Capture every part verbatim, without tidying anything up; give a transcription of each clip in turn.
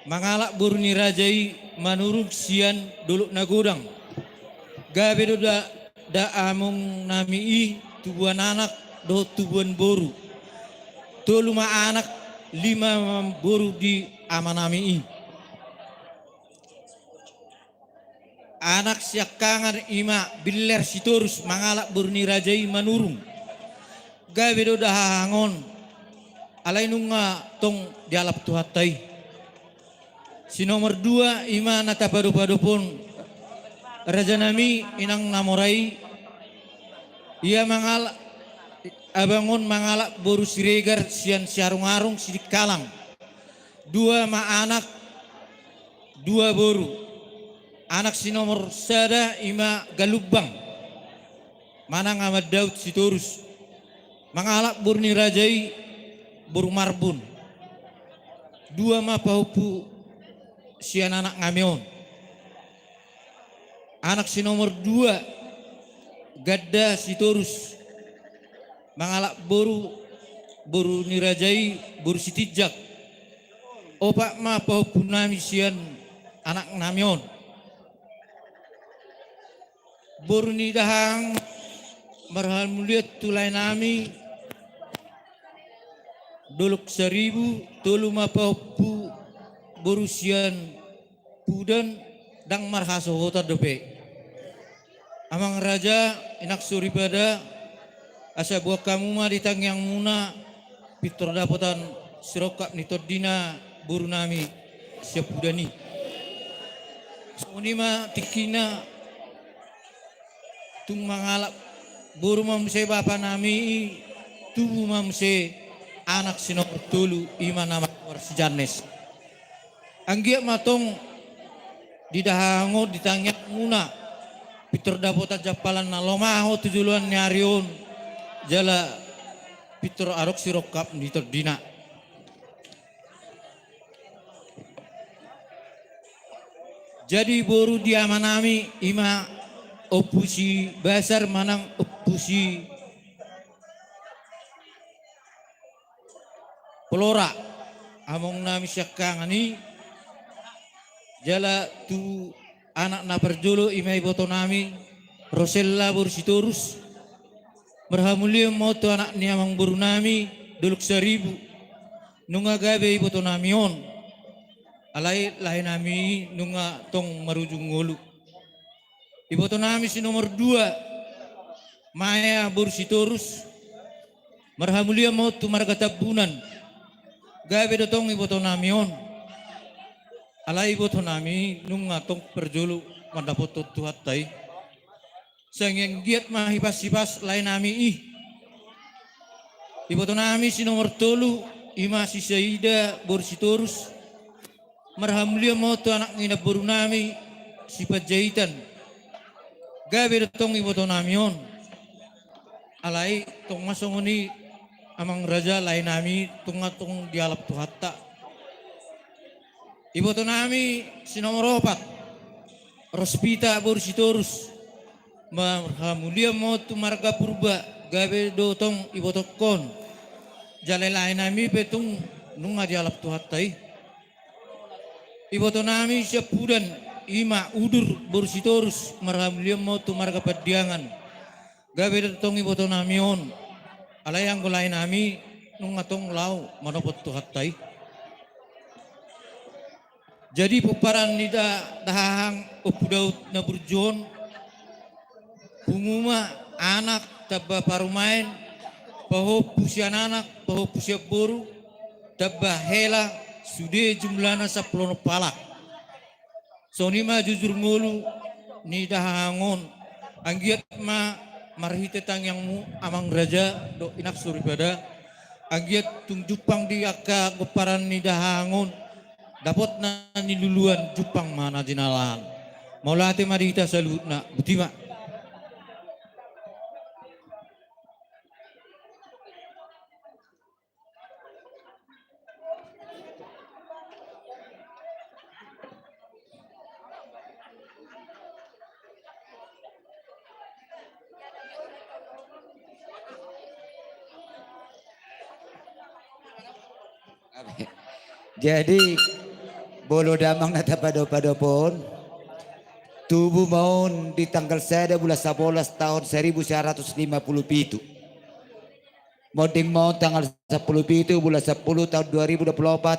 Mangalap boru ni raja i Manurung sian Dolok Nagodang. Gabe do da, da among nami i tubuan anak dohot tubuan boru. Tolu ma anak, lima ma boru di ama nami i. Anak siangkangan i ma Biller Sitorus mangalap boru ni raja i Manurung. Gabe do da hahang on, alai nunga tong dialap Tuhanta i. Si nomor dua i ma na tapadopadop on, raja nami, inang na mora i. Ia mangalap, abang on mangalap boru Siregar sian Siarung-arung Sidikalang. Dua ma anak, dua boru. Anak si nomor sada i ma Galumbang manang Ama Daud Sitorus. Mangalap boru ni raja i boru Marbun. Dua ma pahompu sian anak nami on. Anak si nomor dua, Ganda Sitorus, mangalap boru, boru ni raja i boru Sitinjak. Opat ma pahompu nami sian anak nami on. Boru ni dahahang, marhamulian tu lae nami Dolok Saribu, tolu ma pahompu boru sian Pudan, ndang marhasohotan dope. Amang raja, inang soripada, asa boan hamu ma di tangiangmuna pintor dapotan sirongkap ni tondina boru nami sian Pudan i. Songon i ma tingkina, tung mangalap boru ma muse bapa nami i, tubu ma muse anak si nomor tolu, i ma na margoar si Jannes. Anggiat ma tong di dahahang on, di tangiangmuna, pintor dapotan jampalan na lomo tu joloan ni ari on, jala pintor adong sirongkap ni tondina. Jadi boru di ama nami i ma Ompu si Basar manang Ompu si Polora, among nami siangkangan i. Jala tu anak na parjolo i ma iboto nami Rosella boru Sitorus. Marhamulian ma on tu anak ni amang boru nami Dolok Saribu. Nunga gabe iboto nami on, alai lae nami i nunga tong marujung ngolu. Iboto nami si nomor dua, Maea boru Sitorus. Marhamulian ma on tu marga Tambunan. Gabe do tong iboto nami on, alai iboto nami nunga tong parjolo mandapothon Tuhanta i. Sai anggiat ma hipas-hipas lae nami i. Iboto nami si nomor tolu, i ma si Saida boru Sitorus. Marhamulian ma on tu anak ni inang boru nami si Panjaitan. Gabe do tong iboto nami on, alai tong ma songon i, amang raja, lae nami, tung tong dialap Tuhanta. Iboto nami si nomor opat, Rospita boru Sitorus. Marhamulian ma on tu marga Purba, gabe do tong ibotongkon. Jala lae nami pe tung nunga dialap Tuhanta i. Iboto nami sian Pudan, i ma Udur boru Sitorus, marhamulian ma on tu marga Pandiangan. Gabe do tong iboto nami on, alai anggo lae nami nunga tong laho manopot Tuhanta i. Jadi pomparan ni da, dahahang Ompu Daud na burju on, pungu ma anak tamba parumaen, pahompu sian anak, pahompu sian boru, tamba hela, sude jumlahna sampulu onom halak. Songon i ma jujur ngolu ni dahahang on. Anggiat ma marhite tangiangmu, amang raja dohot inang soripada, anggiat tung jumpang di angka pomparan ni dahahang on dapot na niluluan, jumpang ma na jinalahan. Mauliate ma di hita saluhutna. Botima. Jadi, Molo damang na tapadopadophon, tubu ma on di tanggal sada bulan sabolas tahun seribu sembilan ratus lima puluh pitu. Monding ma on tanggal sampulu pitu bulan sampulu tahun dua ribu dua puluh opat.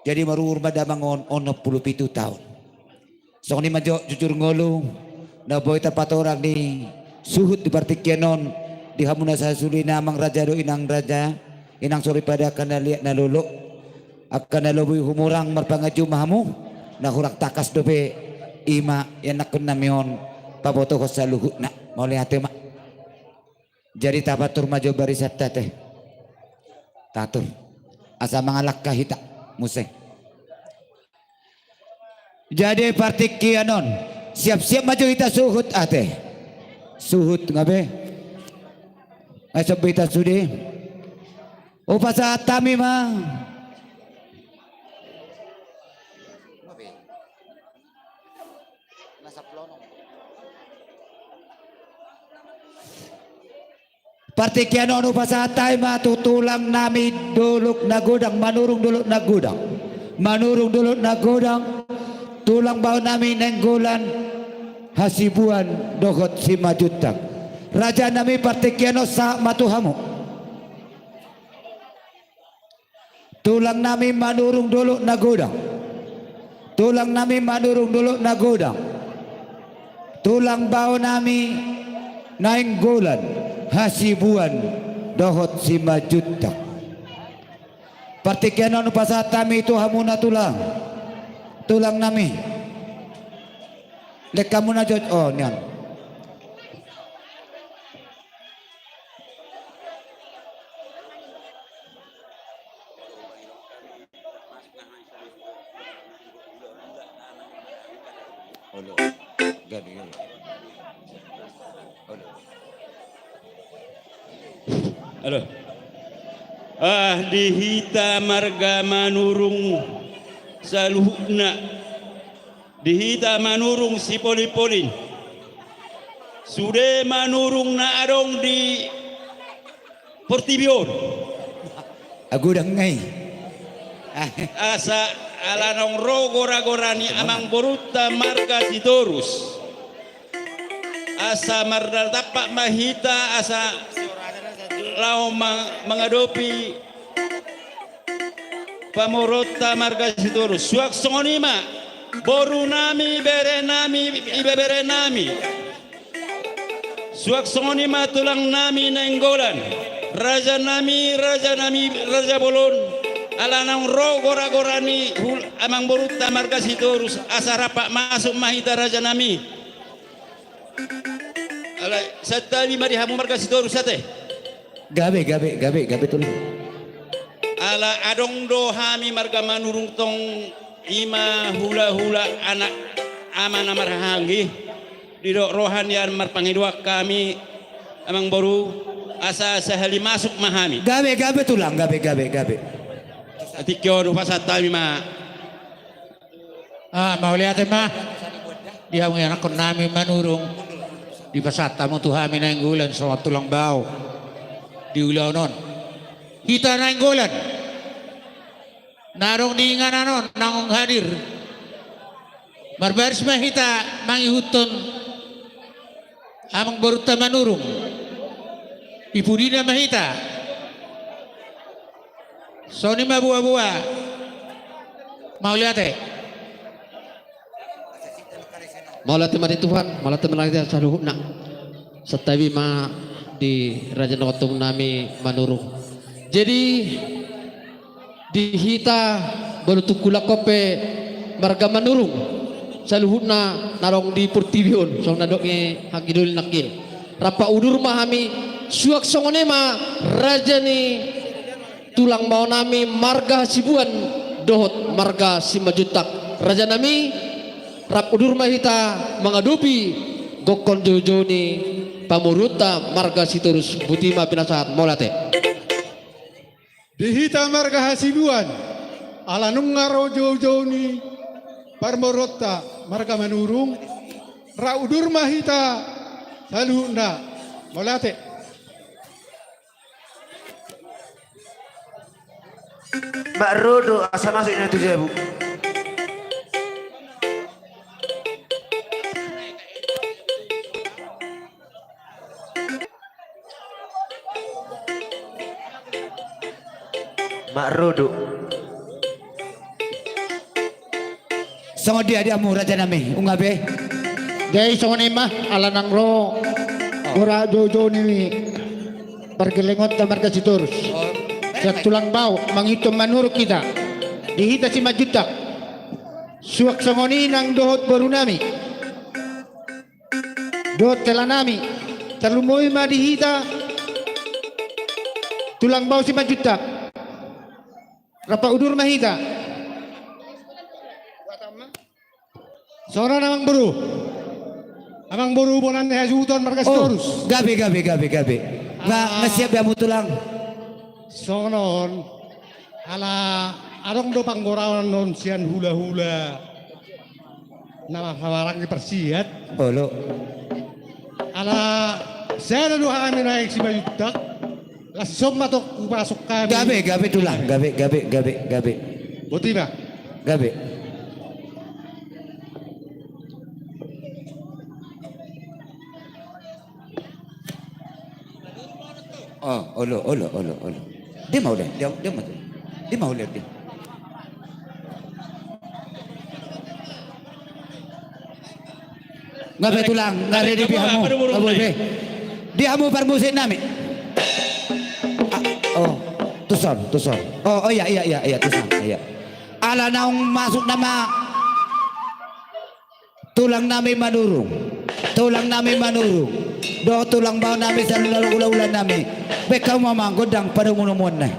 Jadi maruhur ma damang on onom pulu pitu tahun. Songon i ma jo jujur ngolu na boi tapatorang ni suhut di partingkian on di hamu na sasuli, amang raja dohot inang raja, inang soripada, angka na liat na lolo, angka na lobi humurang marpangunjung ma hamu, na hurang tangkas dope, i ma ianakkon nami on pabotohon saluhutna. Mauliate ma. Jadi tapatur ma jo barisanta ate. Tatur. Asa mangalangka hita muse. Jadi partingkian on, siap-siap ma jo hita suhut ate. Suhut nga be? Ai sombita sude. Hupasahat hami ma. Partingkian on hupasahat hami ma tu tulang nami Dolok Nagodang, Manurung Dolok Nagodang, Manurung Dolok Nagodang, tulang bao nami Nainggolan, Hasibuan dohot Simanjuntak. Raja nami, partingkian on sahat ma tu hamu. Tulang nami Manurung Dolok Nagodang. Tulang nami Manurung Dolok Nagodang. Tulang bao nami Nainggolan, Hasibuan dohot Simanjuntak. Partingkian on hupasahat hami tu hamuna tulang. Tulang nami. Lek hamuna jo, oh, nian. Olo. Gabe, gabe. Olo. Olo. Ah, di hita marga Manurung saluhutna. Di hita Manurung sipolin-polin. Sude Manurung na adong di portibi on. Agodang nai. Asa ala naung ro gora-gora ni amangborunta marga Sitorus. Asa mardalan tampak ma hita asa laho ma-, mangadopi pamoruonta marga Sitorus. Suang songon i ma boru nami, bere nami, ibebere nami. Suang songon i ma tulang nami Nainggolan, raja nami, raja nami, raja bolon. Ala naung ro gora-gora ni hul-, amangborunta marga Sitorus, asa rap masuk ma hita, raja nami. Alai santabi ma di hamu marga Sitorus ate. Gabe, gabe, gabe, gabe tulang. Ala adong do hami marga Manurung tong, i ma hula-hula anak ama na marhahaanggi. Didok roha nian marpangidoan hami, amangboru, asa sahali masuk ma hami. Gabe, gabe tulang, gabe, gabe, gabe. Atik on hupasahat hami ma. Ah, mauliate ma. Di hamu ianakkon nami Manurung. Dipasahat hamu tu hami Nainggolan songon tulang bao di ulaon on. Hita Nainggolan na adong di inganan on naung hadir. Marbaris ma hita mangihuthon amangborunta Manurung. Di pudina ma hita. Songon i ma boa-boa. Mauliate. Mauliate ma di Tuhan, mauliate ma di saluhutna. Santabi ma di raja na gotong nami Manurung. Jadi di hita molo tung hulangkon pe marga Manurung saluhutna na adong di portibi on, songon na didok ni hanggi doli nangkin. Rap udur ma hami, suang songon i ma raja ni tulang bao nami marga Hasibuan dohot marga Simanjuntak. Raja nami, rap udur ma hita mangadopi gokhon joujou ni pamoruonta marga Sitorus. Boti ma pinasahat, mauliate. Di hita marga Hasibuan, ala nunga ro joujou ni pamoruonta marga Manurung, rap udur ma hita saluhutna. Mauliate. Mak ro do asa masuk na tu jabu. Rudu. Songon dia di hamu raja nami, nunga be? Jadi songon i ma, ala nang ro mura joujou ni pargellengonta marga Sitorus. Sian tulang bao mangihuthon manurung hita. Di hita Simanjuntak. Suang songon i nang dohot boru nami. Dohot hela nami, tarlumobi ma di hita tulang bao Simanjuntak. Rap udur ma hita. Songon on amang boru. Amang boru bona ni hasuhuton marga Sitorus. Gabe, gabe, gabe, gabe. Nga siap be hamu tulang. Songon on. Ala adong do panggoraon on sian hulahula na marhahamaranggi parsiat. Olo. Ala sada do hami na Simanjuntak. Laos on ma tong hupasok hami. Gabe, gabe tulang, gabe, gabe, gabe, gabe. Boti ma. Gabe. Olo, olo, olo, olo. Dia ma uli, dia ma uli. Nga be tulang, nga ready be hamu. Nga boi be. Di hamu parmusik nami. Tuson, tuson. O, iya, iya, iya, tuson, iya. Ala naung masuk nama. Tulang nami manurung, tulang nami manurung, dohot tulang bao nami saluhut hulahula nami. Baen hamu ma gondang padomunomuan na i.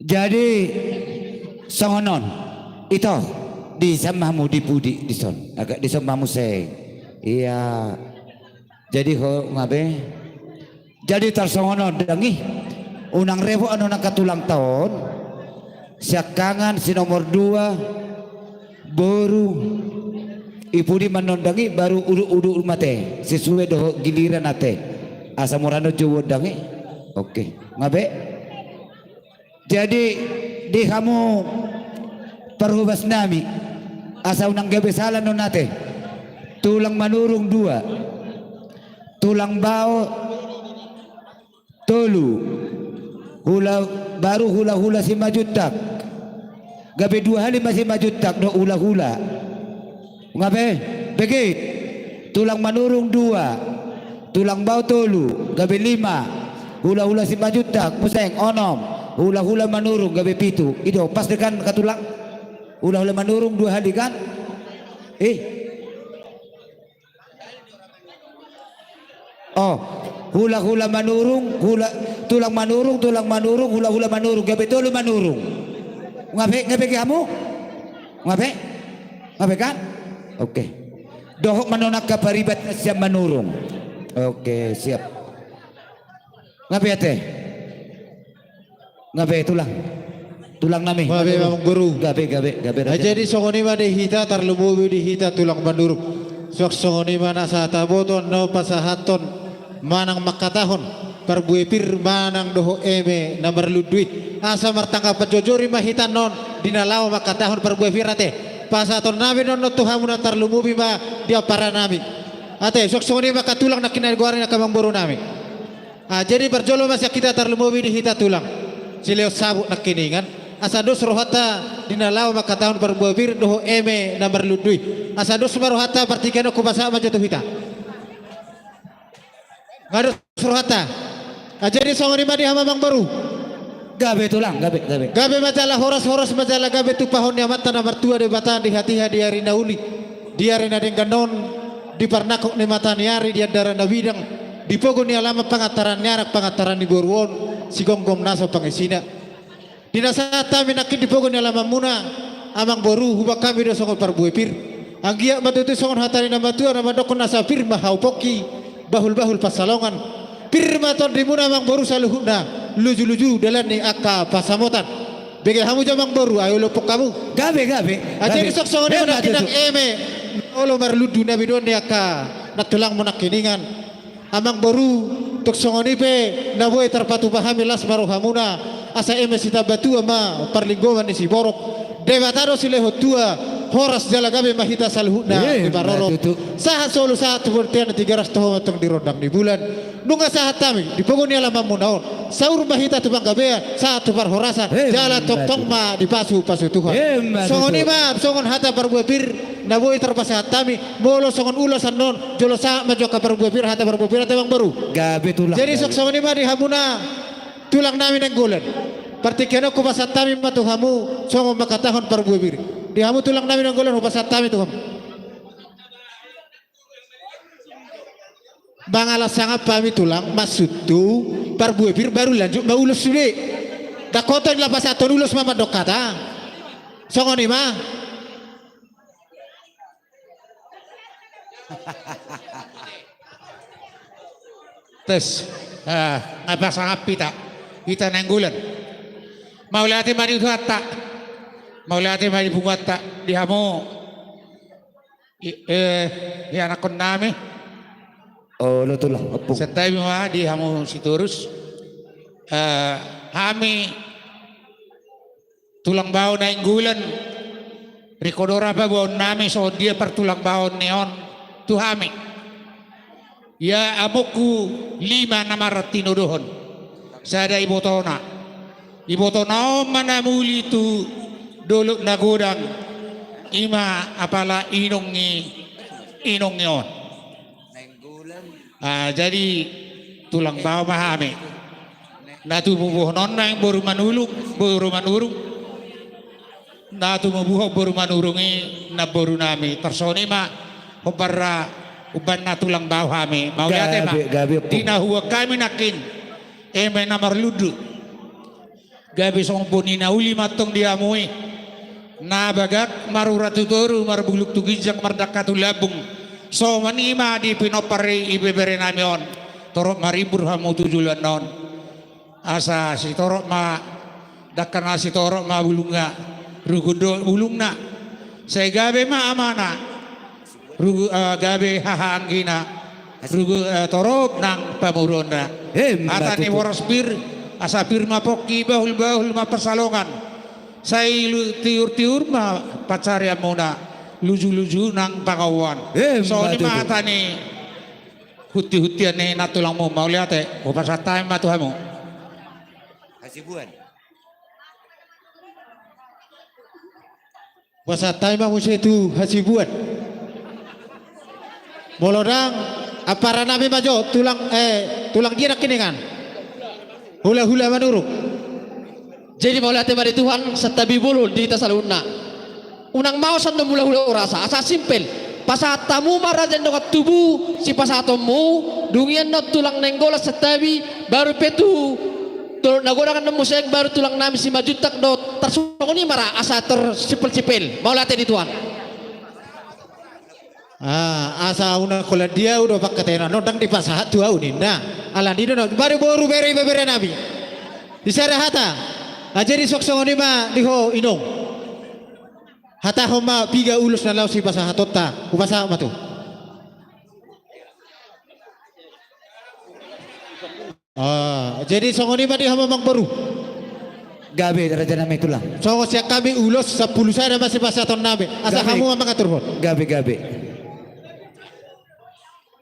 Jadi songon on, ito, dison ma hamu di pudi dison, agak dison ma hamu seng. Ia. Jadi ho ngabe. Jadi tarsongon on dang i. Unang repot annon angka tulangta on. Siangkangan si nomor dua, boru, i pudi ma annon dang i, baru udut-udut ma ate, sesuai dohot giliran ate. Asa mura annon jouon dang i. Oke. Ngabe. Jadi di hamu parhobas nami, asa unang gabe sala annon ate. Tulang Manurung dua, Tulang Bao tolu, hula, baru hula-hula Simanjuntak. Gabe dua hali ma Simanjuntak dohot hula-hula. Ngabe, begit. Tulang Manurung dua, Tulang Bao tolu, gabe lima. Hula-hula Simanjuntak, museng, onom. Hula-hula Manurung, gabe pitu. I do, pas do kan angka tulang? Hula-hula Manurung dua hali kan? Eh. Oh, hula-hula Manurung, hula, Tulang Manurung, Tulang Manurung, hula-hula Manurung, gabe tolu Manurung. Ngabe, ngabe gabe hamu? Ngabe? Ngabe kan? Oke. Dohot ma annon angka pariban sian Manurung. Oke, siap. Ngabe ate. Ngabe tulang. Tulang nami. Ngabe Manurung. Amang boru. Gabe, gabe, gabe. Nah, raja. Jadi songon i ma di hita tarlumobi di hita tulang Manurung. Suang songon i ma na sahat taboto annon pasahathon manang mangkatahon parbue pir manang dohot eme na marlundu i. Asa martanggapan jojor i ma hita annon di na laho mangkatahon parbue pir ate. Pasahaton nami annon tu hamu na tarlumobi ma di ampara nami. Ate, suang songon i ma angka tulang nangkin na goar ni angka amang boru nami. Ah, jadi parjolo ma sian hita tarlumobi di hita tulang. Silehon sabut nangkiningan. Asa dos rohanta di na laho mangkatahon parbue pir dohot eme na marlundu i. Asa dos ma rohanta, partingkian on hupasahat ma jo tu hita. Nga dos rohanta. Ah, jadi songon i ma di hamu amang boru. Gabe tulang, gabe, gabe. Gabe ma jala horas, horas ma jala gabe tumpahon ni Amanta na martua Debata di hatiha di ari na uli. Di ari na denggan on, di parnangkok ni mata ni ari, di andaran na bidang, di pogu ni alaman, pangantaran ni anak, pangantaran ni boru on, sigomgom nasa pangisina. Di na sahat hami nangkin di pogu ni alamanmuna, amang boru, huboan hami do songon parbue pir. Anggiat ma tutu songon hata ni na matua na mandokkon, asa pir ma hau pongki, bahul-bahul pansalongan. Pir ma tondimuna amang boru saluhutna, luju-luju dalan ni angka pansamotan. Bege hamu jo amang boru, ai olo pongki hamu. Gabe, gabe. Ah, jadi suang songon i ma nangkin nang eme na olo marlundu na bidoan ni angka nantulangmu nangkiningan. Amang boru, tung songon i pe na boi tarpatupa hami, las ma rohamuna, asa eme sitamba tua ma parlinggoman ni siborok. Debata do silehon tua, horas jala gabe ma hita saluhutna. Eh, diparorot. Sahat solu sahat tu bontean ni Tigaras, toho ma tong di rondang ni bulan. Nunga sahat hami di pogu ni alamanmuna on, saur ma hita tu panggabean, sahat tu parhorasan, jala tongtong ma dipasupasu Tuhan. Songon i ma songon hata parbue pir na boi tarpasahat hami. Molo songon ulos annon, jolo sahat ma jo angka parbue pir, hata parbue pir, hata amang boru. Gabe tulang. Jadi suang songon i ma di hamuna tulang nami Nainggolan. Partingkian on hupasahat hami ma tu hamu songon mangkatahon parbue pir. Di hamu tulang nami Nainggolan, hupasahat hami tu hamu. Mangalas sangap hami tulang, maksudhu parbue pir baru lanjut ma ulos sude. Dang hoton lapasathon ulos ma mandok hata. Songon i ma. Tes, ah, nga pasangap hita, hita Nainggolan. Mauliate ma di Tuhanta, mauliate ma di punguanta, di hamu. I, eh, ianakkon nami. Olo tulang, ompung. Santabi ma di hamu sitorus. Eh, hami tulang bao Nainggolan, ringkot do ra paboaon nami songon dia partulangbaon ni on tu hami. Ia amongku lima na martinodohon. Sada ibotona. Ibotona on ma na muli tu dolok na godang, i ma apala inong ni, inong ni on. Ah, jadi tulang bao ma hami. Na tumubuhon on nang boru Manurung, boru Manurung. Na tumubuhon boru Manurung i namboru nami. Tarsongon i ma hombar ra umbahen na tulang bao hami. Mauliate ma. Gabe, gabe, ompung. Di na huboan hami nangkin eme na marlundu. Gabe songon boni na uli ma antong di hamu i. Na bagak marura tu toru, marbulung tu ginjang, mardangka tu lambung. Songon i ma di pinompar i ibebere nami on. Torop ma rimbur hamu tu joloan on. Asa sitorop ma dangkana, sitorop ma bulungna, rugun dohot bulungna. Sai gabe ma amana, rugu, eh, gabe hahaanggina, rugu, eh, torop nang pamoruonna. Emma tutu. Hata ni boras pir, asa pir ma pongki, bahul-bahul ma pansalongan. Sai lu-, tiur-tiur ma pansarianmuna, luju-luju nang pangomoan. Emma tutu. Songon i ma hata ni hunti-huntian ni nantulangmu, mauliate. Hupasahat hami ma tu hamu. Hasibuan. Hupasahat hami ma muse tu hasibuan. Molo ndang, ampara nami ma jo, tulang, eh, tulang dia nangkiningan. Hula-hula Manurung. Jadi mauliate ma di Tuhan, santabi bolon di hita saluhutna. Unang maos annon mula-mula urasa, asa simpel. Pasahat hamu ma raja ni dongan tubu sipasahatonmu, dung i annon tulang Nainggolan santabi, baru pe tu Dolok Nagodang annon muse, baru tulang nami Simanjuntak dohot, tarsongon i ma ra, asa tarsimpel-simpel. Mauliate di Tuhan. Ah, asa unang holan di au do pangkataion, annon ndang dipasahat tu au ninna. Alani do na, baru boru, bere, ibebere nami. Di sada hata. Ah, jadi suang songon i ma di ho inong. Hatahon ma piga ulos na laho sipasahatonta. Hupasahat ma tu. Ah, jadi songon i ma di hamu amangboru. Gabe, raja nami tulang. Songon sian hami ulos sampulu sada ma sipasahaton nami. Asa hamu ma mangaturhon. Gabe, gabe.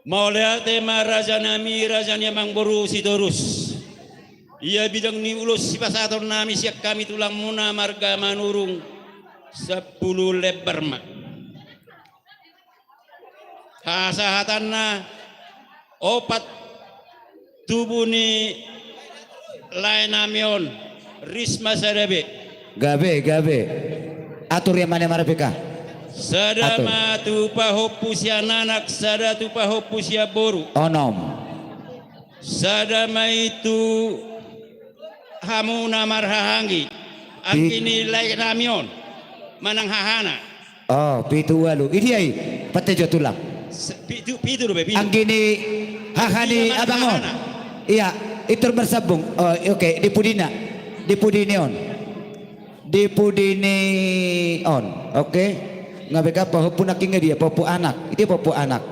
Mauliate ma raja nami, raja ni amangboru Sitorus. Ia bidang ni ulos sipasahaton nami sian hami tulangmuna marga Manurung, sampulu lembar ma. Pasahatanna opat tubu ni lae nami on, ris ma sada be. Gabe, gabe. Atur ia mane marbeka. Sada ma tu pahompu sian anak, sada tu pahompu sian boru. Onom. Sada ma i tu hamu na marhahaanggi. Anggi ni lae nami on manang hahana. Oh, pitu ualu. Idia i, pate jo tulang. Pitu, pitu do be, pitu. Anggi ni haha ni abang on. Ia, itor marsambung. Oh, oke, di pudina. Di pudini on. Di pudini on. Oke. Nga be ka pahompu nangkin, nga dia pahompu anak. Idia pahompu anak.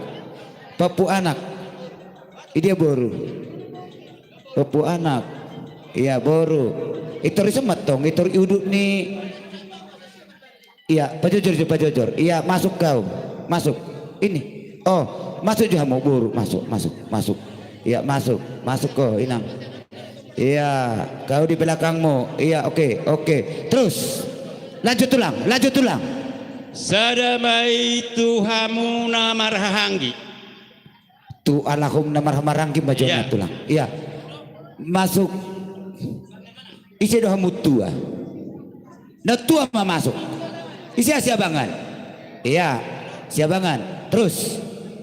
Pahompu anak. Idia boru. Pahompu anak. Ia boru. Itor i semat tong, itor i udut ni. Ia, pajojor jo, pajojor. Ia, masuk kau. Masuk. Ini. Oh, masuk jo hamu boru. Masuk, masuk, masuk. Ia, masuk. Masuk kau, inang. Ia, kau di belakangmu. Ia, oke, oke. Terus. Lanjut tulang, lanjut tulang. Sada ma i tu hamu na marhahaanggi. Tu alahum na marhahamaranggi ma jo na tulang. Ia. Masuk. Ise do hamu tua? Na tua ma masuk. Ise siabangan? Ia, siabangan. Terus.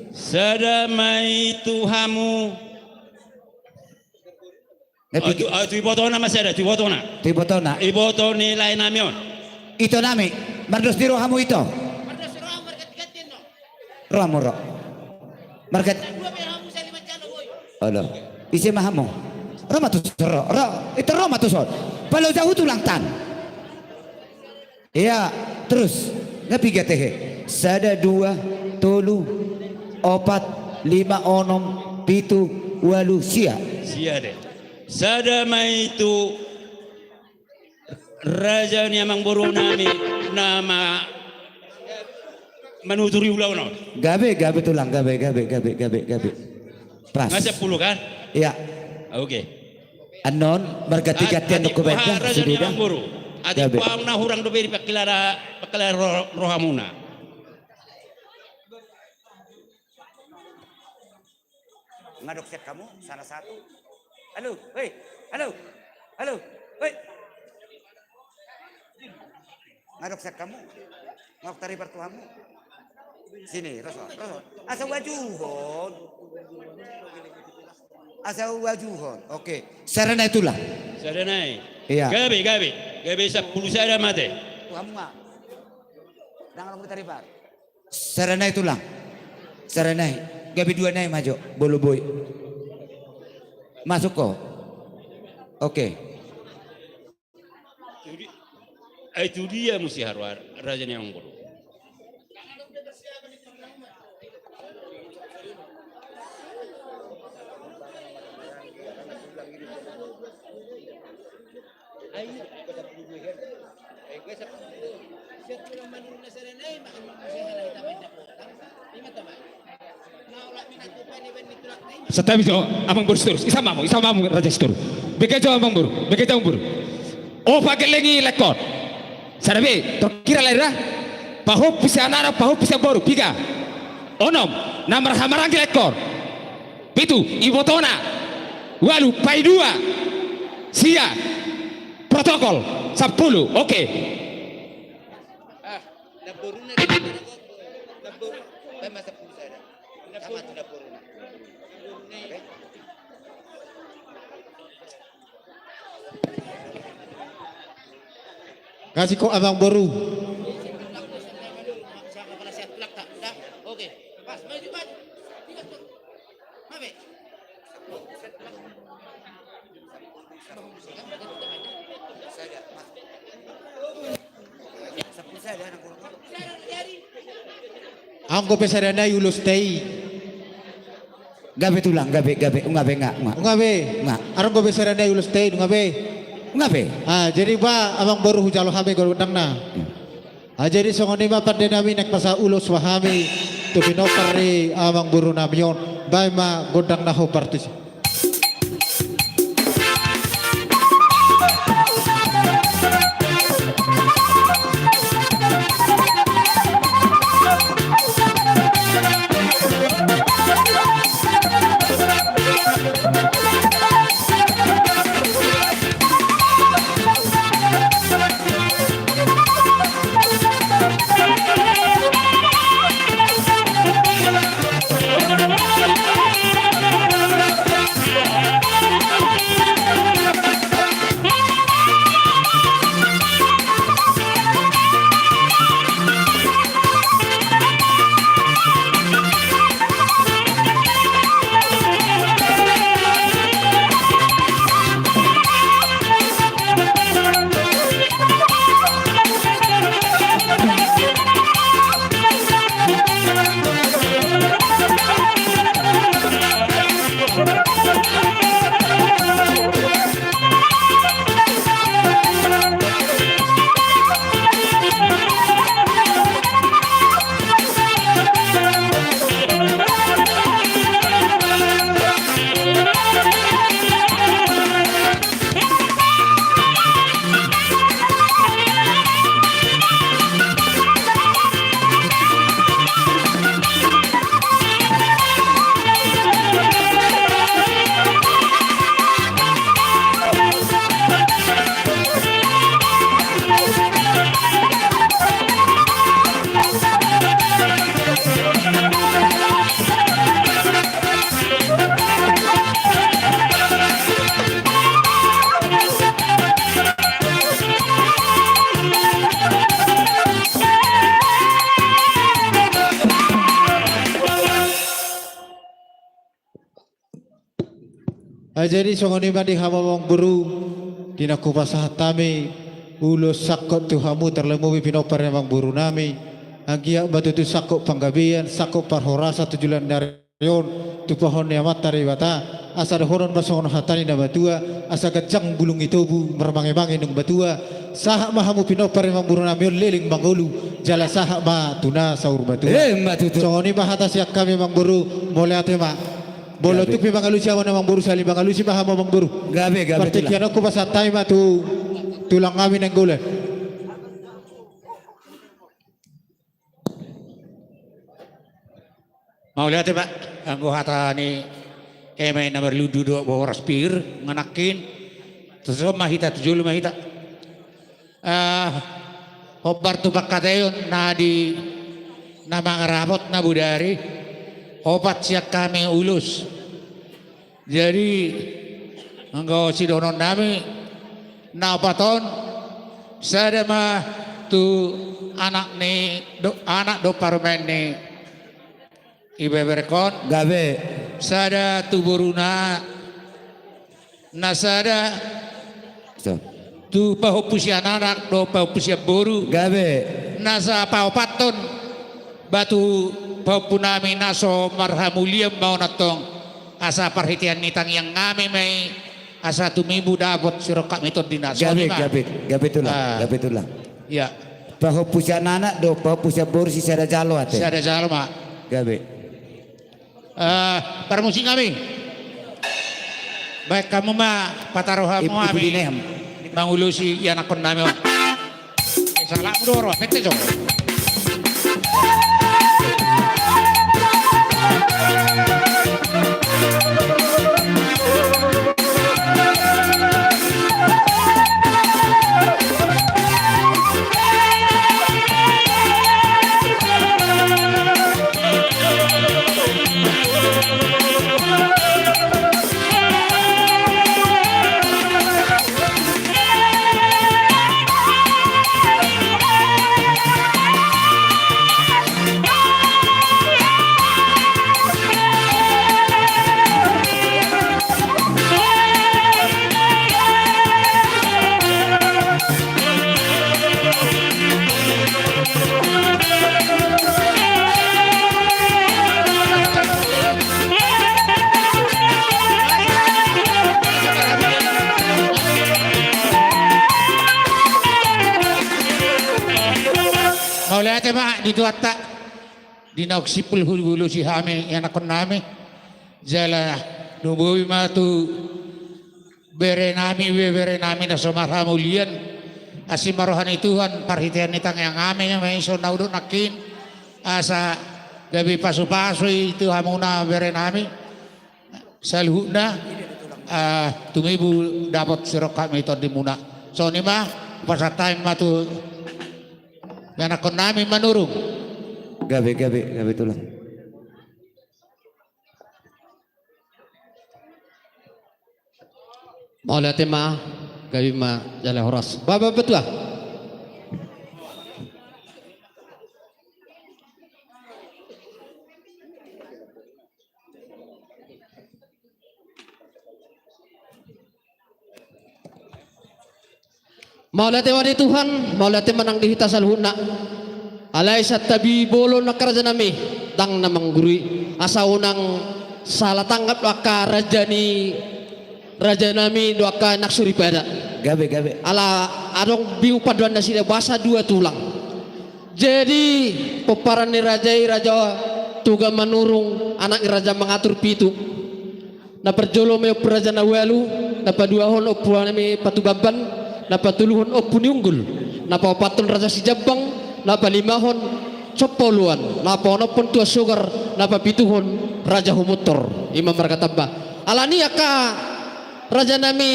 Sada ma i tu hamu. Ah, tu, ah, tu ibotona ma sada, tu ibotona. Tu ibotona. Iboto ni lae nami on. Ito nami, mardos ni rohamu ito. Rohamu ro. Margat. Olo. Ise ma hamu? Ro ma tuson ro, ro. Ito ro ma tuson. Palo jahu tulang tan. Ia, terus. Nga piga tehe? Sada, dua, tolu, opat, lima, onom, pitu, ualu, sia. Sia de. Sada ma i tu raja ni amangboru nami na manuturi ulaon on. Gabe, gabe tulang, gabe, gabe, gabe, gabe, gabe. Pas. Nga sampulu kan? Ia. Oke. Annon marganti-gantian do komentar. Raja ni amangboru. Atik au na hurang dope dipangkilala, pangkilala rohamuna. Nga dok sian hamu salah satu. Halo, hei, halo, halo, hei. Nga dok sian hamu. Nga dok taribar tu hamu. Sini, ro son, ro son. Asa uajuhon. Asa uajuhon. Oke. Sada nai tulang. Sada nai. Iya. Gabe, gabe. Gabe sampulu sada mate. Tu hamu ma. Dang adong taripar. Sada nai tulang. Sada nai. Gabe dua nai ma jo. Bolo boi. Masuk ho. Oke. Ai tu dia muse haroa raja ni amangboru. Santabi jo amangboru sitorus, isa ma hamu, isa ma hamu raja sitorus. Bege jo amangboru, bege jo amangboru. Opat gelleng i lehon. Sada be, tor hira lahir da. Pahompu sian anak, pahompu sian boru, piga. Onom, na marhahamaranggi lehon. Pitu, ibotona. Ualu, paidua. Sia, protokol. Sampulu, oke. Ah, namboruna di mana kok? Nambor, memang sampulu sada. Sama tu namboruna. Oke. Kasih ko amangboru. Oke, pas, maju, maju. Anggo pe sada nai ulos ta i. Gabe tulang, gabe, gabe, nunga be, nunga, nunga. Nunga be. Nunga. Arang gabe sada nai ulos ta i, nunga be. Nunga be. Ah, jadi ba amangboru hujalo hami gondangna. Hmm. Ah, jadi songon i ma pande nami, naeng pasahat ulos ma hami tu pinompar ni amangboru nami on. Baen ma gondangna hombar tusi. Ah, jadi songon i ma di hamu amangboru, di na hupasahat hami ulos sangkot tu hamu, tarlumobi pinompar ni amangboru nami, anggiat ma tutu sangkot panggabean, sangkot parhorasan tu joloan ni ari on, tupahon ni Amanta Debata, asa dohonon ma songon hata ni na matua, asa ganjang bulung ni tobu, marmangemange nang matua, sahat ma hamu pinompar ni amangboru nami on leleng mangolu, jala sahat ma tu na saur matua. Emma tutu. Songon i ma hata sian hami amangboru, mauliate ma. Molo tung pe mangalusi hamu amangboru, sahali mangalusi ma hamu amangboru. Gabe, gabe tulang. Partingkian on hupasahat hami ma tu tulang nami Nainggolan. Mauliate ma, anggo hata ni eme na marlundu dohot boras pir, nangkin, tu son ma hita, tu jolo ma hita. Ah, hombar tu pangkataion na di na mangarapot na bodari, opat sian hami ulos. Jadi, anggo sidohonon nami, Na opat on, sada ma tu anak ni do, anak dohot parumaen ni ibeberengkon. Gabe. Sada tu boruna, na sada tu pahompu sian anak dohot pahompu sian boru. Gabe. Na sapaopathon ma tu pahompunami na so marhamulian ma on antong, asa parhitean ni tangiangnami ma i, asa tumibu dapot sirongkap ni tondina. Gabe, songon i ma. Gabe, gabe tulang, ah, gabe tulang. Ia. Pahompu sian anak dohot pahompu sian boru sisada jalo ate. Sada jalo ma. Gabe. Eh, parmusik nami. Baen hamu ma, pataru hamu hami mangulosi ianakkonnami on. Eh, salah mudoro, pete jo. Mauliate ma di Tuhanta. Di naung simpul huulosi hami ianakkonnami, jala lumobi ma tu berenami, ibeberenami na so marhamulian. Asi ma roha ni Tuhan, parhitean ni tangiangnami ma i songon na hudok nangkin, asa gabe pasupasu i tu hamuna berenami saluhutna, ah, tumibu dapot sirongkap ni tondimuna. Songon i ma, hupasahat hami ma tu ianakkonnami Manurung. Gabe, gabe, gabe tulang. Mauliate ma, gabe ma jala horas. Bapak Petua. Mauliate ma di Tuhan, mauliate ma nang di hita saluhutna. Alai santabi bolon angka rajanami, ndang na manggurui. Asa unang salah tanggap do angka raja ni rajanami do angka anak soripada. Gabe, gabe. Ala adong bingung pandohan nasida, boasa dua tulang. Jadi pomparan ni raja i Raja Toga Manurung, anak ni Raja Mangatur pitu. Na parjolo ma i Ompu Raja Naualu, na paduahon Ompu nami Patubamban, na patoluhon Ompu ni Unggul, na paopathon Raja Sijambang, na palimahon Sompauluan, na paonomhon Tuan Sogar, na papituhon Raja Humuntor. I ma marga Tamba. Alani angka rajanami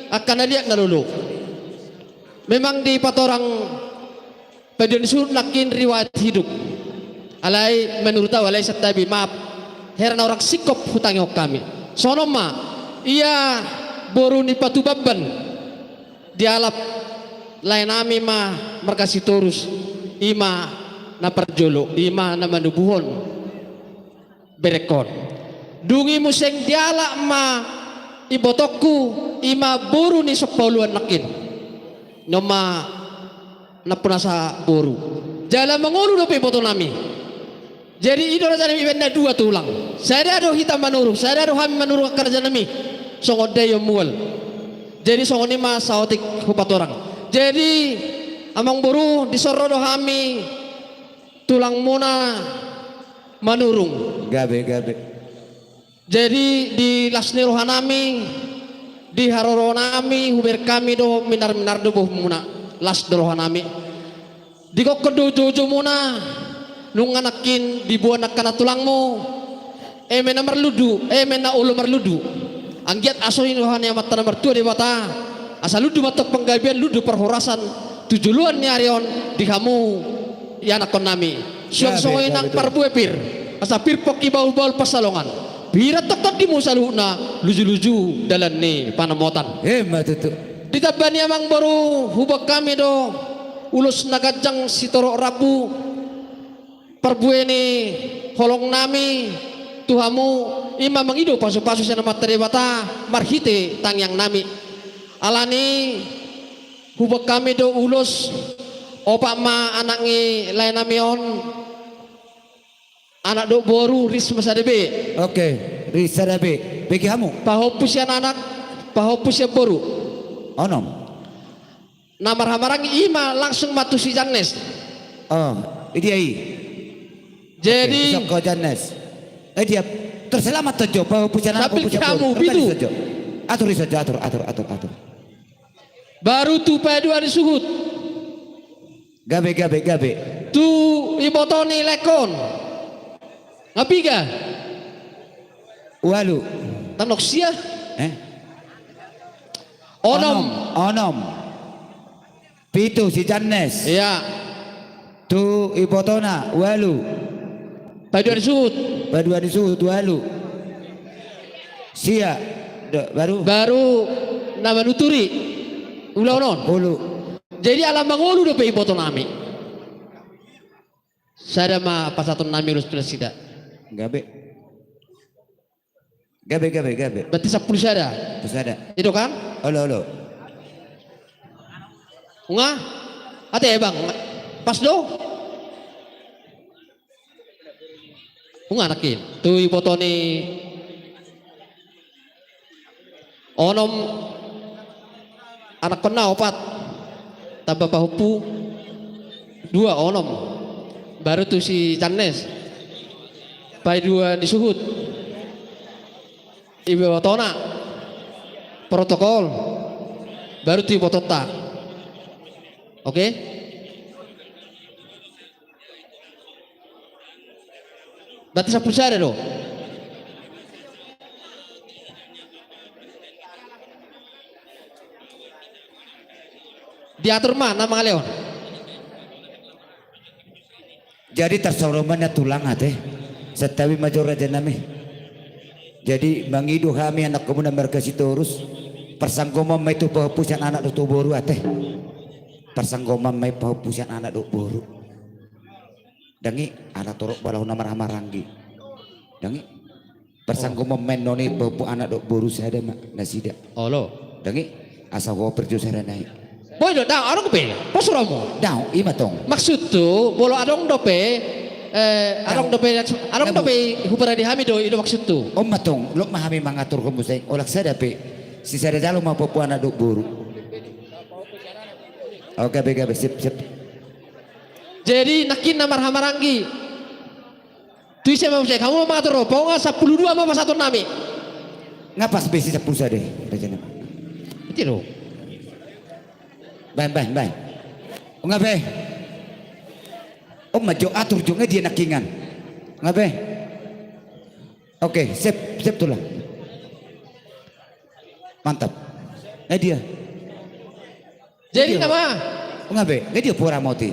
angka na liat na lolo. Memang dipatorang Paidua ni suhut nangkin riwayat hidup. Alai menurut au, alai santabi, maaf, hera na hurang singkop hutangihon hami. Songon on ma, ia boru ni Patubamban dialap laenami ma marga Sitorus, i ma na parjolo, i ma na manubuhon berengkon. Dung i muse dialap ma ibotongku, i ma boru ni Sompauluan nangkin. On ma nampuna saboru. Jala mangolu dope ibotonami. Jadi i do rajanami, baen na dua tulang. Sada do hita Manurung, sada do hami Manurung angka rajanami. Songon daion mual. Jadi songon i ma saotik hupatorang. Jadi amangboru, dison ro do hami tulangmuna Manurung. Gabe, gabe. Jadi di las ni rohanami, di haroroonami, hubereng hami do, minar-minar do bohumuna, las do rohanami. Digokhon do uju-ujumuna, nunga nangkin diboan angka na tulangmu. Eme na marlundu, eme na olo marlundu. Anggiat aso i roha ni Amanta na martua Debata, asa lundu ma antong panggabean, lundu parhorasan tu joloan ni ari on di hamu ianakkonnami. Suang songon i nang parbue pir, asa pir pongki, bahul-bahul pansalongan. Pir antong tondimu saluhutna, luju-luju dalan ni panamotan. Emma tutu. Ditamba ni amangboru, huboan hami do ulos na ganjang sitorop rambu, parbue ni holong nami tu hamu, i ma mangido pasupasu sian Amanta Debata marhite tangiang nami. Alani huboan hami do ulos, opat ma anak ni lae nami on, anak dohot boru, ris ma sada be. Oke, ris sada be. Bege hamu. Pahompu sian anak, pahompu sian boru. Onom. Na marhahamaranggi i ma langsung ma tu si Jannes. Oh, i dia i. Jadi. Oke, isok ho Jannes. Eh, dia, terselamat tonjo, pahompu sian anak, sambil pahompu sian boru. Hamu, pitu. Atur, atur, atur, atur, atur. Baru tu paidua ni suhut. Gabe, gabe, gabe. Tu iboto ni lae on. Nga piga? Ualu. Tano sia? Eh? Onom. Onom, onom. Pitu si Jannes. Iya. Tu ibotona, ualu. Paidua ni suhut. Paidua ni suhut, ualu. Sia. Do, baru. Baru na manuturi ulaon on. Ualu. Jadi ala mangolu dope iboto nami. Sada ma pasahaton nami ulos tu nasida. Gabe. Gabe, gabe, gabe. Berarti sampulu sada. Sampulu sada. I do kan? Olo, olo. Nga? Ate, Bang. Pas do? Nga nangkin. Tu iboto ni onom, anakkonna opat, tamba pahompu dua, onom. Baru tu si Jannes. Paidua ni suhut. Ibotona. Protokol. Baru tu ibotonta. Oke? Berarti sampulu sada do. Diatur ma na mangalehon. Jadi tarsaur ma na tulang ate. Santabi ma jo raja nami. Jadi mangido hami anak hamu na marga Sitorus. Parsanggoman ma i tu pahompu sian anak dohot boru ate. Parsanggoman ma i pahompu sian anak dohot boru. Dang i, ala torop balaho na marhahamaranggi. Dang i. Parsanggoman ma i annon i pahompu anak dohot boru sada ma nasida. Olo. Dang i, asa huoper jo sada nai. Boi do, daong, adong dope. Pos romo. Daong, i ma tong. Maksudhu, molo adong dope, eh, adong dope, adong dope huparade hami do, i do maksudhu. On ma tong, loas ma hami mangaturhon muse, holan sada pe. Sisada jalo ma pahompu anak dohot boru. Oke, gabe, gabe, sip, sip. Jadi nangkin na marhahamaranggi. Tu ise ma muse, hamu ma mangatur, pokokna sampulu dua ma pasahaton nami. Nga pas be si sampulu sada i, raja nami. Iti do. Baen, baen, baen. Nga be. On ma jo, atur jo, nga dia nangkiningan. Nga be. Oke, sip, sip tulang. Mantap. Nga dia. Jadi nama? Nga be, nga dia pora moti.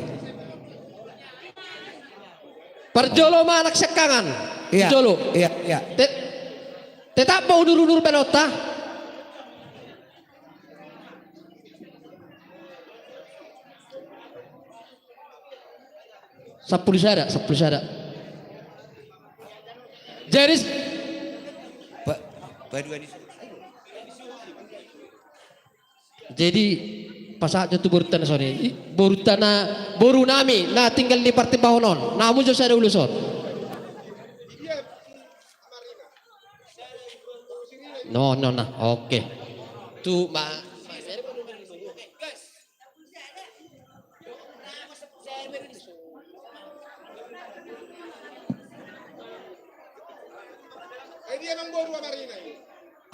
Parjolo ma anak siangkangan. Iya. Jolo. Iya, iya. Te-, tetap ma unur-unur baenonta. Sampulu sada, sampulu sada. Jadi, pa-, paidua ni. Jadi, pasahat jo tu borunta na songon i. I, borunta na, boru nami, na tinggal di partimbangan on. Na hamu jo sada ulos on. No, no, na. Oke. Tu, ma-,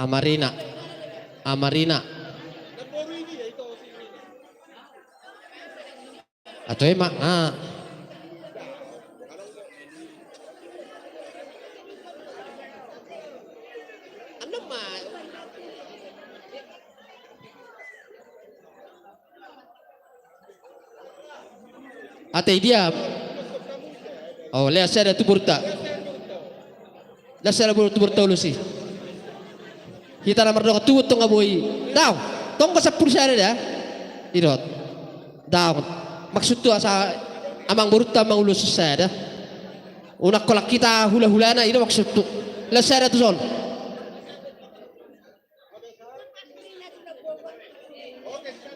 Amarina. Amarina. Atau emak, ah. Ate dia. Oh, lehon sada tu borunta. Lehon sada tu borunta ulos i. Hita na mardongan tubu tong nga boi. Daong. Tong angka sampulu sada da. Ido. Daon. Maksudhu asa amangborunta mangulosi sada. Unang holan hita hulahulana, ido maksudhu. Laos sada tuson.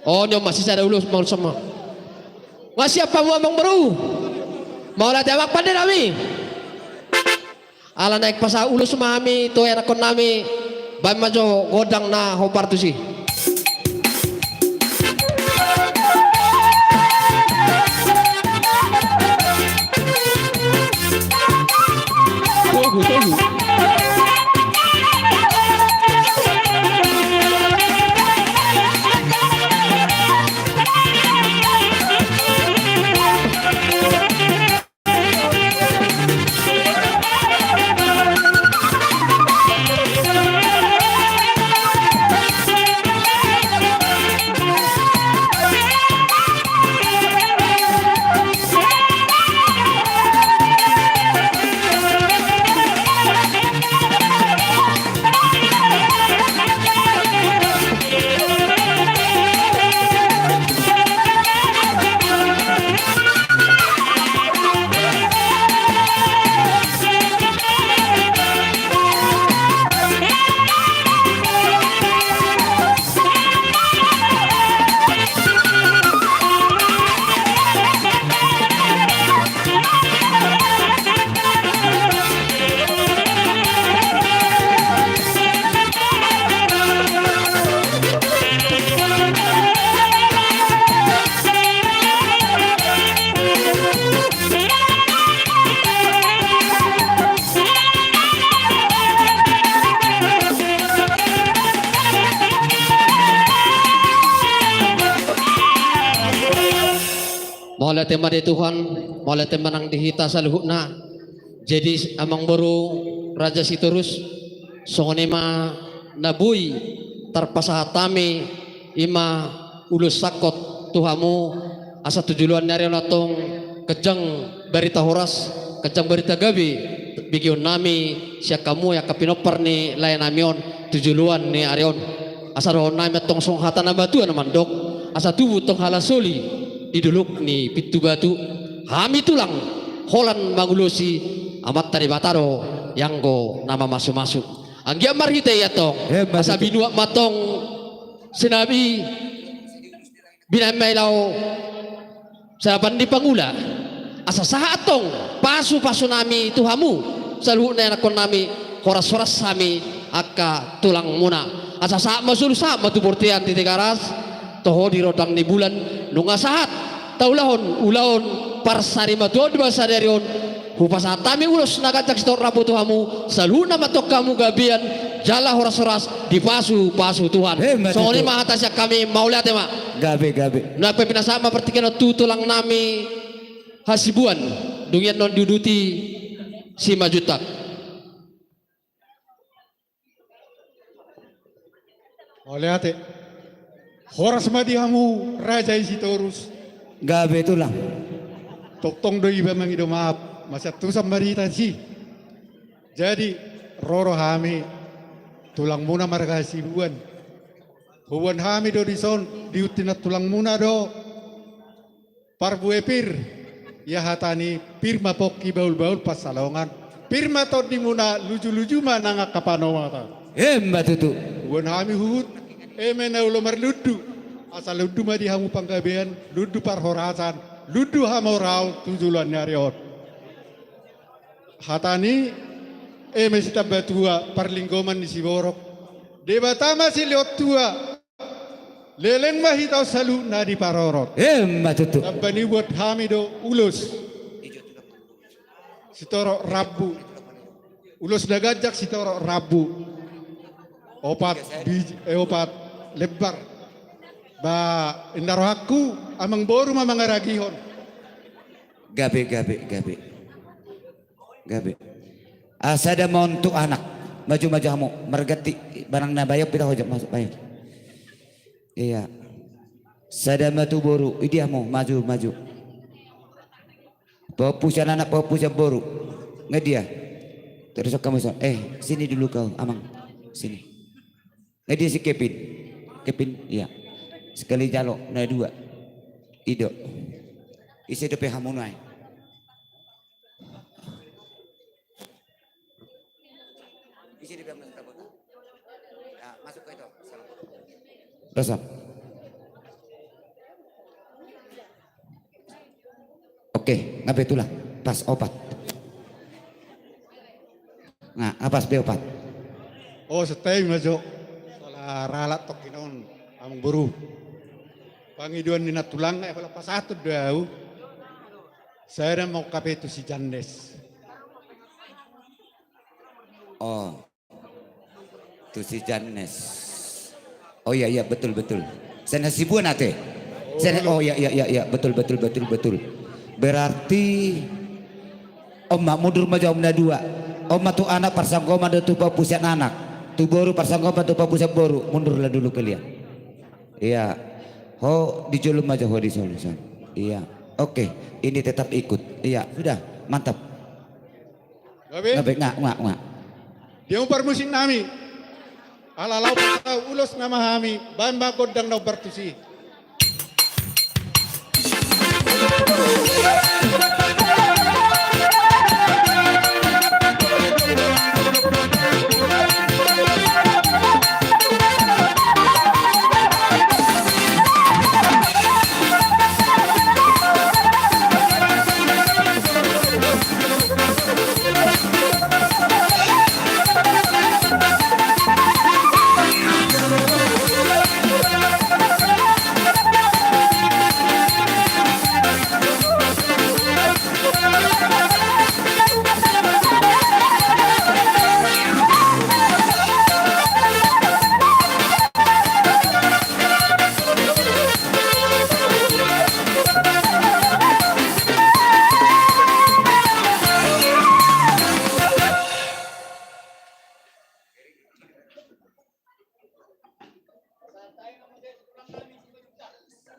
O, nion ma sisada ulos, maulos ma. Nga siap hamu amangboru. Mauliate amang pande nami. Ala naeng pasahat ulos ma hami tu ianakkon nami. Baen ma jo gondang na hombar tusi. Togu, togu. Mauliate ma di Tuhan, mauliate ma nang di hita saluhutna. Jadi, amangboru Raja Sitorus, songon i ma na boi tarpasahat hami, i ma ulos sangkot tu hamu, asa tu joloan ni ari on antong ganjang barita horas, ganjang barita gabe begeon nami sian hamu angka pinompar ni lae nami on tu joloan ni ari on. Asa dohonon nami antong songon hata na matua na mandok, asa tubu antong halasoli di dolok ni Pintu Batu. Hami tulang holan mangulosi, Amanta Debata do ianggo na mamasumasu. Anggiat marhite i antong, asa binuat ma antong sinapi, binaen ma i laho sanapan ni pangula. Asa sahat antong pasupasu nami tu hamu saluhutna ianakkon nami, horas-horas hami angka tulangmuna. Asa sahat ma solu, sahat ma tu bontean di Tigaras, toho di rondang ni bulan, nunga sahat taulahon ulaon parsarimatua on di bagasan sadari on. Hupasahat hami ulos na ganjang sitorop rambu tu hamu saluhutna, ma antong hamu gabean jala horas-horas dipasupasu Tuhan. Songon i ma hata sian hami, mauliate ma. Gabe, gabe. Na pe pinasahat ma partingkian on tu tulang nami Hasibuan, dung i annon diuduti Simanjuntak. Mauliate. Horas ma di hamu raja i Sitorus. Gabe tulang. Tongtong do iba mangido maaf, masiantusan ma di hita disi. Jadi, ro do hami tulangmuna marga Hasibuan. Huboan hami do dison, diuti na tulangmuna do. Parbue pir, ia hata ni pir ma pongki, bahulbahul pansalongan. Pir ma tondimuna, lujuluju ma nang angka panomotan. Emma tutu. Huboan hami huhut eme na olo marlundu. Asa lundu ma di hamu panggabean, lundu parhorasan, lundu hamoraon tu joloan ni ari on. Hata ni eme sitambatua, parlinggoman ni siborok. Debata ma silehon tua. Leleng ma hita on saluhutna diparorot. Emma tutu. Tamba ni buat hami do ulos sitorop rambu. Ulos na ganjang sitorop rambu. Opat biji, eh, opat lembar. Ba, inna rohangku, amangboru ma mangaragihon. Gabe, gabe, gabe. Gabe. Ah, sada ma on tu anak. Maju, maju hamu. Marganti, barang na bayo pita hojak masuk, bayo. Iya. Sada ma tu boru. Idia hamu, maju, maju. Pahompu sian anak, pahompu sian boru. Nga dia? Terus kamu son. Eh, sini dulu kau, amang. Sini. Nga dia si Kevin? Kepin, iya. Sekali jalo, na dua. I do. Ise dope hamu nuaeng? Ise dope hamu nuaeng? Ya, masuk ke itu. Salam. Dasar. Oke, nga be tulang. Pas opat. Nga, nga pas be opat. O, santabi ma jo. Sola ralat tokkinon, amangboru. Pangidoan ni nantulang, eh, holan pasahathon do ahu. Sada ma ungkap i tu si Jannes. O. Tu si Jannes. O iya, iya, betul, betul. Sian Hasibuan ate. Sian, o iya, iya, iya, iya, betul, betul, betul, betul. Berarti on ma, mundur ma jo hamu na dua. On ma tu anak parsanggoman do tu pahompu sian anak. Tu boru parsanggoman tu pahompu sian boru. Mundurlah dulu kalian. Iya. Ho di jolo ma jo, ho di jolo, son. Iya. Oke, ini tetap ikut. Iya, sudah. Mantap. Nga be? Nga be, nga, nga, nga. Di hamu parmusik nami. Ala laho pasahat ulos nama hami, baen ma gondang na hombar tusi.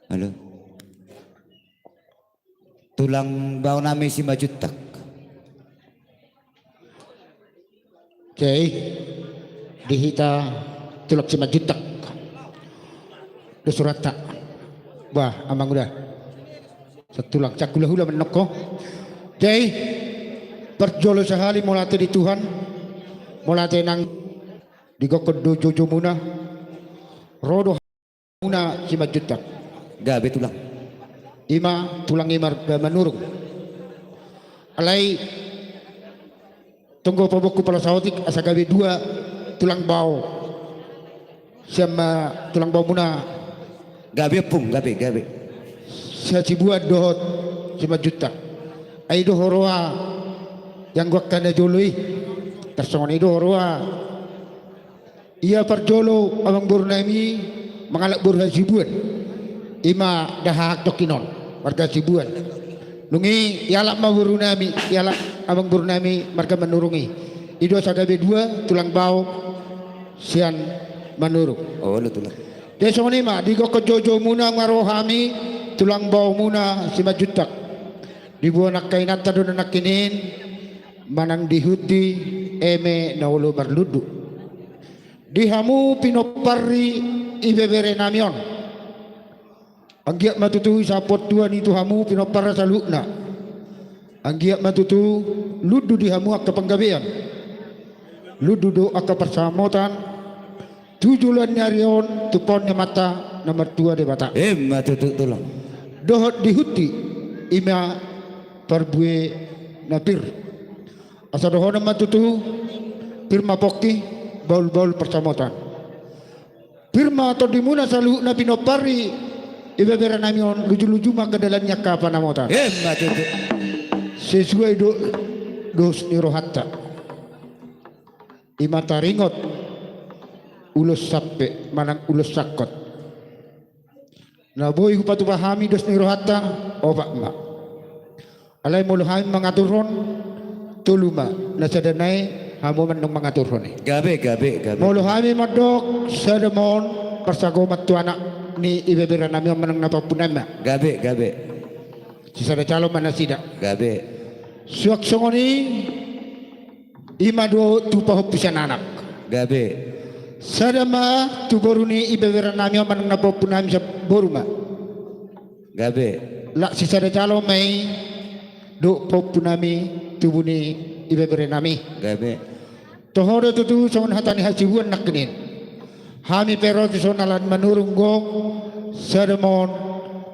Halo. Tulang bao nami Simanjuntak. Oke, di hita tulang Simanjuntak. Dos rohanta. Bah, amang uda. Satulang, sai hulahula ma nangkin ho. Oke, parjolo sahali mauliate di Tuhan. Mauliate nang di gokhon do joujou muna. Ro do muna Simanjuntak. Gabe tulang. Ima tulang i marga Manurung. Alai tonggo pabokku pala saotik asa gabe dua tulang bao. Sian ma tulang bao muna. Gabe ompung, gabe, gabe. Si Hasibuan dohot Simanjuntak. Ai do ho roha ianggo angka na jolo i. Tarsongon i do ho roha. Ia parjolo amangboru nami mangalap boru Hasibuan. Ima dahahang tokkinon marga Hasibuan. Nunga ialap ma boru nami, ialap amangboru nami marga Manurung i. I do asa gabe dua tulang bao sian Manurung. Olo tulang. Jadi songon i ma di gokhon joujou muna nga ro hami tulang bao muna Simanjuntak. Diboan angka inanta do na nangkin i manang di huti eme na olo marlundu. Di hamu pinompar ni ibebere nami on. Anggiat ma tutu disahat Tuhan i tu hamu pinomparna saluhutna. Anggiat ma tutu lundu di hamu angka panggabean. Lundu do angka parsamotan. Tu joloan ni ari on tumpahon ni Amanta na martua Debata. Ima tutu tulang. Dohot di huti ima parbue na pir. Asa dohonon ma tutu, pir ma pongki, bahulbahul parsamotan. Pir ma tondimuna saluhutna pinompar ni ibebere nami on, lujuluju ma angka dalan ni angka panamotan. Ima tutu. Sesuai do dos ni rohanta. Ima taringot ulos sampe manang ulos sangkot. Na boi hupatupa hami dos ni rohanta, opat ma. Alai molo hami mangaturhon, tolu ma. Na sada nai hamu ma nunga mangaturhon i. Gabe, gabe, gabe. Molo hami mandok, sada ma on parsagoman tu anak ni ibebere nami on manang na pahompu nami ma. Gabe, gabe. Sisada calon ma nasida. Gabe. Suang songon i, ima do tu pahompu sian anak. Gabe. Sada ma tu boru ni ibeberenami on manang na pahompunami, sa boru ma. Gabe. Lak sisada jalo ma i dohot pahompunami tubu ni ibeberenami. Gabe. Toho do tutu songon hata ni hasibuan nangkining. Hami pe ro tu son ala ni Manurung gok, sada ma on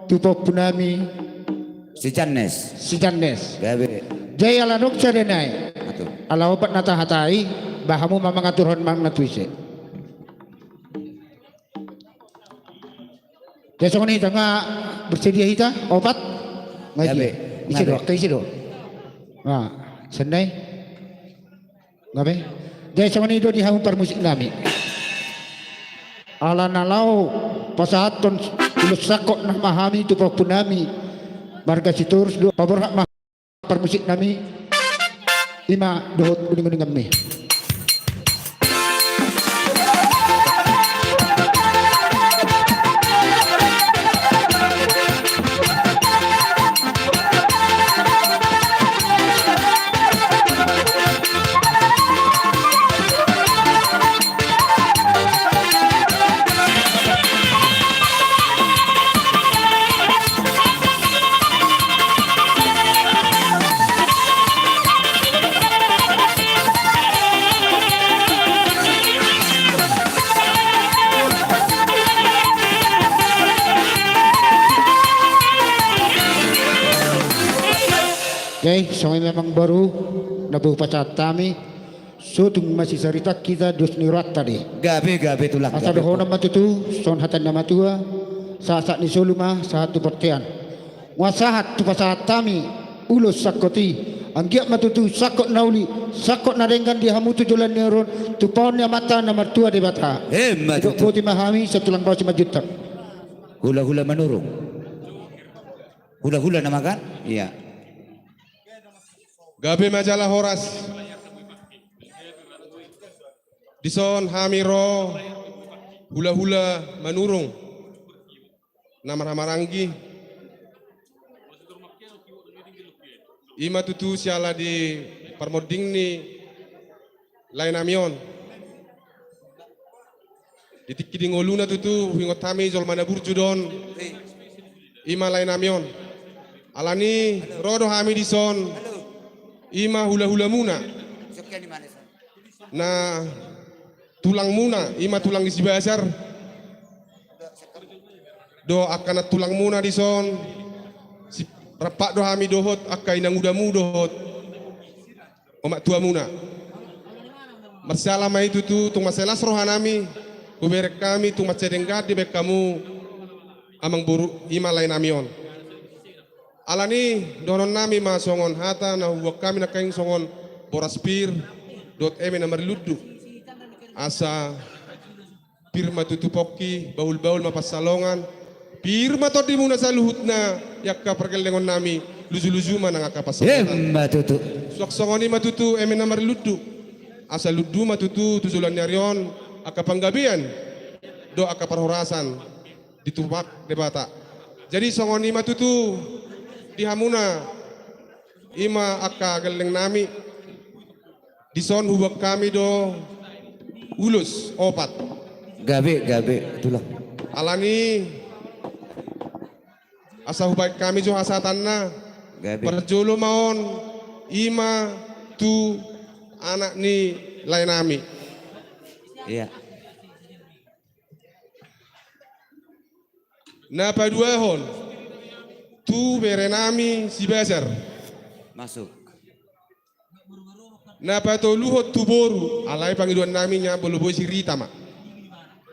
tu pahompunami. Si Jannes. Si Jannes. Gabe. Jadi ala nunga sada nai. Atur. Ala opat na tahatai, ba hamu ma mangaturhon manang na tu ise. Jadi songon i hita, nga bersedia hita, opat? Nga. Gabe. Ise do, gabe. Angka ise do? Nga, sian nai. Gabe. Jadi songon i do di hamu parmusiknami. Ala na laho pasahathon ulos sangkot na ma hami tu pahompunami marga Sitorus do, paborhat ma parmusiknami, i ma dohot uninguninganmi. Oke, songon i ma amang boru, na boi pasahat hami. So tung masisarita hita dos ni rohanta do i. Gabe, gabe, Tulang, gabe. Asa dohonon ma tutu songon hata ni na matua, sahat-sahat ni solu ma sahat tu bontean. Nunga sahat tu pasahat hami ulos sangkot i. Anggiat ma tutu sangkot na uli, sangkot na denggan di hamu tu joloan ni ari on, tumpahon ni Amanta na martua Debata. Emma tutu. Didok boti ma hami, sai tulang Bao Simanjuntak. Hulahula Manurung. Hulahula nama kan? Iya. Gabe ma jala horas. Dison hami ro hulahula Manurung na marhahamaranggi. I ma tutu siala di parmonding ni laenami on. Di tingki di ngoluna tutu huingot hami jolma na burju do on. I ma laenami on. Alani ro do hami dison. I ma hulahulamuna. Na tulangmuna, i ma tulang ni Sibasar. Do angka na tulangmuna dison. Si-, rap do hami dohot angka inangudamu dohot omak tuamuna. Marsiala ma i tutu, tung mansai las rohanami, hubereng hami, tung mansai denggan dibaen hamu, amang boru, i ma laenami on. Alani, dohononnami ma songon hata na huboan hami nangkaning songon boras pir, dohot eme na marlundu. Asa pir ma tutu pongki, bahulbahul ma pansalongan. Pir ma tondimuna saluhutna, i angka pargellengonnami, lujuluju ma nang angka pansamotan. Emma tutu. Suang songon i ma tutu, eme na marlundu. Asa lundu ma tutu, tu joloan ni ari on, angka panggabean, dohot angka parhorasan, ditupak Debata. Jadi songon i ma tutu, di hamuna, i ma angka gellengnami. Dison huboan hami do ulos opat. Gabe, gabe, Tulang. Alani asa hubaen hami jo hasahatanna. Gabe. Parjolo ma on i ma tu anak ni laenami. Iya. Na paduahon tu berenami Sibasar. Masuk. Na patoluhon tu boru, alai pangidoannami nian molo boi si Rita ma.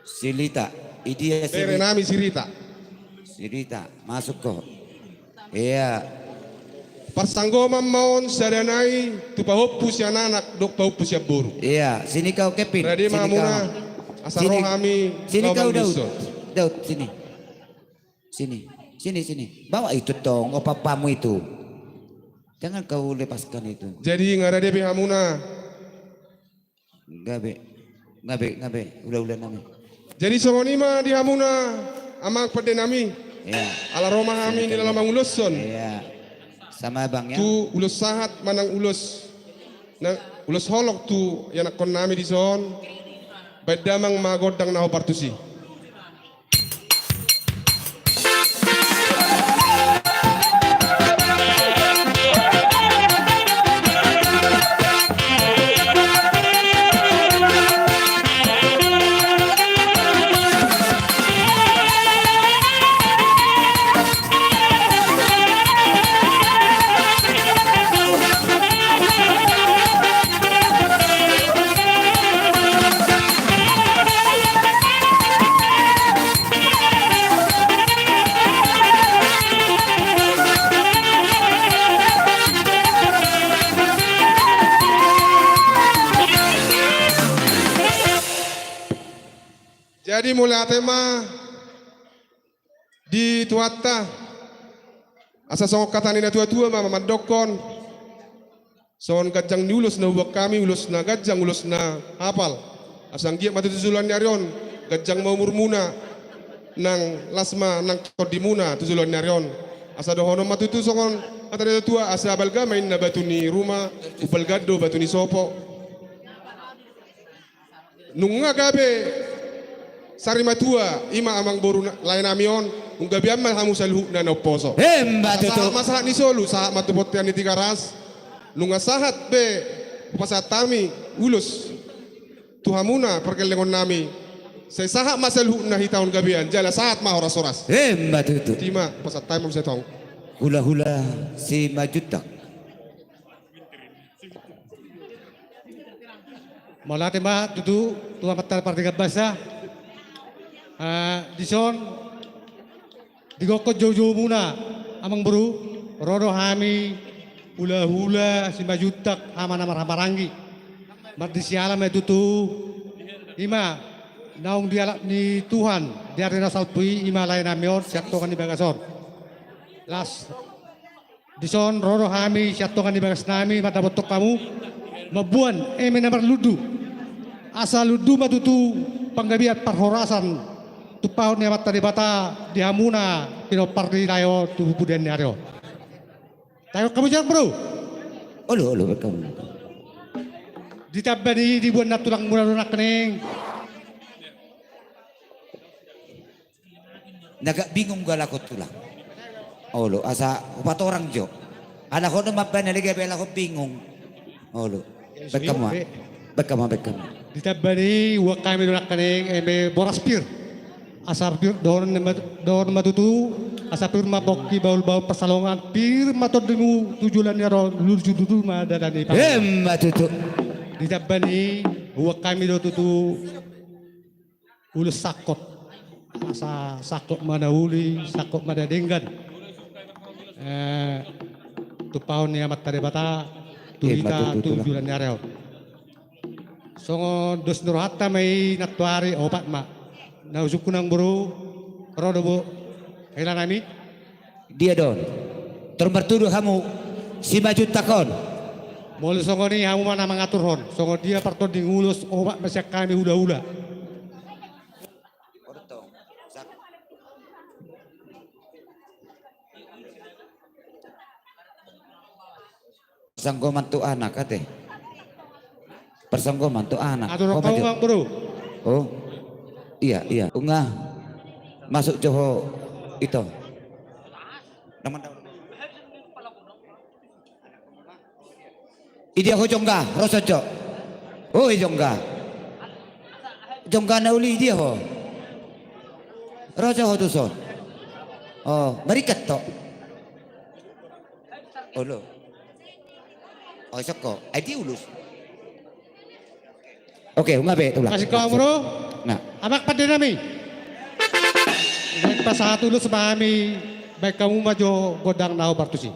Si Rita, i dia si Rita? Berenami si Rita. Si Rita, masuk ho. Iya. Parsanggoman ma on sada nai tu pahompu sian anak dohot pahompu sian boru. Iya, sini kau Kepin. Rade ma hamuna, asa ro hami. Sini kau Daud. Daud, sini. Sini, sini, sini. Bawa itu tong, opa-opamu itu. Jangan kau lepaskan itu. Jadi nga rade be hamuna. Gabe, gabe, gabe, hulahulanami. Jadi songon i ma di hamuna, amang pandenami. Iya. Ala ro ma hami nilala manguloshon. Iya. Sama abang ya. Tu ulos sahat manang ulos, na, ulos holong tu ianakkonnami dison. Baen damang ma gondang na hombar tusi. Jadi mauliate ma di Tuhanta. Asa songon hata ni natuatua ma mandokkon, songon ganjang ni ulos na huboan hami, ulos na ganjang, ulos na hapal. Asa anggiat ma tutu tu joloan ni ari on ganjang ma umurmuna, nang las ma nang tondimuna tu joloan ni ari on. Asa dohonon ma tutu songon hata ni natuatua, asa balga ma inna batu ni ruma, umbalga do batu ni sopo. Nunga gabe sarimatua, i ma amangboru na-, laenami on, nunga gabean ma hamu saluhutna na umposo. Emma tutu. Sahat ma sahat ni solu, sahat ma tu bontean ni Tigaras. Nunga sahat be hupasahat hami ulos tu hamuna pargellengonnami. Sai sahat ma saluhutna hita on gabean, jala sahat ma horas-horas. Emma tutu. Ima hupasahat hami ulos i tong. Hulahula Simanjuntak. Mauliate ma tutu tu Amanta Pardenggan Basa. Ah, dison digokkon joujoumuna, amangboru, ro do hami hulahula Simanjuntak, ama na marhahamaranggi. Mardisiala ma i tutu, ima naung dialap ni Tuhan di ari na salpu i, ima laenami on sian tonga ni bagas on. Las. Dison ro do hami sian tonga ni bagasnami mandapothon hamu, mamboan eme na marlundu. Asa lundu ma tutu panggabean parhorasan tumpahon ni Amanta Debata di hamuna pinompar ni lae on tu pudian ni ari on. Tangihon hamu sian, bro. Olo, olo, baen hamu. Ditambai ni diboan na tulangmuna do nangkining. Na gak bingung galakhon tulang. Olo, asa hupatorang jo. Ala hona mambaen ale gabe alahon bingung. Olo. Baen hamu ma. Baen hamu ma, baen hamu ma. Ditambai ni huboan hami do nangkining eme boras pir. Asa pir dohonon ma, dohonon ma tutu, asa pir ma pongki bahulbahul pansalongan, pir ma tondimu tu joloan ni ari on, lurus jududu ma dalan ni pangan. Emma tutu. Ditambai ni huboan hami do tutu ulos sangkot. Asa sangkot ma na uli, sangkot ma na denggan. Eh, tumpahon ni Amanta Debata tu hita tu joloan ni ari on. Songon dos ni rohanta ma i nantoari, opat ma. Na husungkun, amangboru, ro do, bo, helanami. Dia do on? Tor martudu hamu Simanjuntak on. Molo songon i hamu ma na mangaturhon. Songon dia partonding ulos, opat ma sian hami hulahula. Parsanggoman tu anak ate. Parsanggoman tu anak. Atur ho, amangboru. Oh. Iya, iya. Unga. Masuk jo ho ito. Idia ho jongga, ro jo. Oh, i jongga. Jongga na uli idia ho. Ro jo ho tuson. Oh, marikkat to. Olo. Oh, sokko. Ai di ulus. Oke, unga be, tulang. Kasih kau, bro. Nah. Abang pande nami. Baik, pasahat ulos ma hami, baen hamu ma jo gondang na hombar tusi.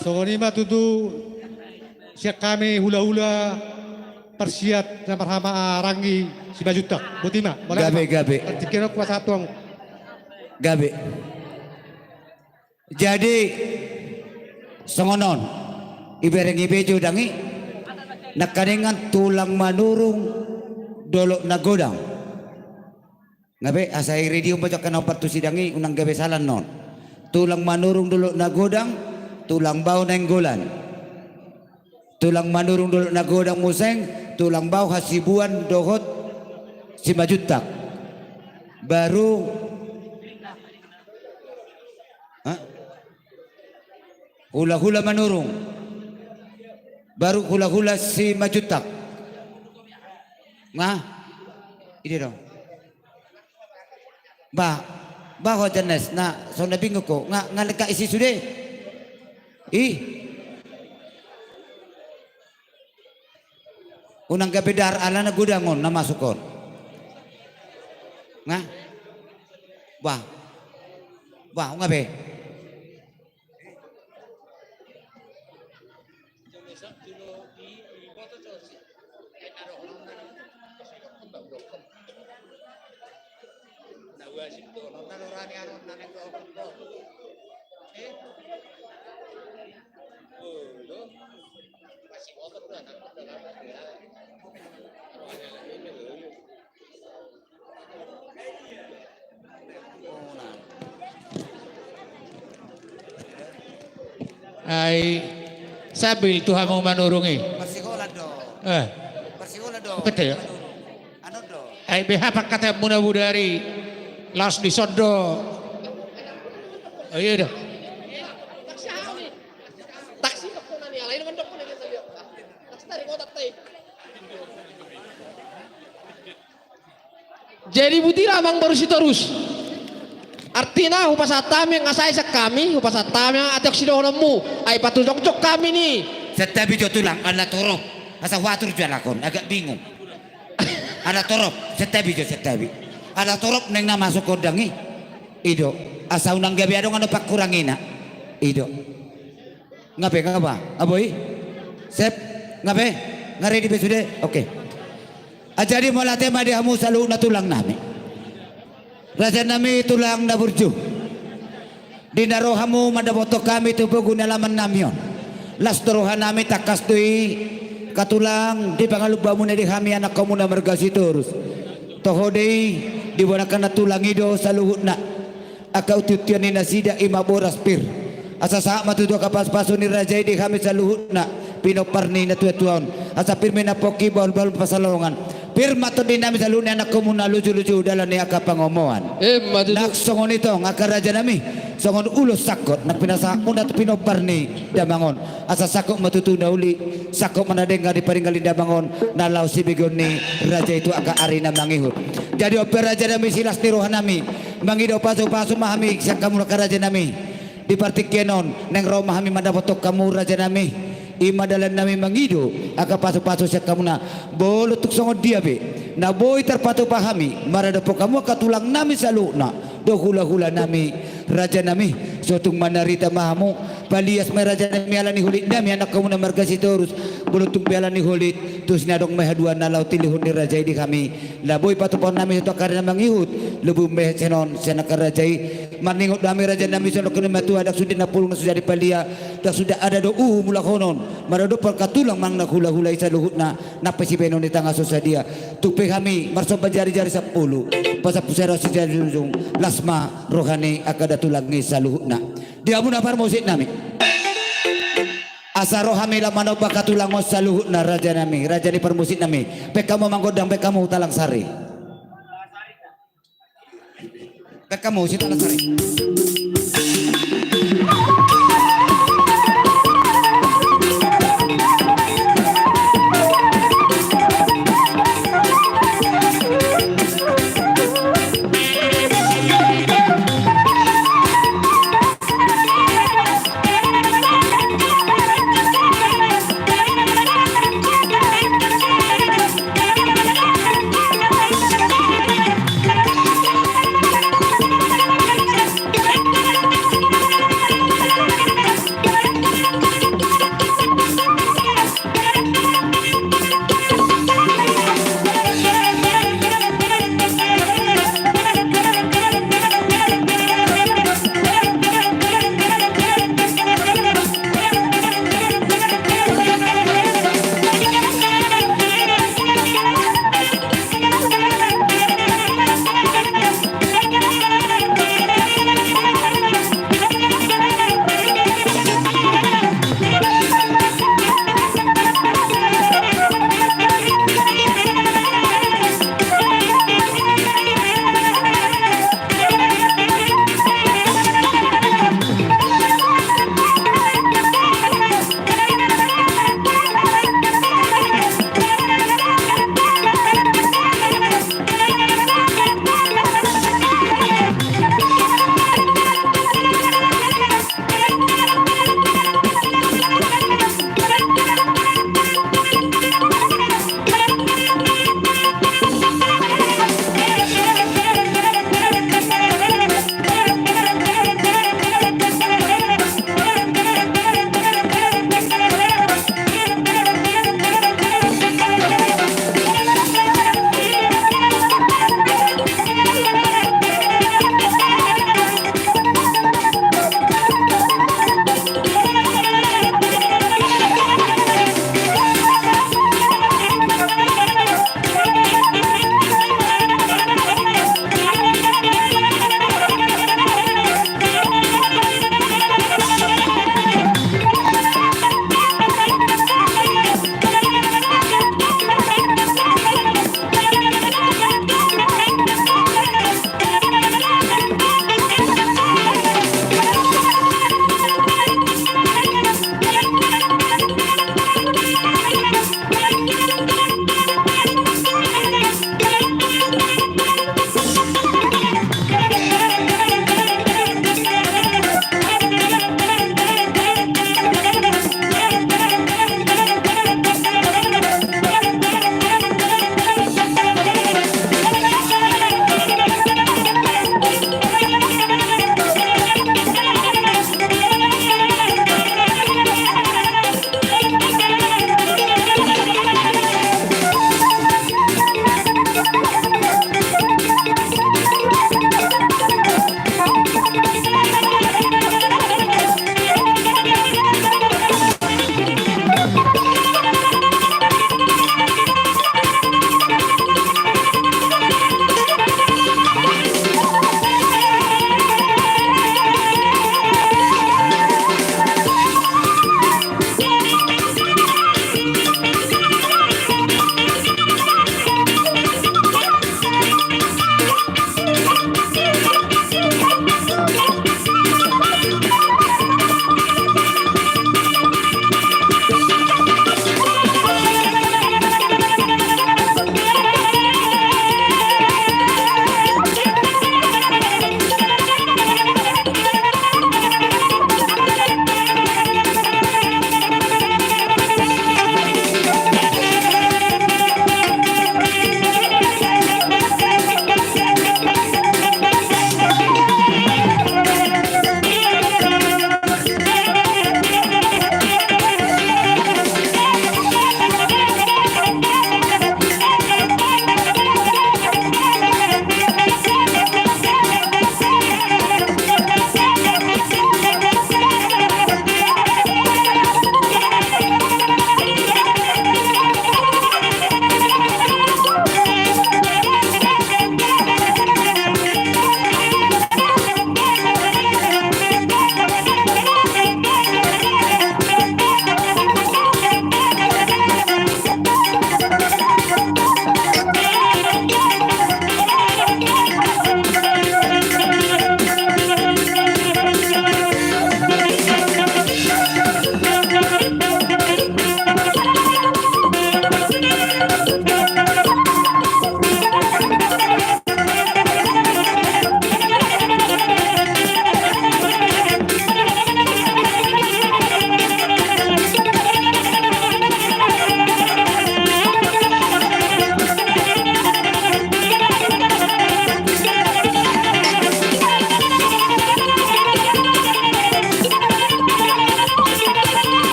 Songon i ma tutu sian hami hulahula parsiat na marhaha Ranggi Simanjuntak. Boti ma, mauliate ma. Gabe, gabe. Partingkian on hupasahat tu hamu. Gabe. Jadi songon on, ibereng i be jo dang i, nangkaningan tulang Manurung Dolok Nagodang. Nga be, asa i ready on bajo angka na ompat tu sidang i, unang gabe sala annon. Tulang Manurung Dolok Nagodang, tulang Bao Nainggolan. Tulang Manurung Dolok Nagodang muse, tulang Bao Hasibuan dohot Simanjuntak. Baru, ha? Hulahula Manurung. Baru hulahula Simanjuntak. Nga? Ide do. Bah, bah ho jenes, na songon na bingung ho, nga, nga lengkap isi sude. Ih. Unang gabe dar alana godang on na masuk on. Nga? Bah. Bah, nga be. Ai, sambil tu hamu Manurung i. Marsiholan do. Eh. Marsiholan do. Betul. Manurung. Anu do. Ai, beha pangkataion muna bodari. Laos dison do. Oh, iya do. Taksi. Jadi boti ra amang boru Sitorus. Artina hupasahat hami, nga sae sian hami, hupasahat hami, ate sidohononmu, ai patujongjong hami ni. Santabi jo tulang, ala torop, asa huatur jo halak on, agak bingung. Ala torop, santabi jo, santabi. Ala torop naeng na masuk gondang i. I do, asa unang gabe adong na pangkurangina. I do. Nga be, nga ba? Aboi? Sip? Nga be? Nga ready be sude? Oke. Ah, jadi mauliate ma di hamu saluhutna tulang nami. Raja nami tulang na burju. Di na ro hamu mandapothon hami tu pogu ni alaman nami on. Las do roha nami tangkas do i, angka tulang, di pangalumba muna di hami anakhon muna marga Sitorus. Toho do i, di bona angka na tulang i do saluhutna. Angka uti-utian ni nasida i ma boras pir. Asa sahat ma tutu angka pasu-pasu ni raja i di hami saluhutna. Pinompar ni natua-tua on. Asa pir ma i na pongki bahul-bahul pasalongan. Pir ma tondi nami saluhutna anakhon muna luju-luju dalan ni angka pangomoan. Emma tutu. Nang songon i tong angka raja nami. Songon ulos sangkot. Nang pinasahat muna tu pinompar ni damang on. Asa sangkot ma tutu na uli, sangkot ma na denggan di paringgil ni damang on, na laho sibegeon ni raja i tu angka ari na mangihut. Jadi on pe raja nami silas ni roha nami, mangido pasu-pasu ma hami sian hamu angka raja nami. Di partingkian on, naeng ro ma hami mandapothon hamu raja nami. I ma dalan nami mangido, angka pasu-pasu sian hamuna. Molo tung songon dia pe, na boi tarpatupa hami, maradophon hamu angka tulang nami saluhutna. Do hula-hula nami, raja nami, so tung manarita ma hamu, palias ma i raja nami ala ni holit nami anakhon muna marga Sitorus, molo tung pe ala ni holit, tus ni adong ma i haduan na laho tilihon ni raja i di hami, na boi patupahon nami tu angka ari na mangihut, lobihon ma i sian on, sian angka raja i, marningot do hami raja nami, songon na matua, ndang sude na pulung na so jadi palia, ndang sude ada do uhum ulahonon, maradophon angka tulang manang na hula-hula i saluhutna, nang pe sibahenon ni tanga so sadia. Tung pe hami marsomba jari-jari sampulu. Pasampulu sari ro sijari ujung. Las ma roha ni angka datulang i saluhutna. Di hamu na parmusik nami. Asa ro hami laho manomba angka tulang on saluhutna raja nami. Raja ni parmusik nami. Baen hamu amang gondang, baen hamu talang sari. Baen hamu si talang sari.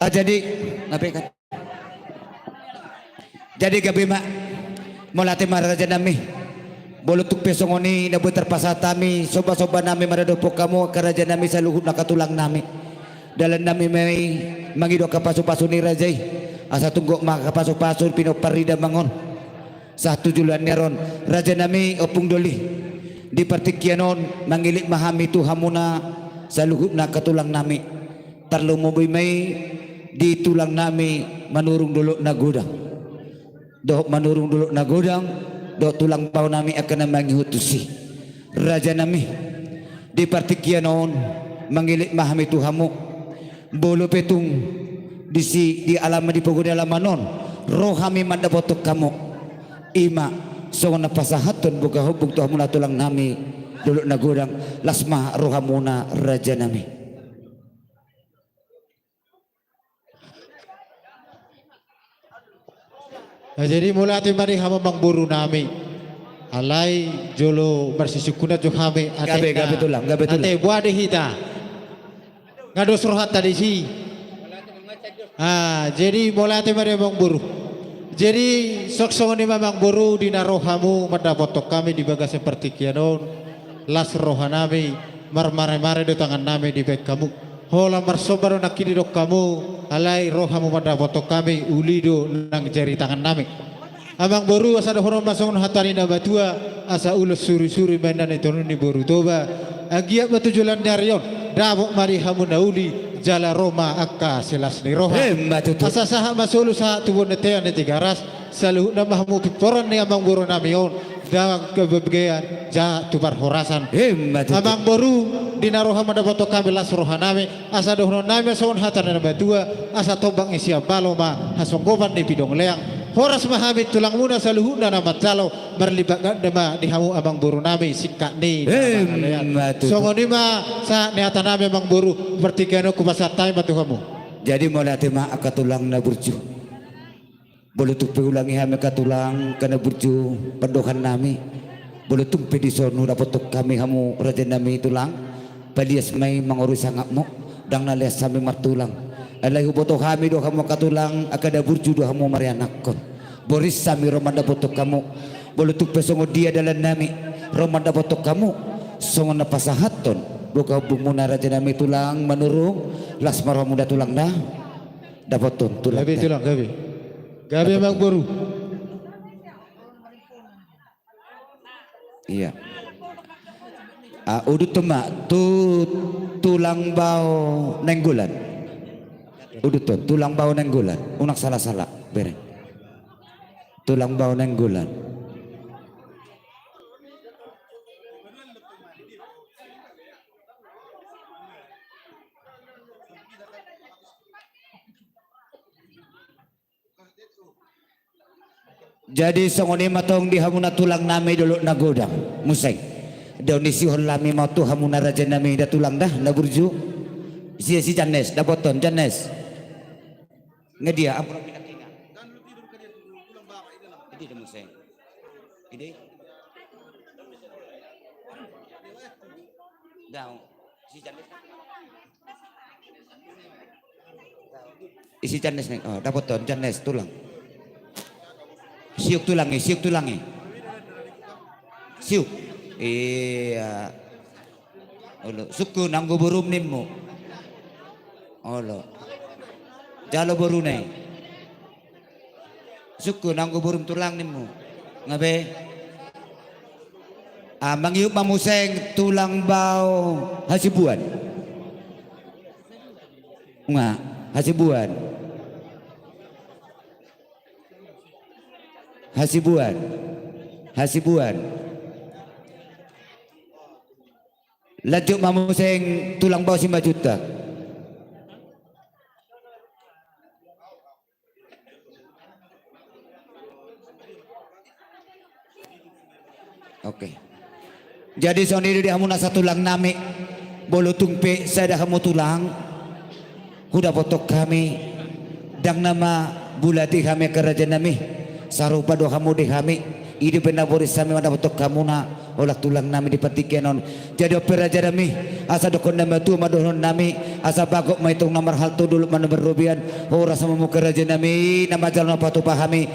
Ah, jadi, ngape kan? Jadi gabe ma, mauliate ma raja nami. Molo tung pe songon i na boi tarpasahat hami somba-somba nami maradophon hamu angka raja nami saluhutna angka tulang nami. Dalan nami ma i mangido angka pasu-pasu ni raja i. Asa tung gok ma angka pasu-pasu pinompar ni damang on. Sahat tu joloan ni ari on, raja nami, ompung doli. Di partingkian on mangelek ma hami tu hamuna saluhutna angka tulang nami. Tarlumobi ma i di tulang nami Manurung Dolok Nagodang. Dohot Manurung Dolok Nagodang, dohot tulang bao nami angka na mangihut tusi. Raja nami, di partingkian on mangelek ma hami tu hamu. Molo pe tung disi di alaman, di pogu ni alaman on ro hami mandapothon hamu, i ma songon na pasahathon boha ombun tu hamuna tulang nami Dolok Nagodang, las ma rohamuna raja nami. Nah, jadi mauliate ma di hamu amangboru nami. Alai jolo marsisungkunan jo hami, ate. Gabe, gabe tulang, gabe tulang. Ate, boha di hita? Nga dos rohanta disi. Ah, jadi mauliate ma di amangboru. Jadi songon i ma amangboru, di na ro hamu mandapothon hami di bagasan partingkian on, las roha nami, marmare-mare do tangan nami dibaen hamu. Holan marsomba do nangkin didok hamu, alai ro hamu mandapothon hami, uli do nang jari tangan nami. Amangboru, asa dohonon ma songon hata ni na matua, asa ulos suri-suri ma inna ni tondi ni boru Toba. Anggiat ma tu joloan ni ari on dapot ma di hamu na uli, jala ro ma angka silas ni roha. Emma tutu. Asa sahat ma solu sahat tu bontean ni Tigaras, saluhutna ma hamu pimporan ni amangboru nami on, dang kebebegean, ja tu parhorasan. Emma tutu. Amangboru, di na ro hamu mandapothon hami, las roha nami, asa dohonon nami songon hata ni na matua, asa tombak ni sian balo ma hasonggopan ni pidong leang. Horas ma hami tulangmuna saluhutna na manjalo, marlipat ganda ma di hamu amangboru nami singkat ni. Emma tutu. Songon i ma sahat ni hata nami amangboru, partingkian on hupasahat hami ma tu hamu. Jadi mauliate ma angka tulang na burju. Molo tung pe huulangi hami angka tulang, angka na burju, pandohan nami. Molo tung pe dison hudapothon hami hamu raja nami tulang, palias ma i mangorui sangapmu, dang na leas hami martulang. Alai huboto hami do hamu angka tulang, angka na burju do hamu marianakhon. Boris hami ro mandapothon hamu. Molo tung pe songon dia dalan nami ro mandapothon hamu, songon na pasahathon boha ombunmuna raja nami tulang Manurung, las ma rohamuna tulang da. Dapothon tulang. Gabe tulang, gabe. Gabe amangboru. Iya. Ah, uduthon ma tu tulang bao Nainggolan. Uduthon tulang bao Nainggolan. Unang sala-sala, bereng. Tulang bao Nainggolan. Jadi songon i ma tong di hamuna tulang nami Dolok Nagodang. Muse. Dao ni sihol hami ma tu hamuna raja nami da tulang da, na burju. Si, si Jannes, dapothon Jannes. Nga dia, ampun, ampun, ampun. Ide da muse. Ide. Dao. Si Jannes. Isi Jannes ne. Oh, dapothon Jannes tulang. Siuk tulang i, siuk tulang i. Siuk. Iya. Olo, sungkun anggo borum nimmu. Olo. Jalo boruna i. Sungkun anggo borum tulang nimmu. Nga be? Ah, mangihut ma muse tulang bao Hasibuan. Nga, Hasibuan. Hasibuan. Hasibuan. Lanjut ma muse tulang bao Simanjuntak. Oke. Jadi songon i do di hamuna satulang nami, molo tung pe sada hamu tulang hudapothon hami, dang nama bulat di hami angka raja nami, sarupa do hamu di hami. I do pe na boris hami mandapothon hamuna, holan tulang nami di partingkian on. Jadi on pe raja nami, asa dohonon nami tu ma dohonon nami, asa bagot ma itong na marhalto, dolok ma na marrobean, horas ma muse raja nami, na manjalo na patupa hami,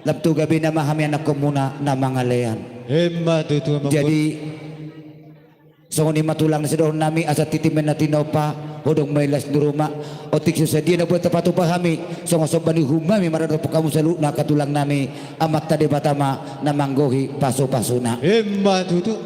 lam tu gabe nama hami anakhonmuna na mangalean. Emma tutu, Amang Boru. Jadi songon i ma tulang na sidohonon nami, asa tintin ma na tinompa, hodong ma i las ni ruma. Otik so sadia na boi tapatupa hami, songon somba ni uhum hami maradophon hamu saluhutna angka tulang nami, Amanta Debata ma na manggohi pasupasuna. Emma tutu.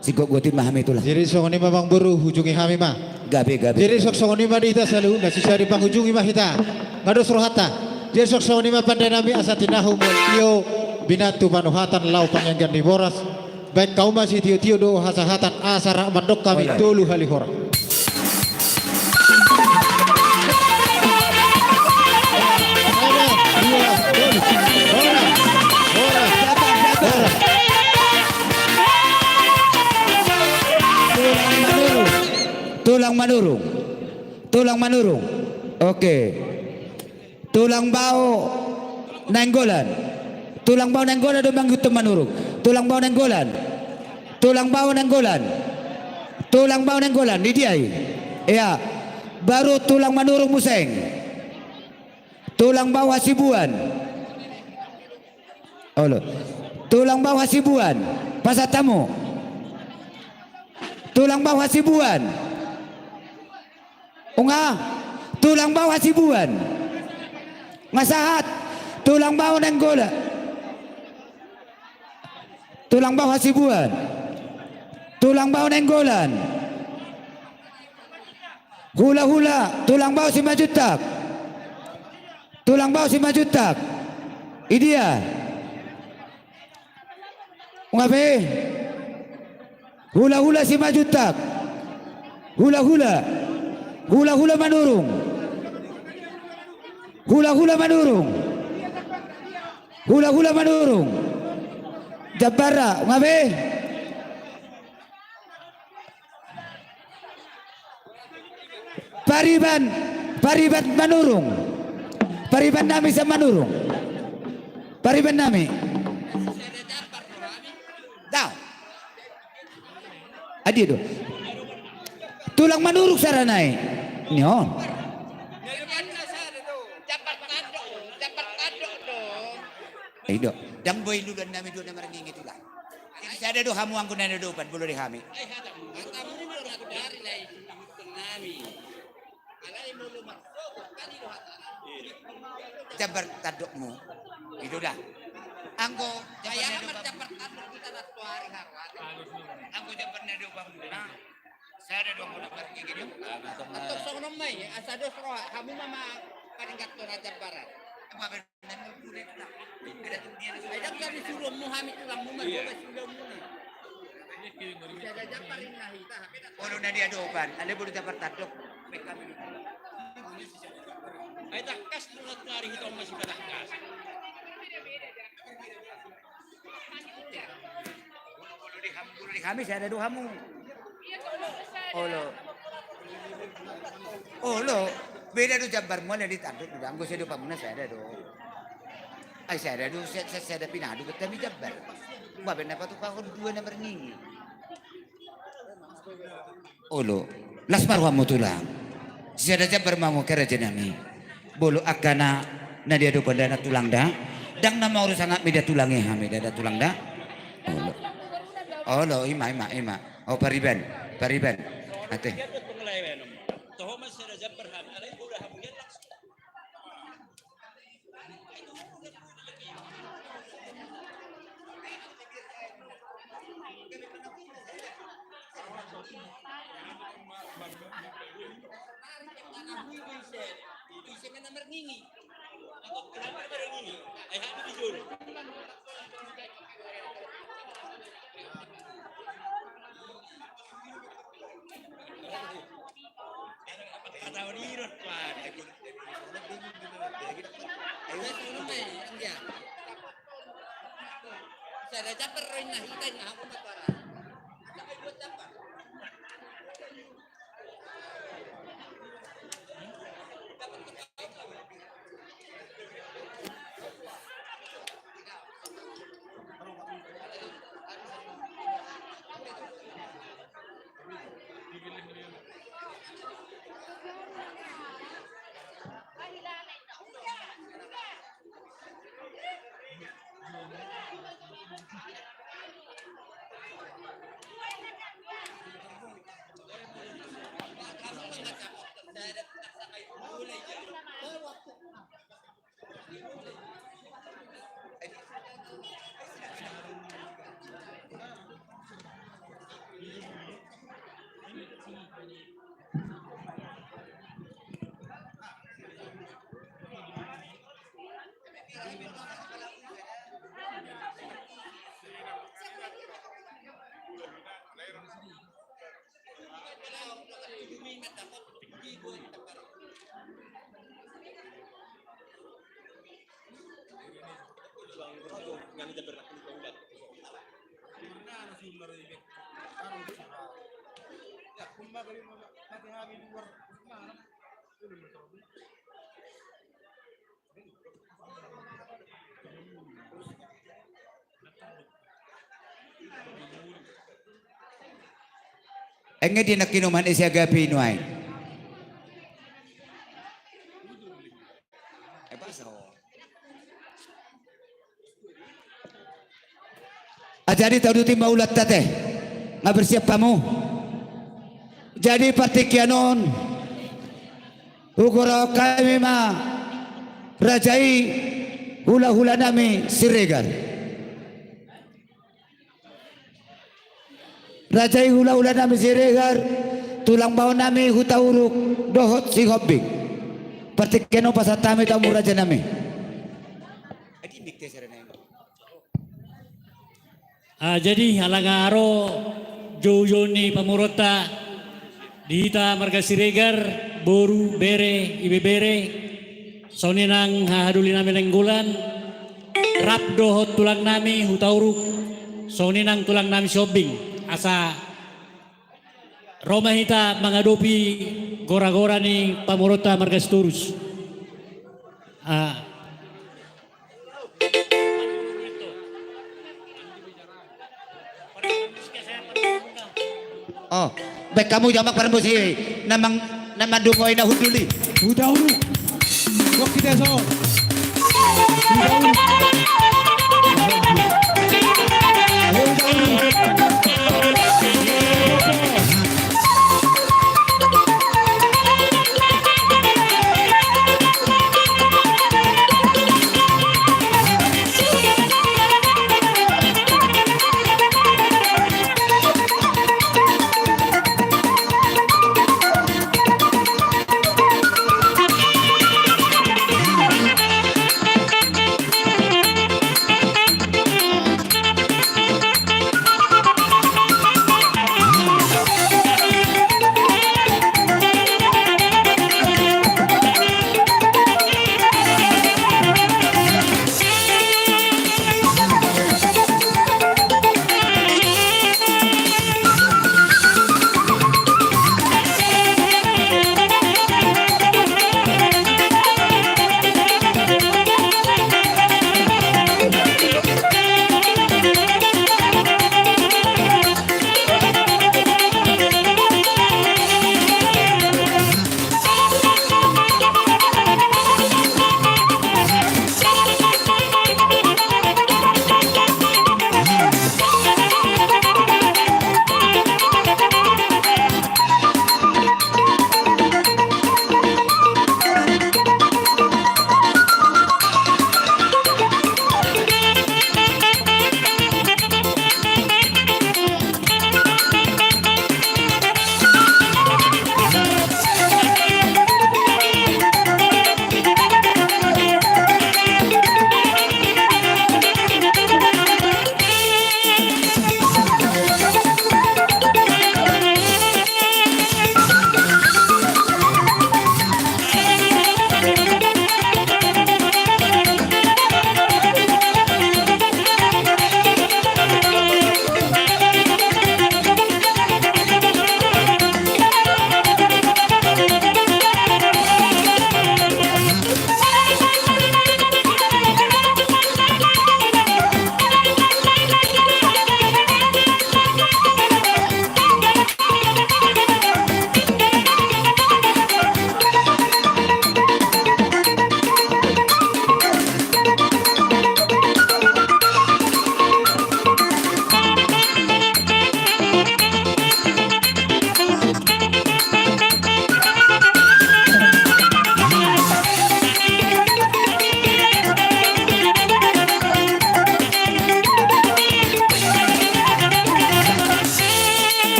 Sigotgot i ma hami tulang. Jadi songon i ma, Amang Boru, ujungi hami ma. Gabe, gabe. Jadi songon i ma di hita saluhutna, sisada pangujungi ma hita. Nga dos rohanta. Jadi songon i ma pande nami, asa tinahu ma tio, binantu panuhatan, laho pangianggian ni boras. Baen hamu ma sitiotio dohot hasahatan, asa rap mandok hami tolu hali horas. Tulang Manurung. Tulang Manurung. Oke. Tulang Bao Nainggolan. Tulang Bao Nainggolan do mangihuthon Manurung. Tulang Bao Nainggolan. Tulang Bao Nainggolan. Tulang Bao Nainggolan. Di dia i? Ea. Baru Tulang Manurung muse. Tulang Bao Hasibuan. Olo. Tulang Bao Hasibuan. Pasahat hamu. Tulang Bao Hasibuan. Nunga. Tulang Bao Hasibuan. Nga sahat. Tulang Bao Nainggolan. Tulang Bao Hasibuan. Tulang Bao Nainggolan. Hulahula, Tulang Bao Simanjuntak. Tulang Bao Simanjuntak. Idia? Nunga pe? Hulahula Simanjuntak. Hulahula. Hulahula Manurung. Hulahula Manurung. Hulahula Manurung. Jambarna, nunga pe? Pariban, pariban Manurung. Pariban nami sian Manurung. Pariban nami. Da. Adia do. Tulang Manurung sada nai. Ni on. Ido. Ndang boi luluan nami dua na marngingi tulang. Jadi sada do hamu anggo na nidok-dokan, molo di hami. Jambar tandokmu. Ido da. Anggo jambar na nidok-dokan. Anggo jambar na nidok-dokan. Sada do hamu na marngingi. Antong songon on ma i, asa dos roha, hamu ma ma paringkat tu na jambaran. Ai ndang gabe suruonmu hami tulangmu ma, boga suruonmu na. Bisa jajan paling na hita. Olo na di adopan, ale bolu jambar tandok. Ai tangkas tu na tuari hita on masih batangkas. Olo di hamu, olo di hami sada do hamu. Olo. Olo. Beda do jambarmu ale di tandok do, anggo sai dopanmuna sada do. Ai sada do, sa-, sa-, sada pinadu bet hami jambar. Baen na patupahon dua na marngingi. Olo. Las ma rohamu tulang. Sisada jambar ma hamu angka raja nami. Molo angka na, na di adopan da na tulang da. Ndang na maurus sangap mida tulang i hami da, da tulang da. Olo. Olo, ima, ima, ima. O, pariban, pariban. Ate. Enge di na kinuman isi agapi nuaeng. Jadi tauduti ma ulaonta te, nga bersiap hamu. Jadi partingkian on hugorahon hami ma raja i hulahula nami Siregar. Raja i hulahula nami Siregar, tulang bao nami Hutauruk dohot Sihombing. Partingkian on pasahat hami tu hamu raja nami. Ah, jadi ala nga ro joujou ni pamoruonta di hita marga Siregar, boru, bere, ibebere, songon i nang hahadoli nami Nainggolan, rap dohot tulang nami Hutauruk, songon i nang tulang nami Sihombing, asa ro ma hita mangadopi goragora ni pamoruonta marga Sitorus. Ah. Oh, baen hamu jamak parmusik na mang, na mandungoi na hundul i. Hutauruk. Gok kita so. Hutauruk. Hutauruk.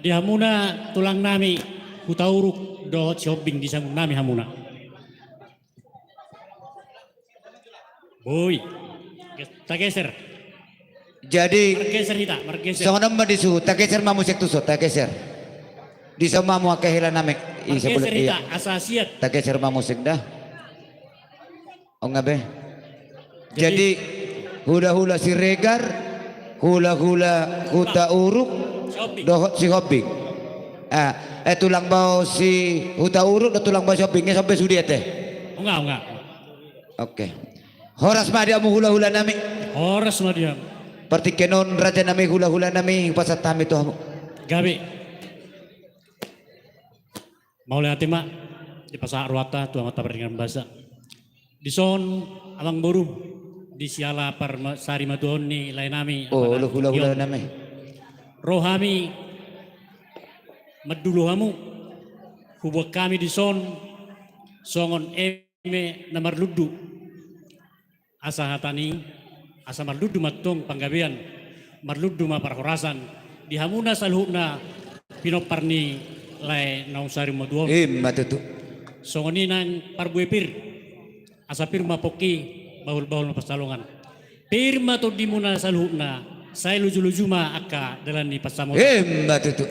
Di hamuna tulang nami Hutauruk dohot Sihombing, di sangun nami hamuna. Boi. Ges-, tageser. Jadi, margeser hita, margeser. Songon on ma disi, tageser ma musik tuson, tageser. Dison ma hamu angka hela nami. Margeser hita, asa siat. Tageser ma musik da. Ong abe. Jadi, jadi, hula-hula Siregar, hula-hula Hutauruk, Sihombing. Dohot Sihombing. Ah, eh, tulang bao si Hutauruk, dohot tulang bao Sihombing, nge sampe sude ate. Ong, ong. Oke. Horas ma di hamu hula-hula nami. Horas ma di hamu. Partingkian on raja nami, hula-hula nami, hupasahat hami tu hamu. Gabe. Mauliate ma, dipasahat rohanta tu Amanta Pardenggan Basa. Dison, amang boru, di siala parsarimatua ni lae nami. Oh, Amanta hula-hula nami. Ro hami mandulu hamu, huboan hami dison songon eme na marlundu. Asa hata ni, asa marlundu ma antong panggabean, marlundu ma parhorasan di hamuna saluhutna pinompar ni lae naung sarimatua on. Ima tutu. Songon i nang parbue pir, asa pir ma pongki, bahul-bahul ma pansalongan. Pir ma tondimuna saluhutna, sai luju-luju ma angka dalan ni pansamotan. Ima tutu.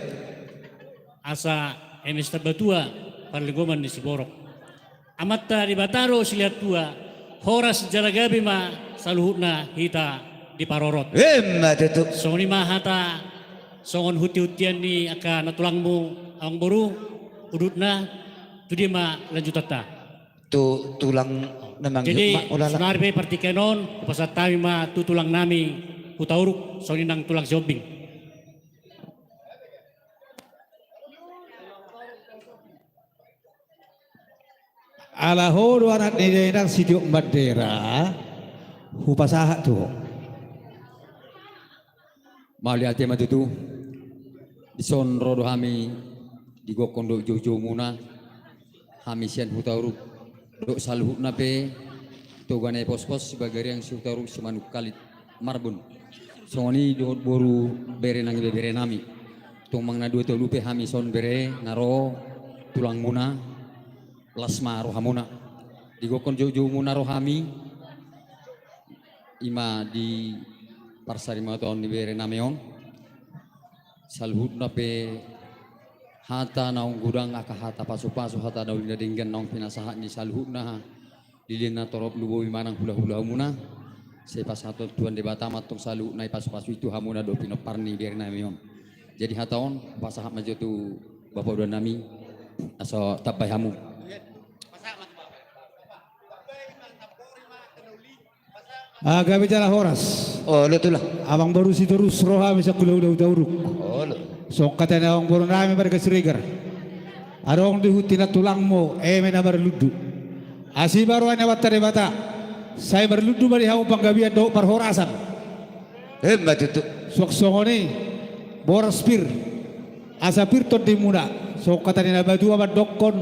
Asa eme sitambatua, parlinggoman ni siborok. Amanta Debata do silehon tua, horas jala gabe ma saluhutna hita diparorot. Ima tutu. Songon i ma hata, songon hunti-huntian ni angka na tulangmu, amang boru, udutna, tu dia ma lanjutanta. Tu tulang na mangihut ma ulala. Jadi, saonari pe partingkian on, hupasahat hami ma tu tulang nami Hutauruk, songon i nang tulang Sihombing. Ala ho do anak ni dainang sitiop bandera, hupasahat tu ho. Mauliate ma tutu. Dison ro do hami, digokhon dohot joujoumuna, hami sian Hutauruk. Dohot saluhutna pe, Toga Nai Pospos, Sibagariang, Sihutauruk, Simanungkalit, Marbun. Songon i dohot boru, bere nang ibebere nami. Tong manang na dua tolu pe hami son bere, na ro tulangmuna, las ma rohamuna. Digokhon joujoumuna ro hami, ima di parsarimatuaon ni bere nami on. Saluhutna pe hata naung godang angka hata pasupasu, hata na uli na denggan naung pinasahat ni saluhutna lilian na torop lumobi manang hulahulaonmuna. Sai pasahathon Tuhan Debata ma antong saluhutna i pasupasu i tu hamuna dohot pinompar ni bere nami on. Jadi hata on pasahat ma jo tu bapak uda nami, asa tambai hamu. Ah, gabe jala horas. Olo tulang. Amang boru Sitorus, ro hami sian hulahula Hutauruk. Olo. Songon hata ni amang boru nami marga Siregar. Adong di hunti na tulangmu, eme na marlundu. Asi ma roha ni Amanta Debata. Sai marlundu ma di hamu panggabean dohot parhorasan. Ima tutu. Suang songon i, boras pir. Asa pir tondimuna, songon hata ni natua-tua mandokhon,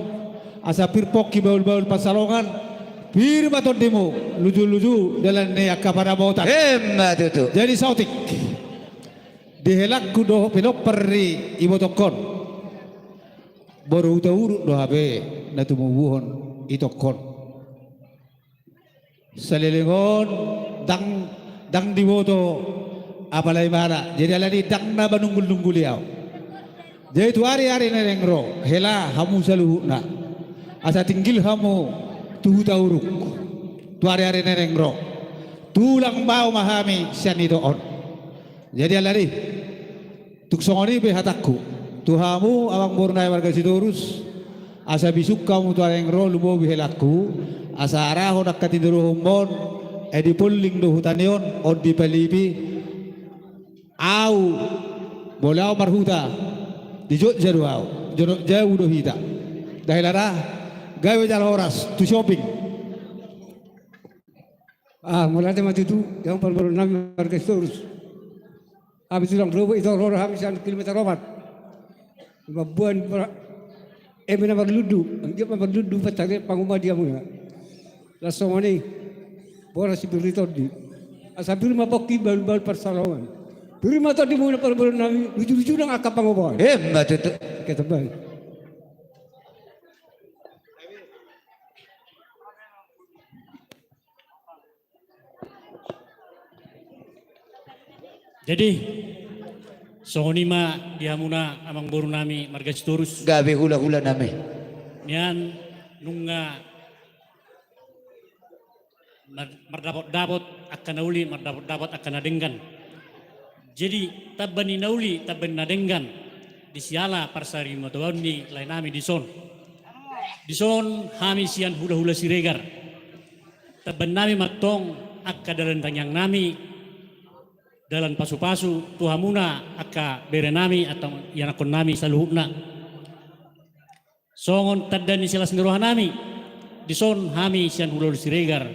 asa pir pongki bahul-bahul pansalongan, pir ma tondimu, luju-luju dalan ni angka panamotan. Ima tutu. Jadi saotik. Di helangku dohot pinompar ni ibotongkon. Boru Hutauruk do hape, na tumubuhon itongkon. Saleleng on, ndang, ndang diboto, apala imana. Jadi alani ndang na manunggul-nungguli au. Jadi tu ari-ari na naeng ro, hela hamu saluhutna. Asa tinggil hamu tu Hutauruk. Tu ari-ari na naeng ro. Tulang bao ma hami sian ito on. Jadi alani. Tung songon i pe hatangku, tu hamu amang boru nami marga Sitorus, asa bisuk hamu tu ari naeng ro lumobi helangku, asa arahon angka tindarohonmon, eh, dipolling do huta ni on, on dipalipi, au, molo au marhuta, di Jogja do au, jonok jabu do hita. Dahela ra, gabe jala horas, tu Sihombing. Ah, mauliate ma tutu, di hamu parboru nami marga Sitorus. Hami tulang Lobo, ito ro hami sian kilometer opat. Mamboan eme na marlundu, anggiat ma marlundu, pantare panguma di hamuna. Laos songon i, boras si pir ni tondi. Asa pir ma pongki bahul-bahul pansalongan. Turi ma tondimuna parboruon nami, luju-luju nang angka pangomoan. Emma tutu. Keteban. Jadi, songon i ma di hamuna amangboru nami marga Sitorus. Gabe hulahula nami. Nian nunga mar-, mardapot-dapot angka na uli, mardapot-dapot angka na denggan. Jadi, tamba ni na uli, tamba ni na denggan, di siala parsarimatuaon ni lae nami dison. Dison hami sian hulahula Siregar. Tamban nami ma antong angka dalan tangiang nami, dalan pasupasu tu hamuna angka bere nami atau ianakhon nami saluhutna. Songon tanda ni silas ni roha nami, dison hami sian hulahula Siregar.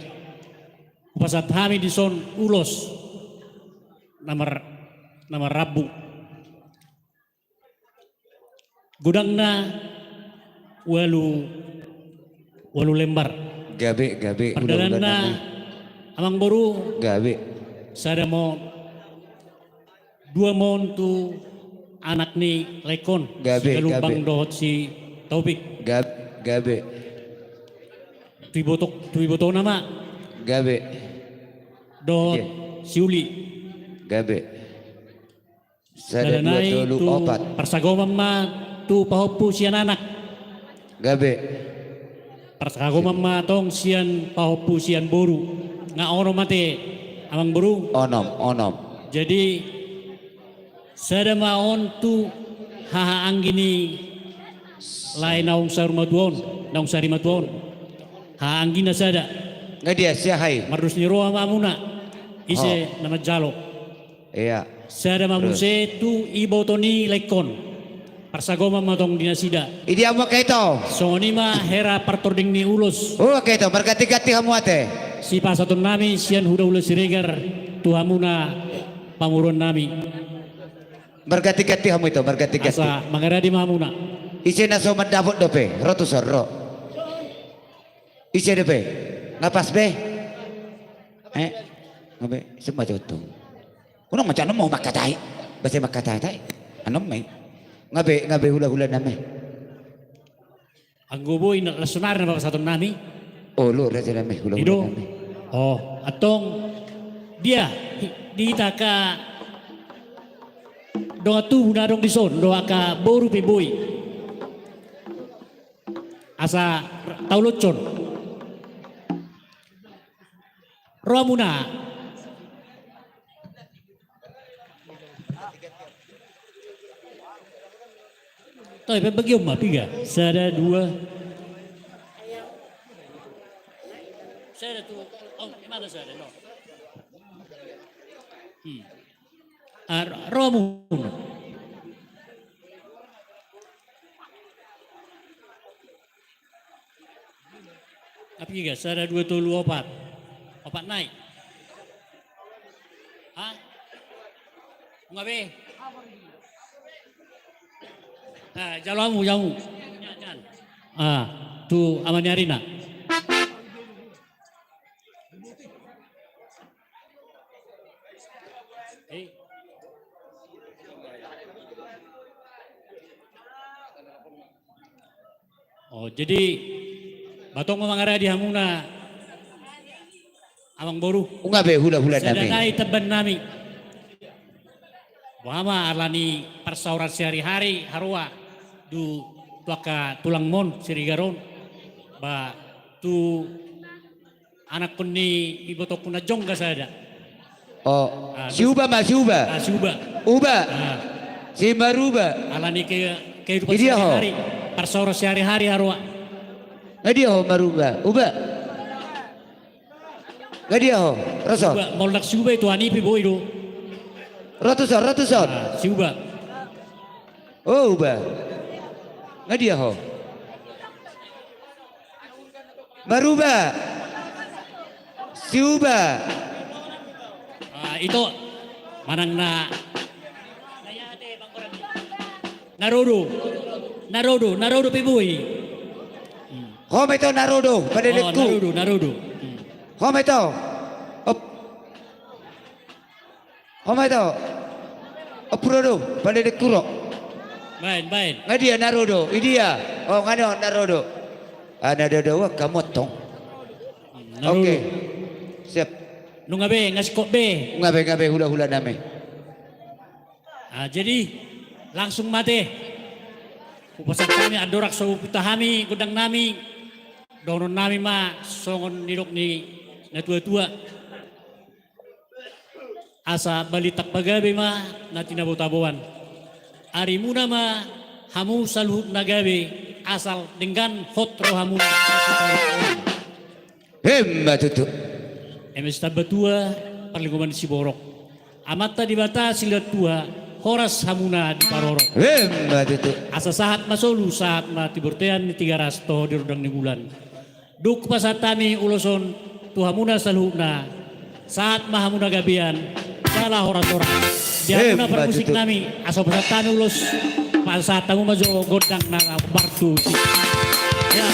Hupasahat hami dison ulos na mar-, na marrambu. Godangna ualu, ualu lembar. Gabe, gabe. Pardalanna, amangboru. Gabe. Sada ma on. Dua ma on tu anak ni laengkon. Gabe, si Galumbang gabe. Dohot si Taufik. Gab-, gabe. Tu ibotok, tu ibotona ma. Gabe. Dohot si Uli. Gabe. Sada, dua, tolu, opat. Parsagoman ma tu pahompu sian anak. Gabe. Parsagoman ma tong sian pahompu sian boru. Nga onom ate, amangboru? Onom, onom. Jadi, sada ma on tu haha anggi ni lae naung sarimatua on, naung sarimatua on. Haha anggina sada. Nga dia, siahai. Mardos ni roha ma hamuna. Ise na manjalo. Ia. Sada ma muse tu iboto ni laengkon. Parsagoman ma tong di nasida. Idia hamu angka ito. Songon i ma hera partording ni ulos. O angka ito, marganti-ganti hamu ate. Sipasahaton nami sian hulahula Siregar tu hamuna pamoruon nami. Marganti-ganti hamu ito, marganti-ganti. Asa mangaradi ma hamuna. Ise na so mandapot dope, ro tu son, ro. Ise dope? Nga pas be? Eh? Nga be? Ise ma jotong? Unang ma jano mau mangkatai. Basa mangkatai tai. Anom mai. Nga be, nga be hulahula nami. Anggo boi na las sonari na pasahaton nami. Olo, raja nami, hulahula nami. O, antong dia, di hita angka dongan tubu na adong dison, dohot angka boru pe boi. Asa taulonshon. Ro hamuna. Toe, pembagion ma, piga? Sada, dua. Sada tu, o, di mana sada, no? Hmm. Ah, ro hamuna. Nga piga, sada, dua, tolu, opat. Opat nai. Ha? Nga be? Ah, jalo hamu, jalo hamu. Ah, tu ama ni arina. Eh. O, jadi, batong ma mangaradi hamuna, amangboru. Nga be hulahula nami. Sada nai tamban nami. Boha ma ala ni parsaoran sehari-hari haroa tu, tu angka tulangmon Siregar on. Ba tu anakhon ni ibotongku na jongga sada. O, ah, si Uba ma, si Uba. Ah, si Uba. Uba. Ah. Si Maruba. Ala ni ke-, kehidupan sehari-hari. Parsaoran sehari-hari haroa. Nga dia ho Maruba? Uba. Nga dia ho? Ro son. Uba, molo ndang si Uba i tu hami pe boi do. Ro tu son, ro tu son. Ah, si Uba. O Uba. Nga dia ho? Maruba. Si Uba. Ah, ito. Manang na. Na ro do. Na ro do, na ro do pe boi. Hmm. Ho ma ito na ro do, palelengku. O, na ro do, na ro do. Hmm. Ho ma ito. Op. Ho ma ito. Ampura do, pande de kuro. Baen, baen. Nga dia na ro do, idia. O, nga dia na ro do. A, na do do, wa, kamu tong. Na ro do. Oke. Siap. Nunga be, nga singkop be. Nga be, nga be, hula-hula nami. A, jadi, langsung ma ate. Hupasahat hami andorang so hupunta hami gondang nami. Dohonon nami ma songon nidok ni na tua-tua. Asa balintang pagabe ma na tinabo-taboan. Arimuna ma hamu saluhutna gabe, asal denggan hot rohamuna. Emma tutu. Eme sitamba tua, parlinggoman siborok. Amanta Debata silehon tua, horas hamuna diparorot. Emma tutu. Asa sahat ma solu, sahat ma tibortean ni Tigaras, toho di rondang ni bulan. Dung hupasahat hami ulos on tu hamuna saluhutna, sahat ma hamuna gabean, jala horas-horas. Di hamuna parmusik nami, asa hupasahat hami ulos, pasahat hamu ma jo gondang na partusi. Ya.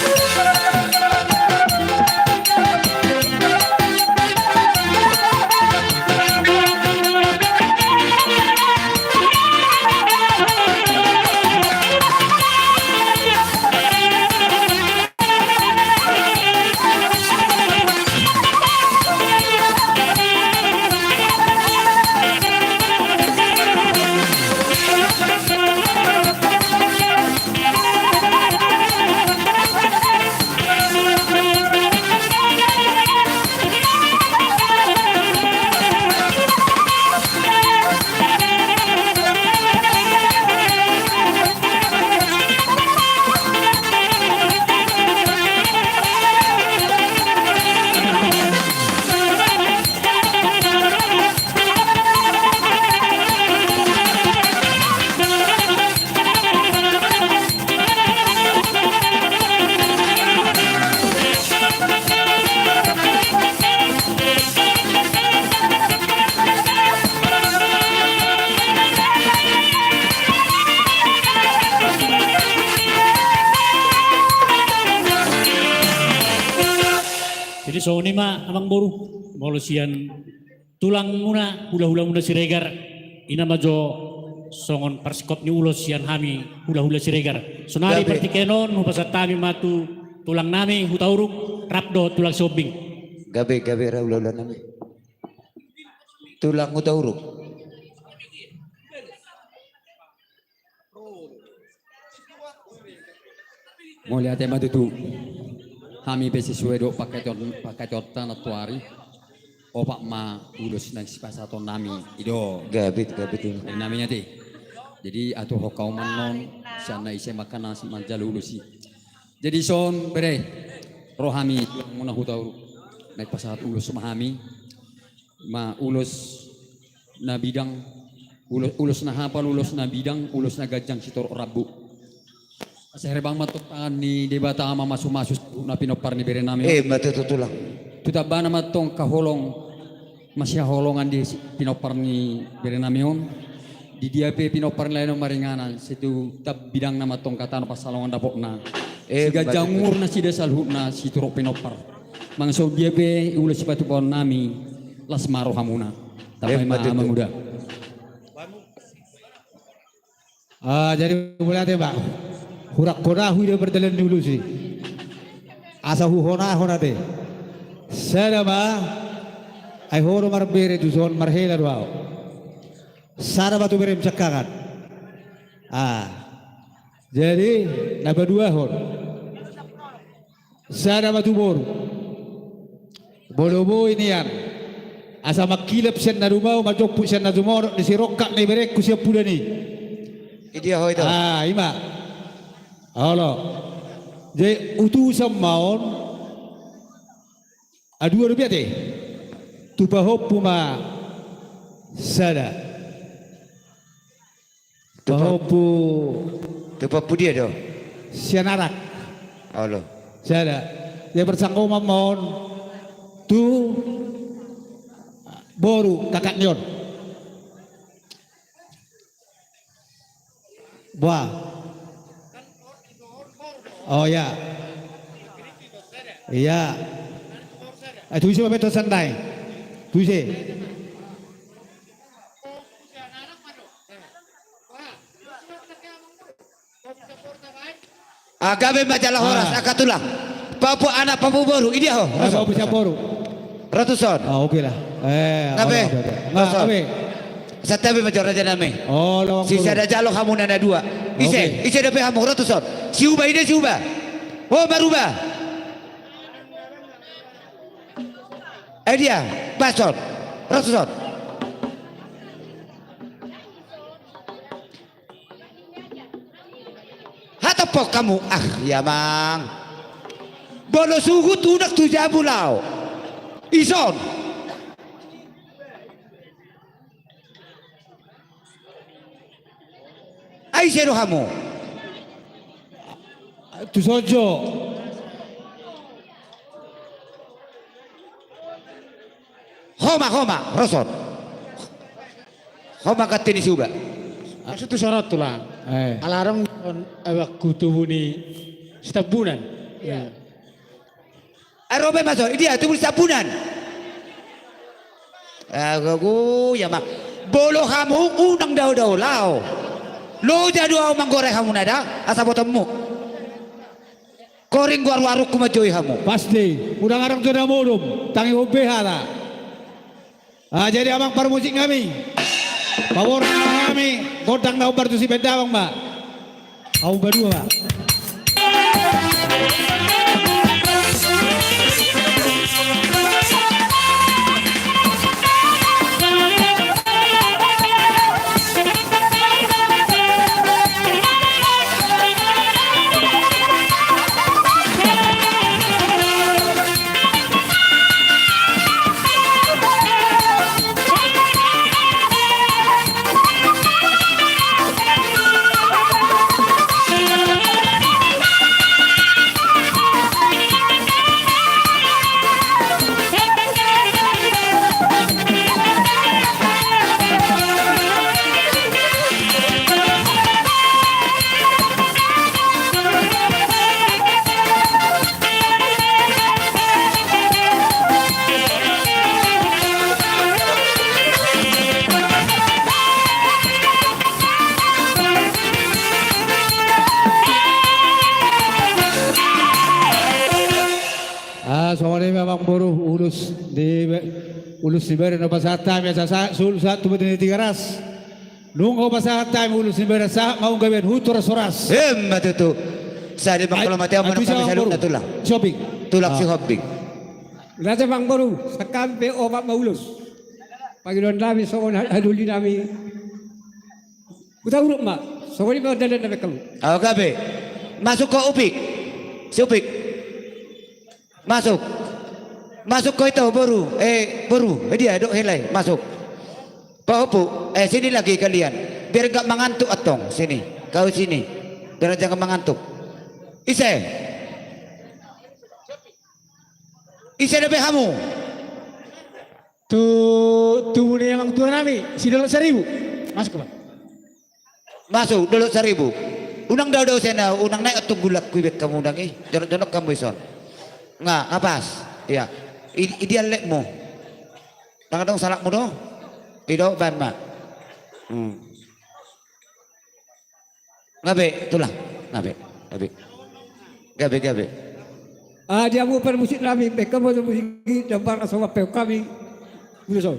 Jadi songon i ma amang boru, molo sian tulangmuna, hula-hulamuna Siregar, i na ma jo songon parsingkop ni ulos sian hami hula-hula Siregar. Sonari partingkian on hupasahat hami ma tu tulang nami Hutauruk rap dohot tulang Sihombing. Gabe, gabe ra hula-hula nami. Tulang Hutauruk. Mauliate ma tutu. Hami pe sesuai dohot pangkataion, pangkataionta nantoari. Opat ma ulos na sipasahaton nami, i do. Gabe, gabe tu. Nami ate. Jadi atuhon hamu annon, sian na ise ma na manjalo ulos i. Jadi son bere, ro hami tulangmuna Hutauruk. Naeng pasahat ulos ma hami. Ma ulos na bidang, ulos, ulos na hapal, ulos na bidang, ulos na ganjang sitorop rambu. Asa herbang ma tong tangan ni Debata mamasu-masu na pinompar ni bere nami on. Emma tutu tulang. Tu tambana ma tong angka holong masihaholongan di pinompar ni bere nami on. Di dia pe pinompar ni lae on maringanan, sai tu bidangna ma tong angka tano pansalongan dapotna. Emma tutu. Siganjang umur nasida saluhutna sitorop pinompar. Manang songon dia pe ulos sipatupaon nami, las ma rohamuna. Tamba ma, emma tutu, amang uda. Ah, jadi mauliate ma. Hurang hona huida pardalan ni ulos i. Asa huhonahon ate. Sada ma, ai ho do marbere tu son, marhela do ahu. Sada ma tu berem siangkangan. Ah. Jadi na paduahon. Sada ma tu boru. Molo boi nian. Asa mangkilap sian na dumao, manjomput sian na tumorop, di sirongkap ni berengku sian pudan i. Idia ho ito. Ah, i ma. Olo. Jadi utusan ma on. Ah, dua dope ate. Tu pahompu ma sada. Tu pa-, pahompu. Tu pahompu dia do? Sian arak. Olo. Sada. Dia parsanggoman ma on tu boru kakak ni on. Boa. Oh ya. Iya. Eh, tu ise ma beto sandai. Tu ise. Ah, gabe ma jala horas, ah, angka tulang. Pahompu anak, pahompu boru, i dia ho. Ah, pahompu siap boru. Ro tuson. Ah, oke lah. Eh, gabe. Ro tuson. Santabi ma jo raja nami. Oh, sisada jalo hamu na dua. Ise, oke. Ise dope hamu, ro tuson. Si Uba, i dia si Uba. Oh, Maruba. Eh, dia, Bason. Ro tuson. Hatophon hamu, ah, ia amang. Molo suhut unang tu jabu laho. Ison. Ai ise do hamu? Tuson jo. Ho ma, ho ma, ro tuson. Ho ma, ganti ni si Uba. Maksud tu sorot tulang. Eh. Ala adong, eh, waktu tubu ni Sitambunan. Iya. Eh, ro be ma jo, i dia tubu ni Sitambunan. Eh, gogo, ia ma. Molo hamu unang dao-dao laho. Loja do ahu manggore hamu na da, asa botonmu. Koring goar warungku manjoi hamu. Pasti, unang adong jo na modom, tangihon be hata. Ah, jadi amang parmusik nami. Paborhat nami, gondang na hombar tu Sipaindamang ma. Hamu badua ma. Ah, songon i ma amang boru, ulos ni, ulos ni bere na pasahat hami, asa sa-, sul-, sahat tu boto ni Tigaras. Nunga hupasahat hami ulos ni bere, sahat ma hamu gabe hutu ras horas. Emma tutu. Sai di mangkalo mate amang, nunga hami saluhutna tulang. Sihombing. Tulang Sihombing. Raja amang boru, sangkap pe opat ma ulos. Pangidoan nami songon ha-, hadulian nami. Huta uruk ma, songon i ma dalan nami hamu. Au gabe. Masuk ho Upik. Si Upik. Masuk. Masuk ho ito, boru. Eh, boru. Eh, dia, dok helai. Masuk. Pahompu. Eh, sini lagi kalian. Biar nggak mengantuk, Atong. Sini. Kau sini. Biar jangan mengantuk. Ise. Ise dope hamu? Tu, tubu ni amang tua nami, si Dolok Saribu. Masuk, Pak. Masuk, Dolok Saribu. Unang dao-dao sian ahu, unang naek tu gulangku, ibaen hamu unang i. Jonok-jonok hamu ison. Nga, nga pas. Iya. I, i dia lekmu. Ndang adong salakmu do? I do, baen ma. Hmm. Gabe, tulang. Gabe, gabe. Gabe, gabe. Ah, di hamu parmusik nami, baen hamu musik i, dampak na so mampeon hami. Udah so.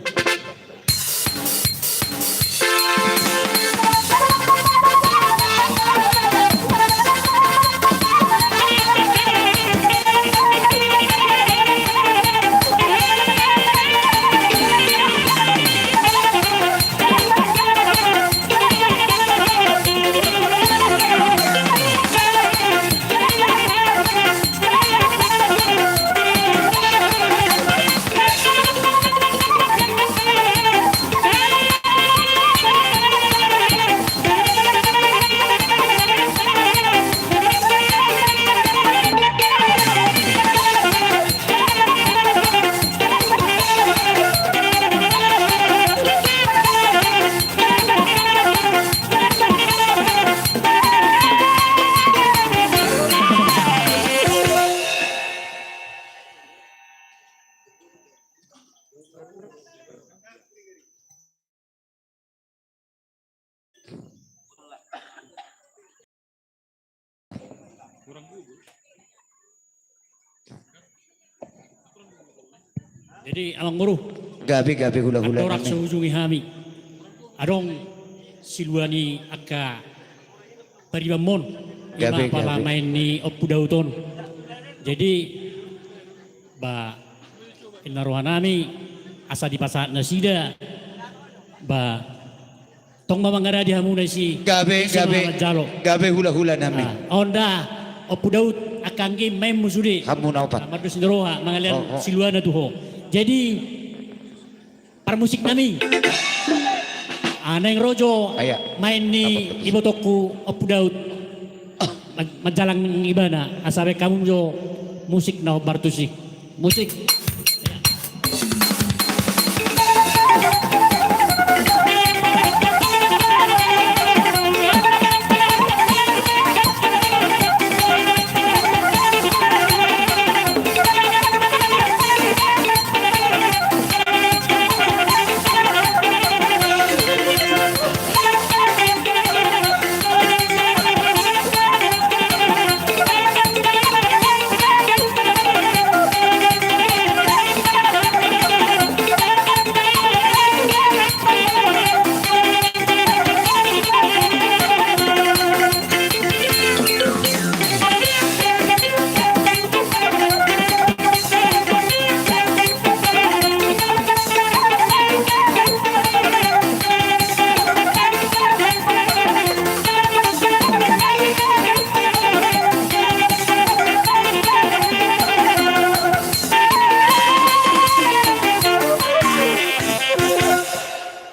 Jadi, amang boru. Gabe, gabe, hula-hula nami. Andorang so hujungi hami. Adong silua ni angka paribanmon. Gabe, gabe. Ima apala maen ni Ompu Daud on. Jadi, ba, inna roha nami, asa dipasahat nasida. Ba, tong ma mangaradi hamu na isi. Gabe, isi gabe, ma manjalo. Gabe hula-hula nami. Ah, on da, Ompu Daud, angka anggim maenmu sude. Hamu na opat. Ah, mardos ni roha, mangalean, oh, oh, siluana tu ho. Jadi, parmusik nami. Ah, naeng ro jo, ah, iya, maen ni, apa, ibotongku, Ompu Daud. Ah. Man-, manjalang ibana, asa baen hamu jo musik na hombar tusi. Musik.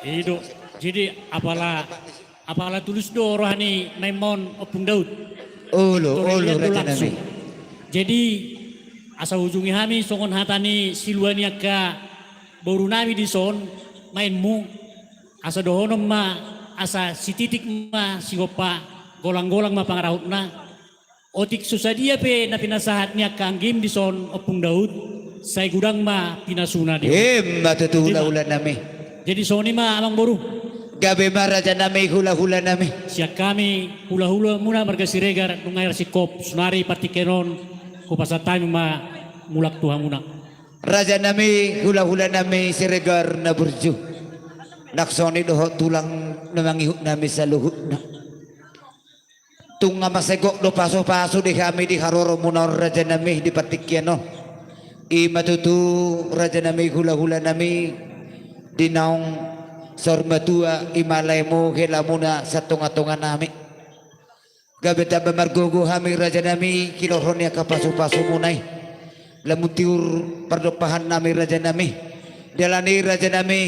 I do. Jadi apala, apala tulus do roha ni maenmon, Ompung Daud. Olo, olo, raja nami. Jadi asa hujungi hami songon hata ni silua ni angka boru nami dison, maenmu, asa dohonon ma, asa sititik ma sigompa, golang-golang ma pangarahutna. Otik so sadia pe na pinasahat ni angka anggim dison, Ompung Daud, sai godang ma pinasuna di ho. Ima tutu, hula-hula nami. Jadi songon i ma, amang boru. Gabe ma, raja nami, hula-hula nami. Sian hami hula-hula muna marga Siregar, nunga hira singkop, saonari partingkian on hupasahat hami ma mulak tu hamuna. Raja nami, hula-hula nami Siregar na burju. Nang songon i dohot tulang na mangihut nami saluhutna. Tung nunga mansai gok do pasu-pasu di hami di haroromuna on, raja nami, di partingkian on. Ima tutu, raja nami, hula-hula nami, di naung saur matua, ima laemu helamuna sian tonga-tonga nami. Gabe tamba margogo hami, raja nami, hinorhon ni angka pasu-pasumuna i. Lam tiur pardompahan nami, raja nami. Di ala ni i, raja nami,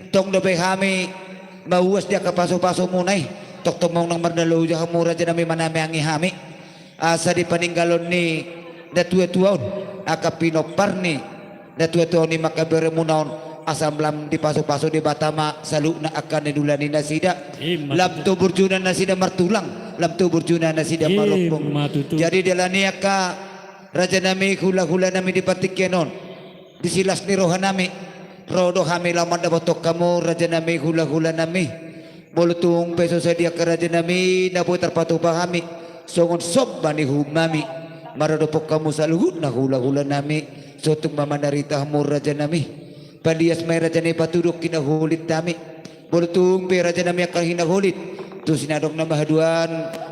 tong dope hami mauas di angka pasu-pasumuna i. Tongtong ma unang marnaloja hamu, raja nami, manangi-nangi hami. Asa di paninggalon ni natua-tua on, angka pinompar ni natua-tua on, ima angka beremuna on, asa lam dipasu-pasu Debata ma saluhutna angka na niula ni nasida. Ima tutu. Lam tu burjuna nasida martulang, lam tu burjuna nasida marompung. Ima tutu. Jadi di ala ni i, angka raja nami, hula-hula nami, di partingkian on, di silas ni roha nami, ro do hami laho mandapothon hamu, raja nami, hula-hula nami. Molo tung pe so sadia, angka raja nami, na boi tarpatupa hami songon somba ni uhum nami, maradophon hamu saluhutna, hula-hula nami, so tung ma manarita hamu, raja nami. Palias ma i, raja nami, patuduk hinaholit hami. Molo tung pe, raja nami, angka hinaholit, tusi na adong na mahaduan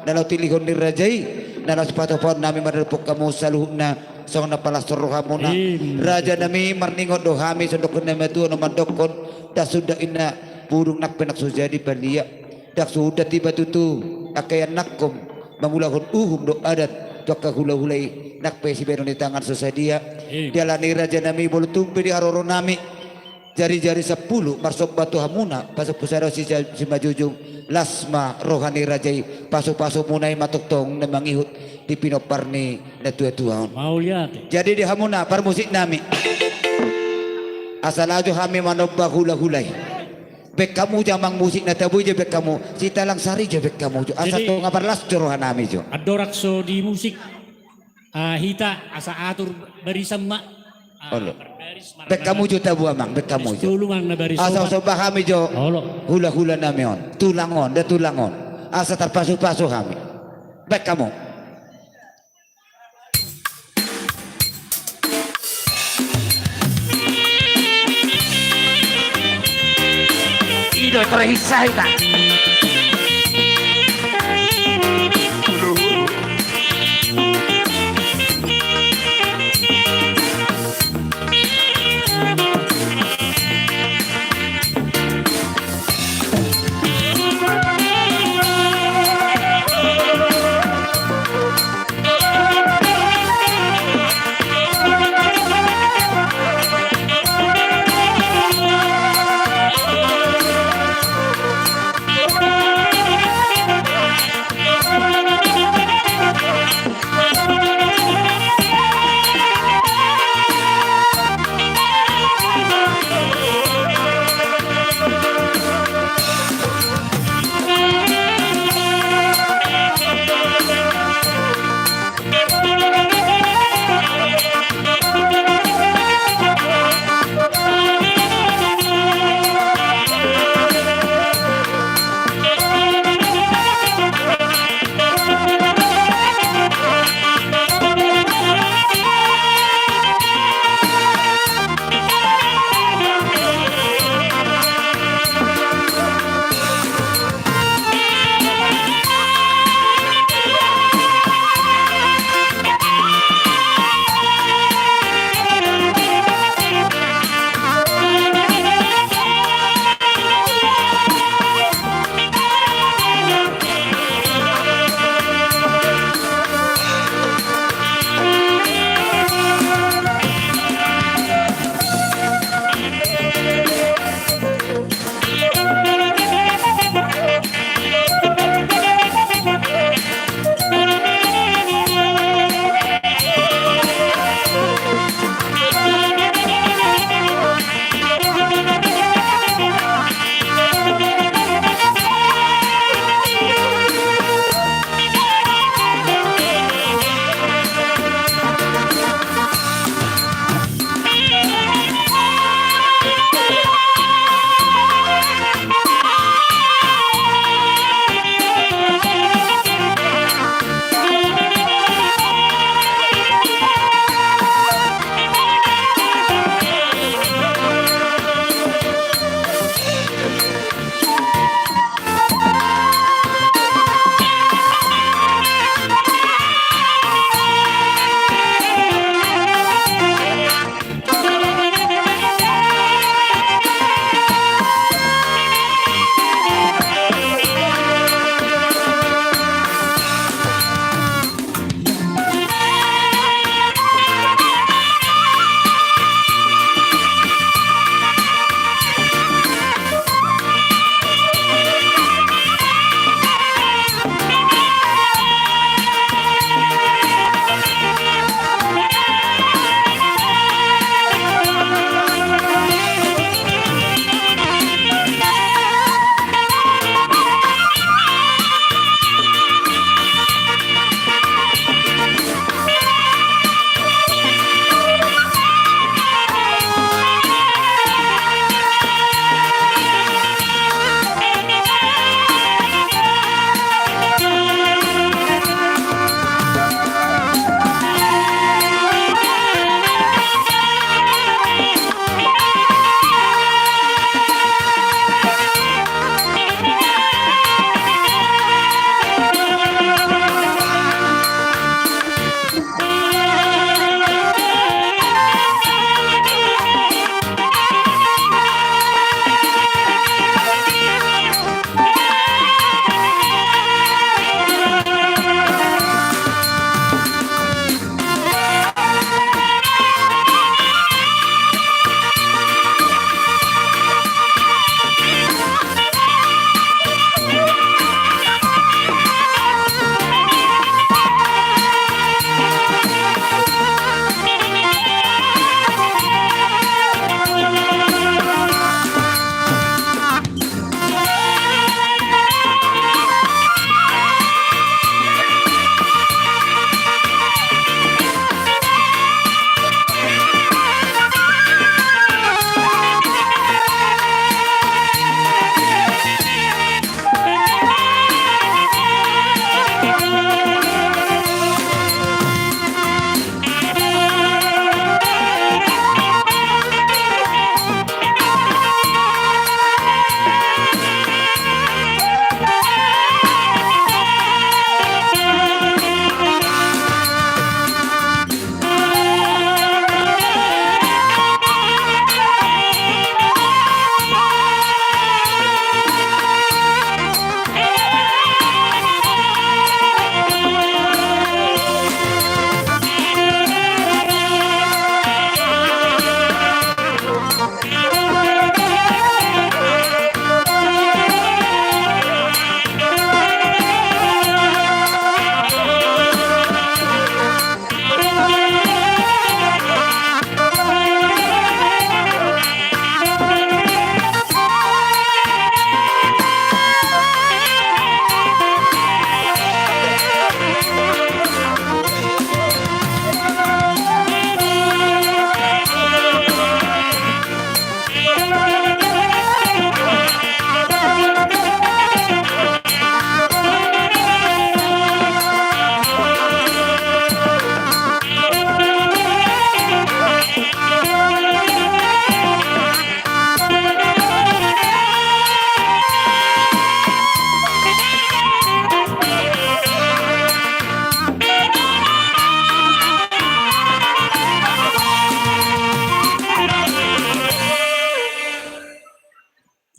na laho tilihon ni raja i, na laho sipatupaon nami maradophon hamu saluhutna, songon na palas rohamuna. Ima tutu. Raja nami, marningot do hami, songon dokhon na matua na mandokhon, ndang sundat inna pudung, nang pe nang so jadi palia. Ndang sundat iba tutu angka ianakhon mangulahon uhum dohot adat tu angka hula-hula i, nang pe sibahenon ni tangan so sadia. Ima. Di ala ni i, raja nami, molo tung pe di haroro nami, jari-jari sampulu marsomba tu hamuna, pasupasada si, simanjujung, las ma roha ni raja i, pasu-pasumuna i ma tongtong na mangihut di pinompar ni natua-tua on. Mauliate. Jadi di hamuna parmusik nami, asa laho jo hami manomba hula-hula i. Baen hamu jo, amang, musik na tabo i jo, baen hamu. Sitalang sari jo, baen hamu jo. Asa tonga parlas jo roha nami jo. Jadi andorang so di musik, ah, hita asa atur barisan ma. Ah, olo. Berbaris, baen hamu jo tabo, amang, baen hamu jo. Asa somba hami jo. Olo. Hula-hula nami on. Tulang on, da tulang on. Asa tarpasu-pasu hami. Baen hamu. Terhisa hita.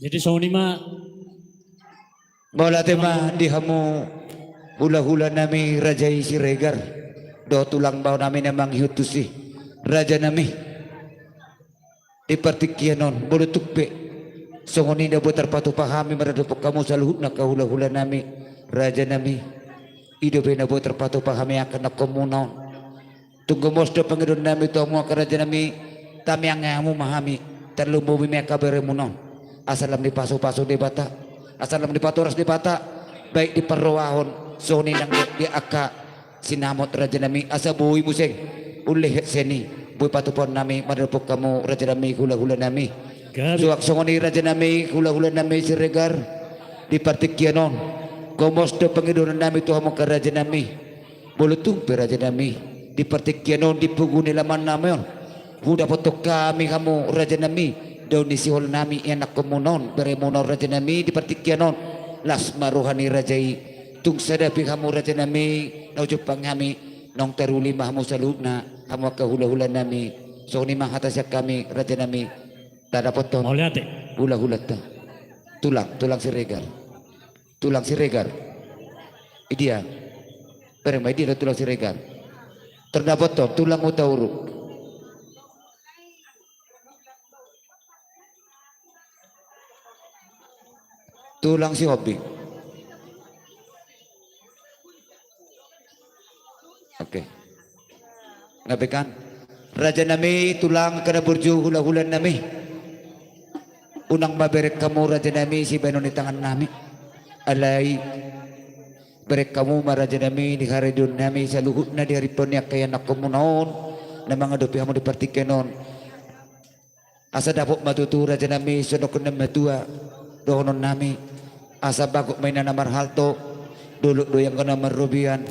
Jadi songon i ma. Mauliate ma di hamu hula-hula nami raja i Siregar dohot tulang bao nami na mangihut tusi. Raja nami, di partingkian on molo tung pe songon i na boi tarpatupa hami maradophon hamu saluhutna angka hula-hula nami, raja nami, i dope na boi tarpatupa hami angka anakhonmuna on. Tung gomos do pangidoan nami tu hamu angka raja nami, tamiang hamu ma hami, tarlumobi ma angka beremuna on. Asa lam dipasu-pasu Debata, asa lam dipatoras Debata, baik di parrohahon songon i nang di angka sinamot, raja nami, asa boi muse uli sian i boi patupaon nami maradophon hamu, raja nami, hula-hula nami. Gabe. Suang songon i, raja nami, hula-hula nami Siregar, di partingkian on gomos do pangidoan nami tu hamu angka raja nami. Molo tung pe, raja nami, di partingkian on, di pogu ni alaman nami on, hudapothon hami hamu, raja nami, daun ni sihol nami, ianakhonmuna on, beremuna on, raja nami, di partingkian on, las ma roha ni raja i. Tung sada pe hamu, raja nami, na hujumpang hami, naung taruli ma hamu saluhutna, hamu angka hula-hula nami. Songon i ma hata sian hami, raja nami, tardapothon. Mauliate. Hula-hulanta. Tulang, tulang Siregar. Tulang Siregar. Idia. Bereng ma, idia do tulang Siregar? Tardapothon, tulang Hutauruk. Tulang Sihombing. Oke. Nga be kan? Raja nami, tulang, angka na burju, hula-hula nami. Unang ma bereng hamu, raja nami, sibahenon ni tangan nami. Alai bereng hamu ma, raja nami, di haradeon nami saluhutna di harimpon ni angka ianakhonmuna on na mangadopi hamu di partingkian on. Asa dapot ma tutu, raja nami, songon na matua dohonon nami, asa bagot ma ina na marhalto, dolok do angka na marrobean.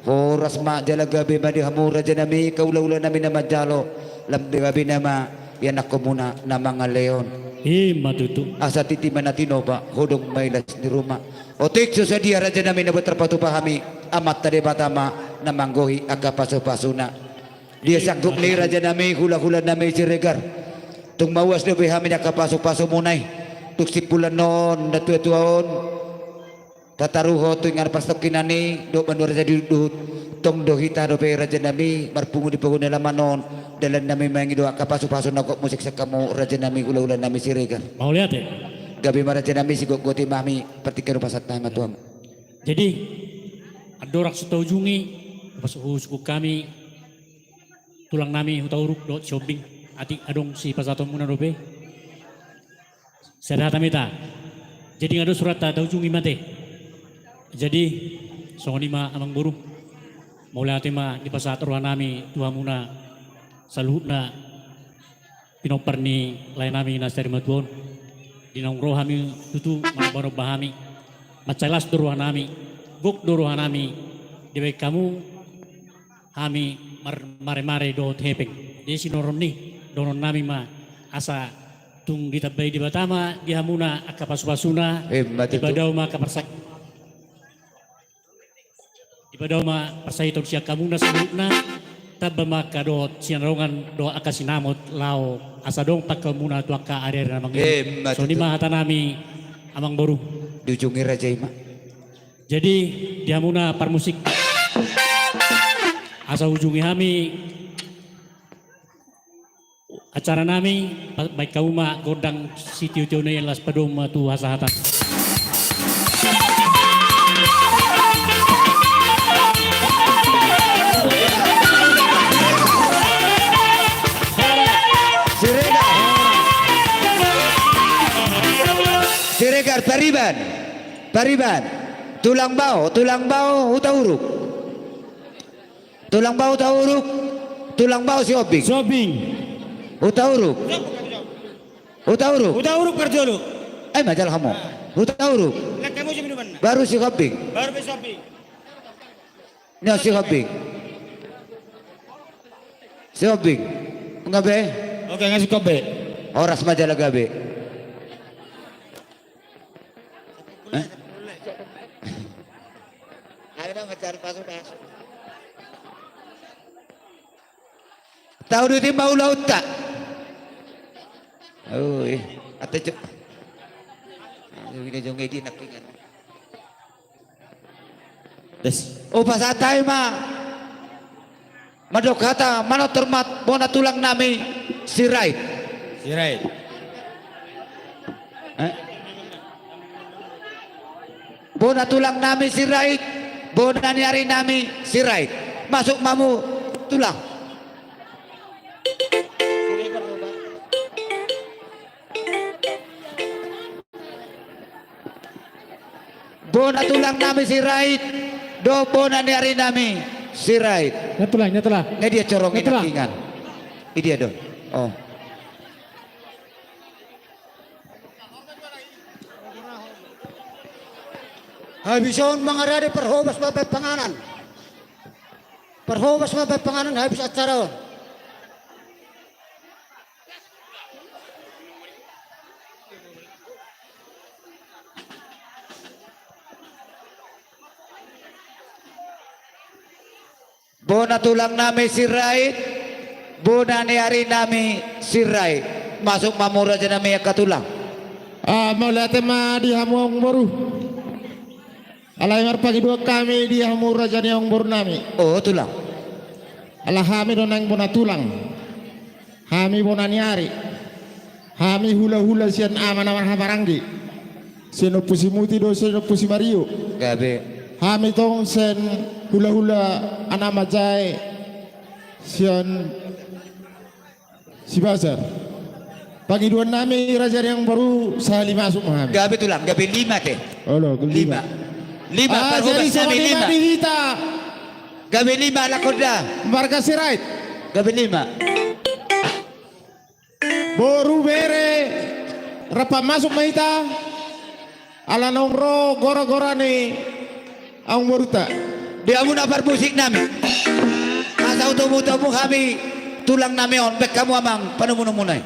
Horas ma jala gabe ma di hamu, raja nami, angka hula-hula nami na manjalo, lam gabe nama ianakhonmuna na mangalehon. I ma tutu. Asa titi ma na tinopa, hodong ma i las ni ruma. Otik so sadia, raja nami, na boi tarpatupa hami, Amanta Debata ma na manggohi angka pasu-pasuna. Dia sanggup ni, raja nami, hula-hula nami Siregar. Tung mauas dope hami di angka pasu-pasumuna i. Tung simpulan on, na tua-tua on, tataruhon tu inganan parstongkinan i dohot banua raja di duhut. Tong do hita dope, raja nami, marpungu di pogu ni alaman on. Dalan nami mangido angka pasu-pasu na gok musik sian hamu, raja nami, hula-hula nami Siregar. Mauliate. Gabe ma, raja nami, sigotgot i ma hami, partingkian on pasahat hami ma tu hamu. Jadi andorang so taujungi, pas husungkun hami, tulang nami Hutauruk dohot Sihombing, atik adong sipasahatonmuna dope? Sada hata ma hita. Jadi nga adong suranta, taujungi ma ate. Jadi songon i ma, amang boru, mauliate ma dipasahat roha nami tu hamuna saluhutna pinompar ni lae nami na sarimatua on. Di naung ro hami tutu manomba-nomba hami, mansai las do roha nami, gok do roha nami dibahen hamu hami mar-, mare-mare dohot hepeng. Jadi sinorong ni dohonon nami ma, asa tung ditambai Debata ma di hamuna angka pasu-pasuna. Emma tutu. Dipadao ma angka parsa-, dipadao ma parsahiton sian hamuna saluhutna. Tamba ma angka dohot sinadongan dohot angka sinamot laho asa adong pangkeonmuna tu angka ari-ari na mangihut. Emma tutu. Songon i ma hata nami, amang boru. Diujungi raja i ma. Jadi di hamuna parmusik, asa ujungi hami acara nami, pa-, bahen hamu ma gondang sitio-tio na i, laos padomu ma tu hasahatan. Siregar. Siregar, Pariban. Pariban. Tulang bao, tulang bao Hutauruk. Tulang bao Hutauruk. Tulang bao Sihombing. Sihombing. Hutauruk. Hutauruk. Hutauruk parjolo. Ai ma jala hamu. Hutauruk. Lek hamu si minuman. Baru Sihombing. Baru pe Sihombing. Ni Sihombing. Sihombing. Nga be? Oke, nga singkop be. Horas ma jala gabe. Eh? Ayo dong, mencari pasu-pasu. Tahu duit i ma ulaonta. Ui, ate cuk. Jonge, jonge di nangkiningan. Des. Hupasahat hami ma mandok hata manortor ma tu bona tulang nami Sirait. Sirait. Eh? Bona tulang nami Sirait, bona ni ari nami Sirait. Masuk ma hamu tulang. Bona tulang nami Sirait, dohot bona ni ari nami Sirait. Nia tulang, nia tulang. Nga dia corong i nangkiningan. Idia do. Oh. Habis on mangarade parhobas ma bahen panganan. Parhobas ma bahen panganan habis acara on. Bona tulang nami Sirait, bona ni ari nami Sirait. Masuk ma hamu raja nami angka tulang. Ah, mauliate ma di hamu amangboru. Alai marpangidoan hami di hamu raja ni amangboru nami. Oh, tulang. Ala hami do naeng bona tulang. Hami bona ni ari. Hami hulahula sian ama na marhahamaranggi. Sian Ompu Simuti do sian Ompu Simario. Gabe. Hami tong sian hulahula anak manjae sian Sibasar. Pangidoan nami raja ni amangboru sahali masuk ma hami. Gabe tulang, gabe lima te. Olo, lima. Lima. Lima, ah, parhobas jadi nami songon i ma lima di hita. Gabe lima, lakon da. Marga Sirait. Gabe lima. Boru bere, rap masuk ma hita. Ala naung ro gora-gora ni amangborunta. Di hamu na parmusik nami. Asa hutomu-tomu hami tulang nami on, bahen hamu amang panomu-nomuna i.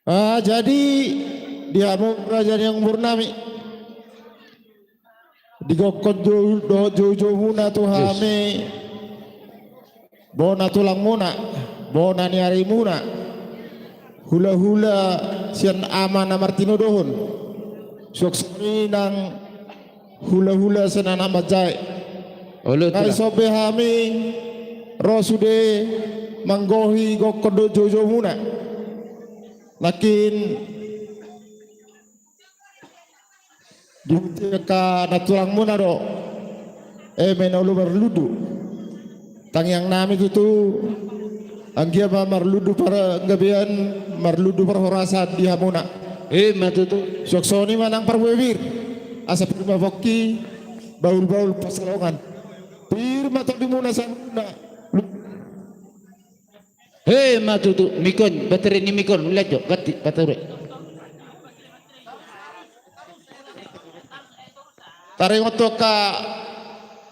Ah, jadi di hamu raja ni amangboru nami, di gokkon jou-, dohot joujoumuna tu hami, bona tulangmuna, bona ni arimuna, hulahula sian ama na martinodohon, suang songon i nang hulahula sian anak manjae. Olo, tulang. Nai sombe hami ro sude manggohi gokkon dohot joujoumuna. Nangkin di angka na tulangmuna do eme na olo marlundu. Tangiang nami tutu, anggiat ma marlundu pargabean, marlundu parhorasan di hamuna. Ima tutu. Suang songon i ma nang parbue pir, asa pir ma pongki, bahulbahul pansalongan. Pir ma tondimuna saluhutna. Ima tutu, mic on, baterai ni mic on, lanjut, ganti, baterai. Taringot tu angka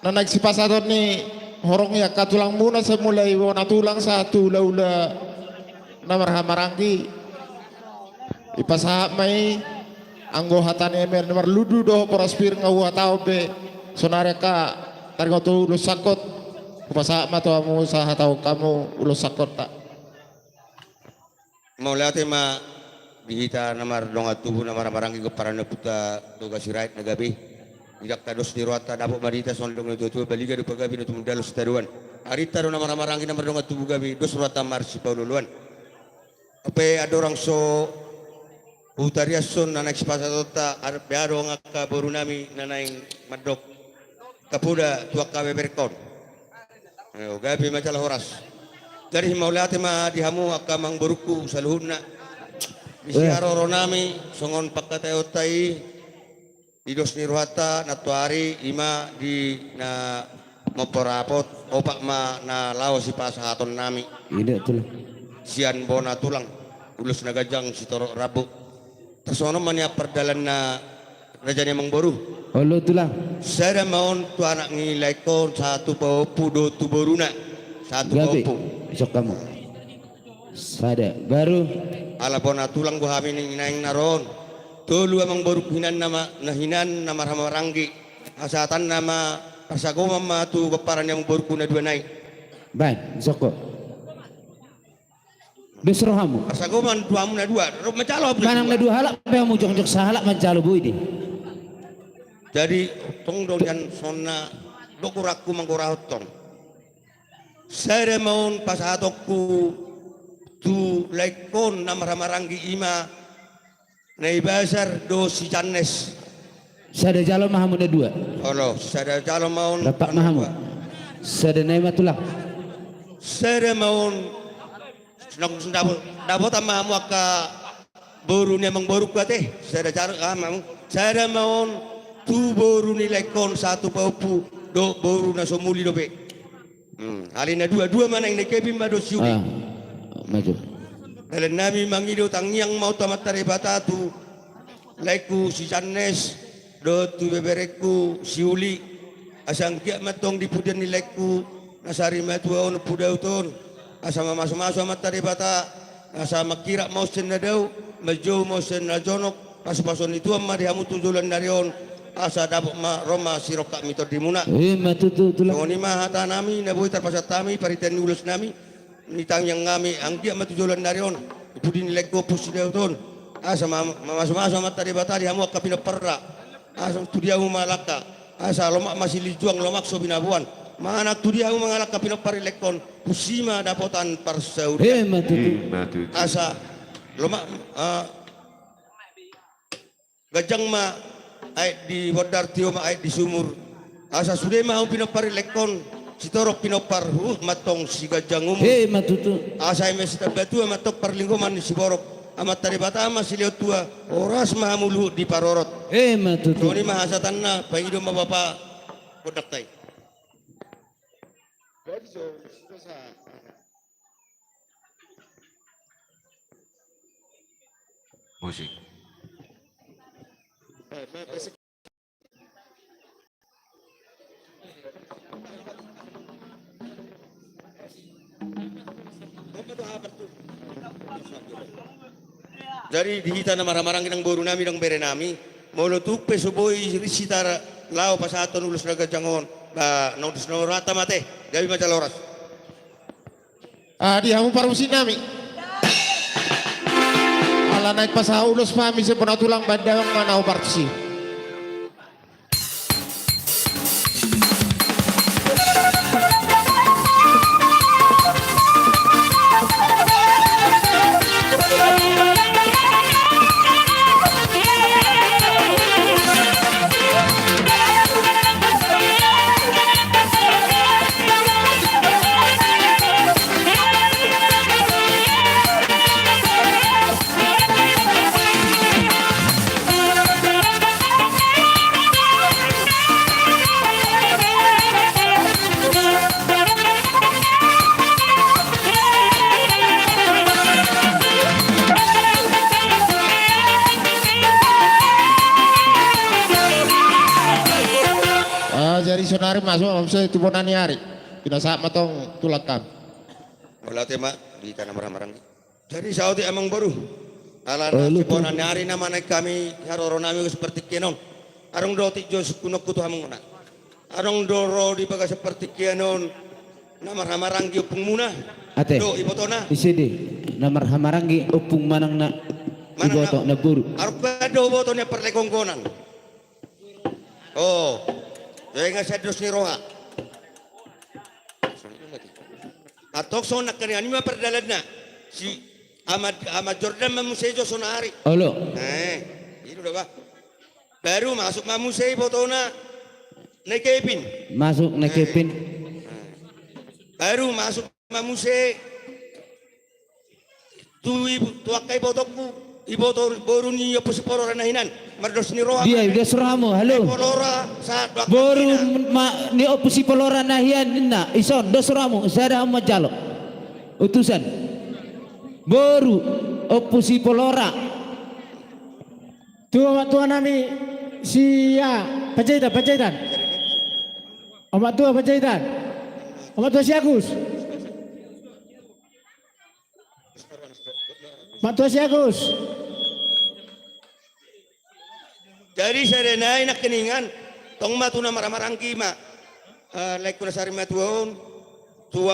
na naeng sipasahaton ni horong i, angka tulangmuna sai mulai bona tulang sahat tu hulahula na marhahamaranggi. Dipasahat ma i, anggo hata ni eme na marlundu dohot boras pir nga huhatahon be, sonari angka taringot tu ulos sangkot, hupasahat ma tu hamu, sahatahon hamu ulos sangkotta. Mauliate ma di hita na mardongan tubu, na marhahamaranggi, pomparan ni ompunta Toga Sirait na gabe. Di angka dos ni rohanta dapot ma di hita songon didok ni natuatua, baliga do pagabe na tumundalhon sitadoan. Arinta do na marhahamaranggi, na mardongan tubu gabe, dos rohanta marsipaolooloan. Hape andorang so hutariashon na naeng sipasahatonta, adong be adong angka boru nami na naeng mandok angka poda tu angka beberengkon. Eo, gabe ma jala horas. Jadi mauliate ma di hamu angka amangborungku saluhutna. Di siharoro nami songon pangkataionta i, di dos ni rohanta nantoari, ima di na mamporapot opat ma na laho sipasahaton nami. Ida tulang. Sian bona tulang, ulos na ganjang sitorop rambu. Tarsongon on ma nian pardalanna raja ni amangboru. Olo tulang. Sada ma on tu anak ni laengkon, sahat tu pahompu dohot tu boruna, sahat tu pahompu. Gabe. Isok hamu. Sada baru. Ala bona tulang do hami naeng na ro on. Tolu amangborungku hinan na ma-, na hinan na marhahamaranggi. Asa hatanna ma, parsagoman ma tu pomparan ni amangborungku na dua nai. Baen, isok ho. Dos rohamu. Parsagoman tu hamu na dua, ro manjalo hamu. Manang na dua halak pe hamu, jongjong sahalak manjalo boi do i. Jadi tong do nian songon na dok goarangku manggorahon tong. Sada ma on pasahatonku tu laengkon na marhahamaranggi, ima Nai Basar dohot si Jannes. Sada jalo ma hamu na dua. Olo, sada jalo ma on. Rap ma hamu. Sada nai ma tulang. Sada ma on. Senang, senang dapot, dapotan ma hamu angka boru ni amangborungku ate. Sada jalo, ah, ma hamu. Sada ma on tu boru ni laengkon sahat tu pahompu dohot boru na so muli dope. Hmm, alai na dua, dua ma naeng, na i keping ma dohot si uli. Ah, maju. Dalan nami mangido, tangiang ma on tu Amanta Debata tu laengku si Jannes dohot tu beberengku si Uli. Asa anggiat ma tong di pudian ni laengku na sarimatua on, Ompu Daud on. Asa mamasumasu Amanta Debata, asa mangkirap ma on sian na dao, manjou ma on sian na jonok, pasupasu ni Tuhan ma di hamu tu joloan ni ari on, asa dapot ma, ro ma sirongkap ni tondimuna. Ima tutu, tulang. Songon i ma hata nami na boi tarpasahat hami, parintian ni ulos nami, ni tangiang nami, anggiat ma tu joloan ni ari on, di pudi ni laengku Ompu si Daud on, asa ma-, mamasumasu Amanta Debata di hamu angka pinomparna, asa tu dia hamu mangalangka, asa lomak ma silinjuang, lomak so binaboan, manang tu dia hamu mangalangka pinompar ni laengkon, tusi ma dapotan parsaulian. Ima tutu. Ima tutu. Asa lomak, ah, ganjang ma aek di bondar, tio ma aek di sumur. Asa sude ma hamu pinompar ni laengkon, sitorop pinompar, huhut ma tong siganjang umur. Ima tutu. Asa eme sitambatua ma tong parlinggoman ni siborok. Amanta Debata ma silehon tua, horas ma hamu luhut diparorot. Ima tutu. Songon i ma hasahatanna, pangido ma bapa gondangta i. Musik. Jadi di hita na marhamaranggi nang boru nami nang bere nami, molo tung pe so boi ris hita laho pasahathon ulos na ganjang on, ba na ulos na rohanta ma ate. Gabe ma jala horas. Ah, di hamu parmusik nami. Ala naeng pasahat ulos ma hami sian bona tulang, baen damang ma na parmusik. Ah, jadi sonari masuk, masuk tu bona ni ari. Pinasahat ma tong tulang hami. Mauliate ma di hita na marhamaranggi. Jadi saotik amang boru. Alana bona ni ari na manaek hami haroro nami ulos partingkian on. Adong do otik jo sungkunonku tu hamuna. Adong do ro di bagasan partingkian on na marhamaranggi ompungmuna? Ate. Dohot ibotona? Ise do na marhamaranggi ompung manang na iboto na boru? Adong do iboto ni parlegonggonan. Oh. Jadi nga sian dos ni roha. Antong songon nangkaningan i ma pardalanna. Si Ama, Ama Jordan ma muse jo sonari. Olo. Eh, i do ba. Baru masuk ma muse ibotona Nai Kevin. Masuk Nai Kevin. Baru masuk ma muse tu ibu, tu angka ibotongku, iboto boru ni Ompu Sipolora na hinan, mardos ni roha. Dia, dos rohamu, halo. Sipolora, sahat tu angka boru ni Ompu Sipolora na hinan, ninna, ison, dos rohamu, sada hamu manjalo. Utusan. Boru Ompu Sipolora. Tu omak tua nami si Panjaitan, Panjaitan. Omak tua Panjaitan. Omak tua si Agus. Omak tua si Agus. Jadi sada nai nangkiningan, tong ma tu na marhamaranggi ma. Eh, laengku na sarimatua on, tu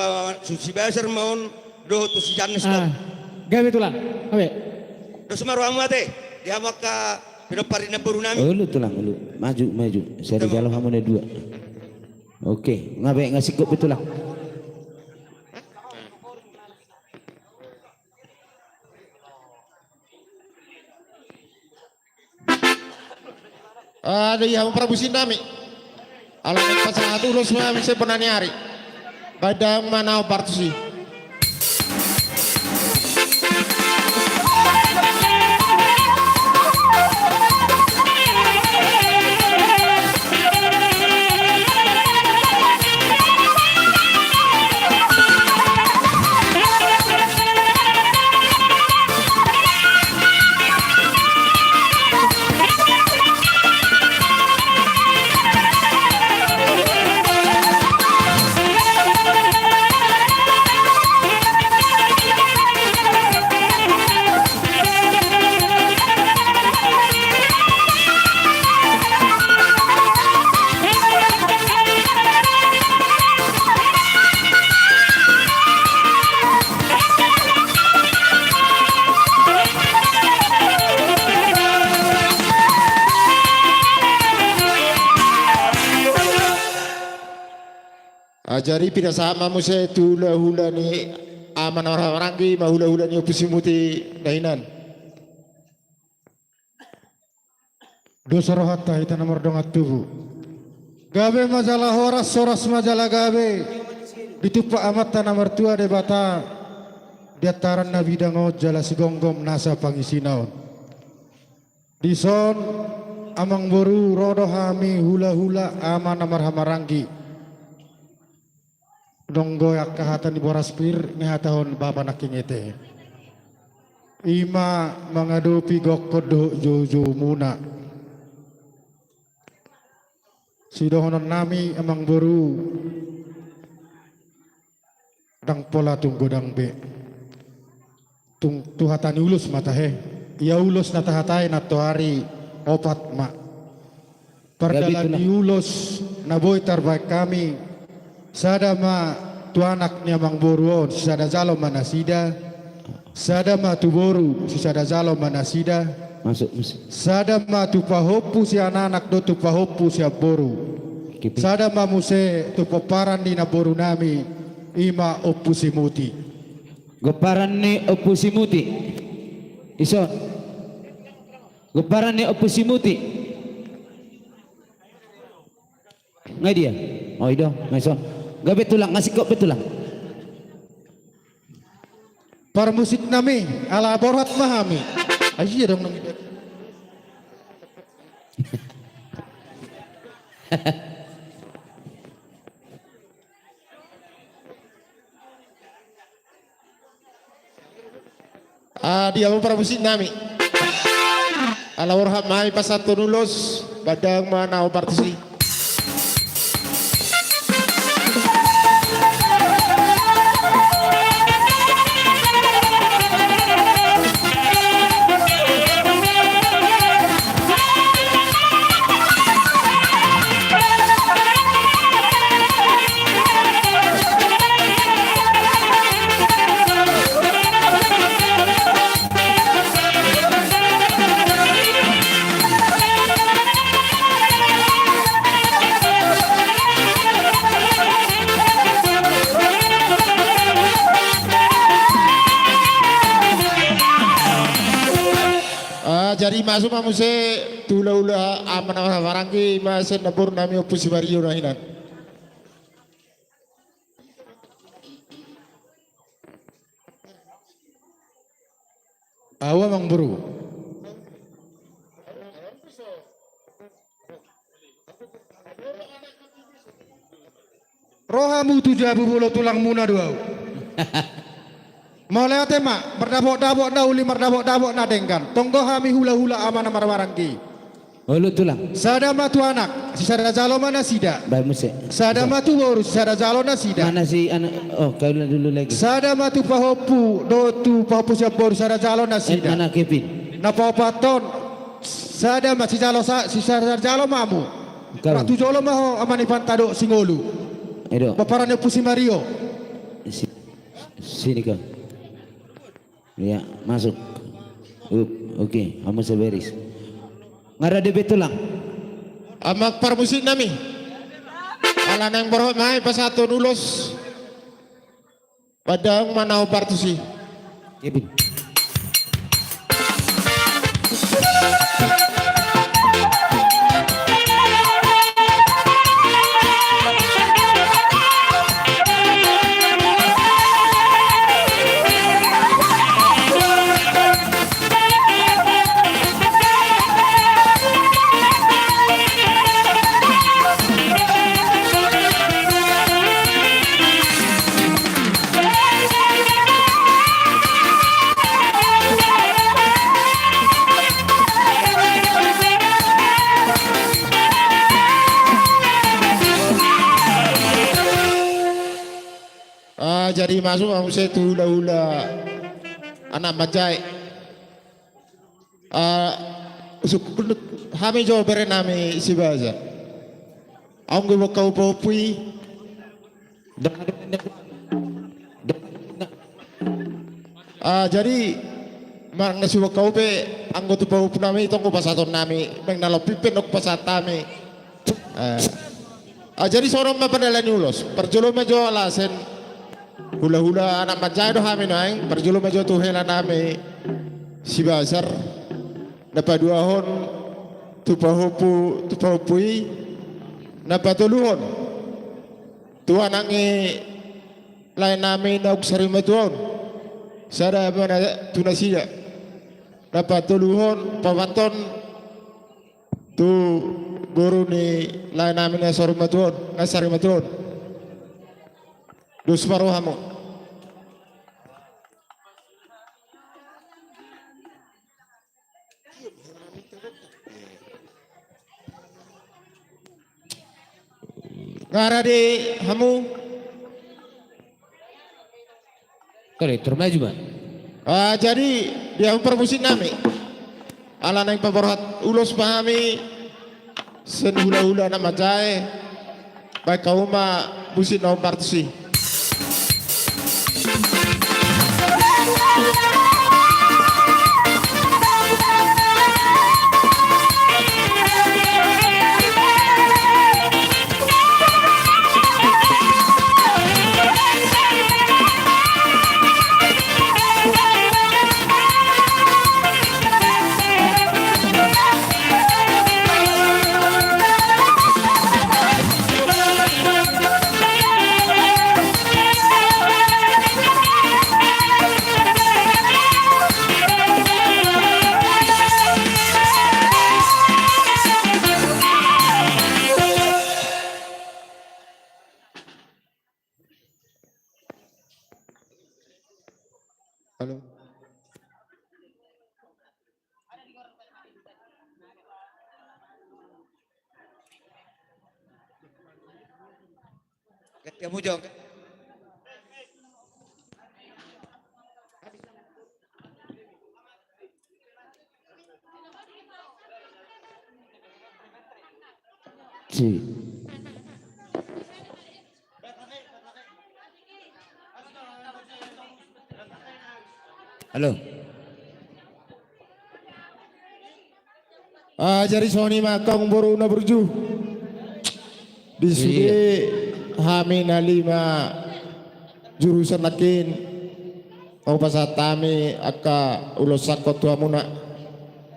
Susi Basar ma on, dohot tu si Jannes do. Ah, gabe tulang, gabe. Dos ma rohamu ate, di hamu angka pinompar ni namboru nami. Ulu tulang, ulu. Maju, maju. Sada jalo hamu na dua. Oke, nga be, nga singkop be tulang. Ado ia, hamu parmusik nami. Ala naeng pasahat ulos ma hami sian bona ni ari. Baen damang ma na parmusik. Ah, jadi pinasahat ma muse tu hulahula ni ama na marhamaranggi ma hulahula ni Ompu Simuti dahinan. Dos rohanta hita na mardongan tubu. Gabe ma jala horas, horas ma jala gabe. Ditumpak Amanta na martua Debata. Di antaran na bidang on jala sigomgom nasa pangisina on. Dison amang boru ro do hami hulahula ama na marhamaranggi. Donggo angka hata ni boras pir, nihatahon bapa nangkin ete. Ima mangadopi gokkon dohot joujoumuna. Sidohonon nami amang boru. Ndang pola tung godang be. Tung tu hata ni ulos ma tahe. Ia ulos na tahatai nantoari opat ma. Pardalan ni ulos na boi tarbahen hami, sada ma tu anak ni amangboru on, sisada jalo ma nasida. Sada ma tu boru, sisada jalo ma nasida. Masuk, masuk. Sada ma tu pahompu sian anak dohot tu pahompu sian boru. Sada ma muse tu pomparan ni namboru nami, i ma Ompu Simuti. Gomparan ni Ompu Simuti. Ison. Gomparan ni Ompu Simuti. Nga dia? O, i do, nga ison. Gabe tulang, nga singkop be tulang. Parmusik nami, ala borhat ma hami. Aji dong nang. Ah, dia ma parmusik nami. Ala borhat ma hami pasahathon ulos, bahen damang ma na hombar tusi. Ah, jadi masuk ma muse tu hulahula amana marhahamaranggi, i ma sian namboru nami Ompu Simario na hinan. Ahu amangboru. Ro hamu tu jabu molo tulangmuna do ahu. Mauliate ma, mardapotdapot na uli, mardapotdapot na denggan. Tonggo hami hulahula amana marhahamaranggi. Olo tulang. Sada ma tu anak, sisada jalo ma nasida. Baen muse. Sada ma tu boru, sisada jalo nasida. Mana si anak? Oh, kau dulu lagi. Sada ma tu pahompu, dohot tu pahompu sian boru, sisada jalo nasida. Mana Kevin? Na paopathon, sada ma sijalo sa-, sisada jalo ma hamu. Kau. Ratu jolo ma ho, amani pantado singolu. Edo. Pomparan ni Ompu Simario. Si-, sini kau. Ia, masuk. Up, oke, hamu saberis. Nga rade be tulang. Amang parmusik nami. Ala naeng borhat ma hami pasahathon ulos. Bahen damang ma na hombar tusi. Kevin. Ah, jadi masuk ma muse tu hulahula anak manjae. Ah, suk-, hami jo bere nami Sibasa. Anggo boan hau pahompu i. Ah, jadi, manang na so boan hau pe, anggo tu pahompu nami, tong do pasahaton nami, manang na lompit pe ndang pasahat hami. Ah. Ah, jadi songon on ma pardalan ni ulos. Parjolo ma jo ala sian hulahula anak manjae do hami nuaeng. Parjolo ma jo tu hela nami Sibasar. Na paduahon tu pahompu, tu pahompu i. Na patoluhon tu anak ni lae nami naung sarimatua on. Sada ma na tu nasida. Na patoluhon, paopathon tu boru ni lae nami na sarimatua on, na sarimatua on. Dos ma rohamu. Nga rade hamu. Kau, eh, turun maju, Bang. Ah, jadi, dia parmusik nami. Ala naeng paborhat ulos ma hami sian hulahula na manjae, baen hamu ma musik na hombar tusi. Halo. Ganti hamu jo. Si. Halo. Ah, jadi songon i ma angka amangboru na burju. Di sude hami na lima jurusan nangkin. Hupasahat hami angka ulos sangkot tu hamuna.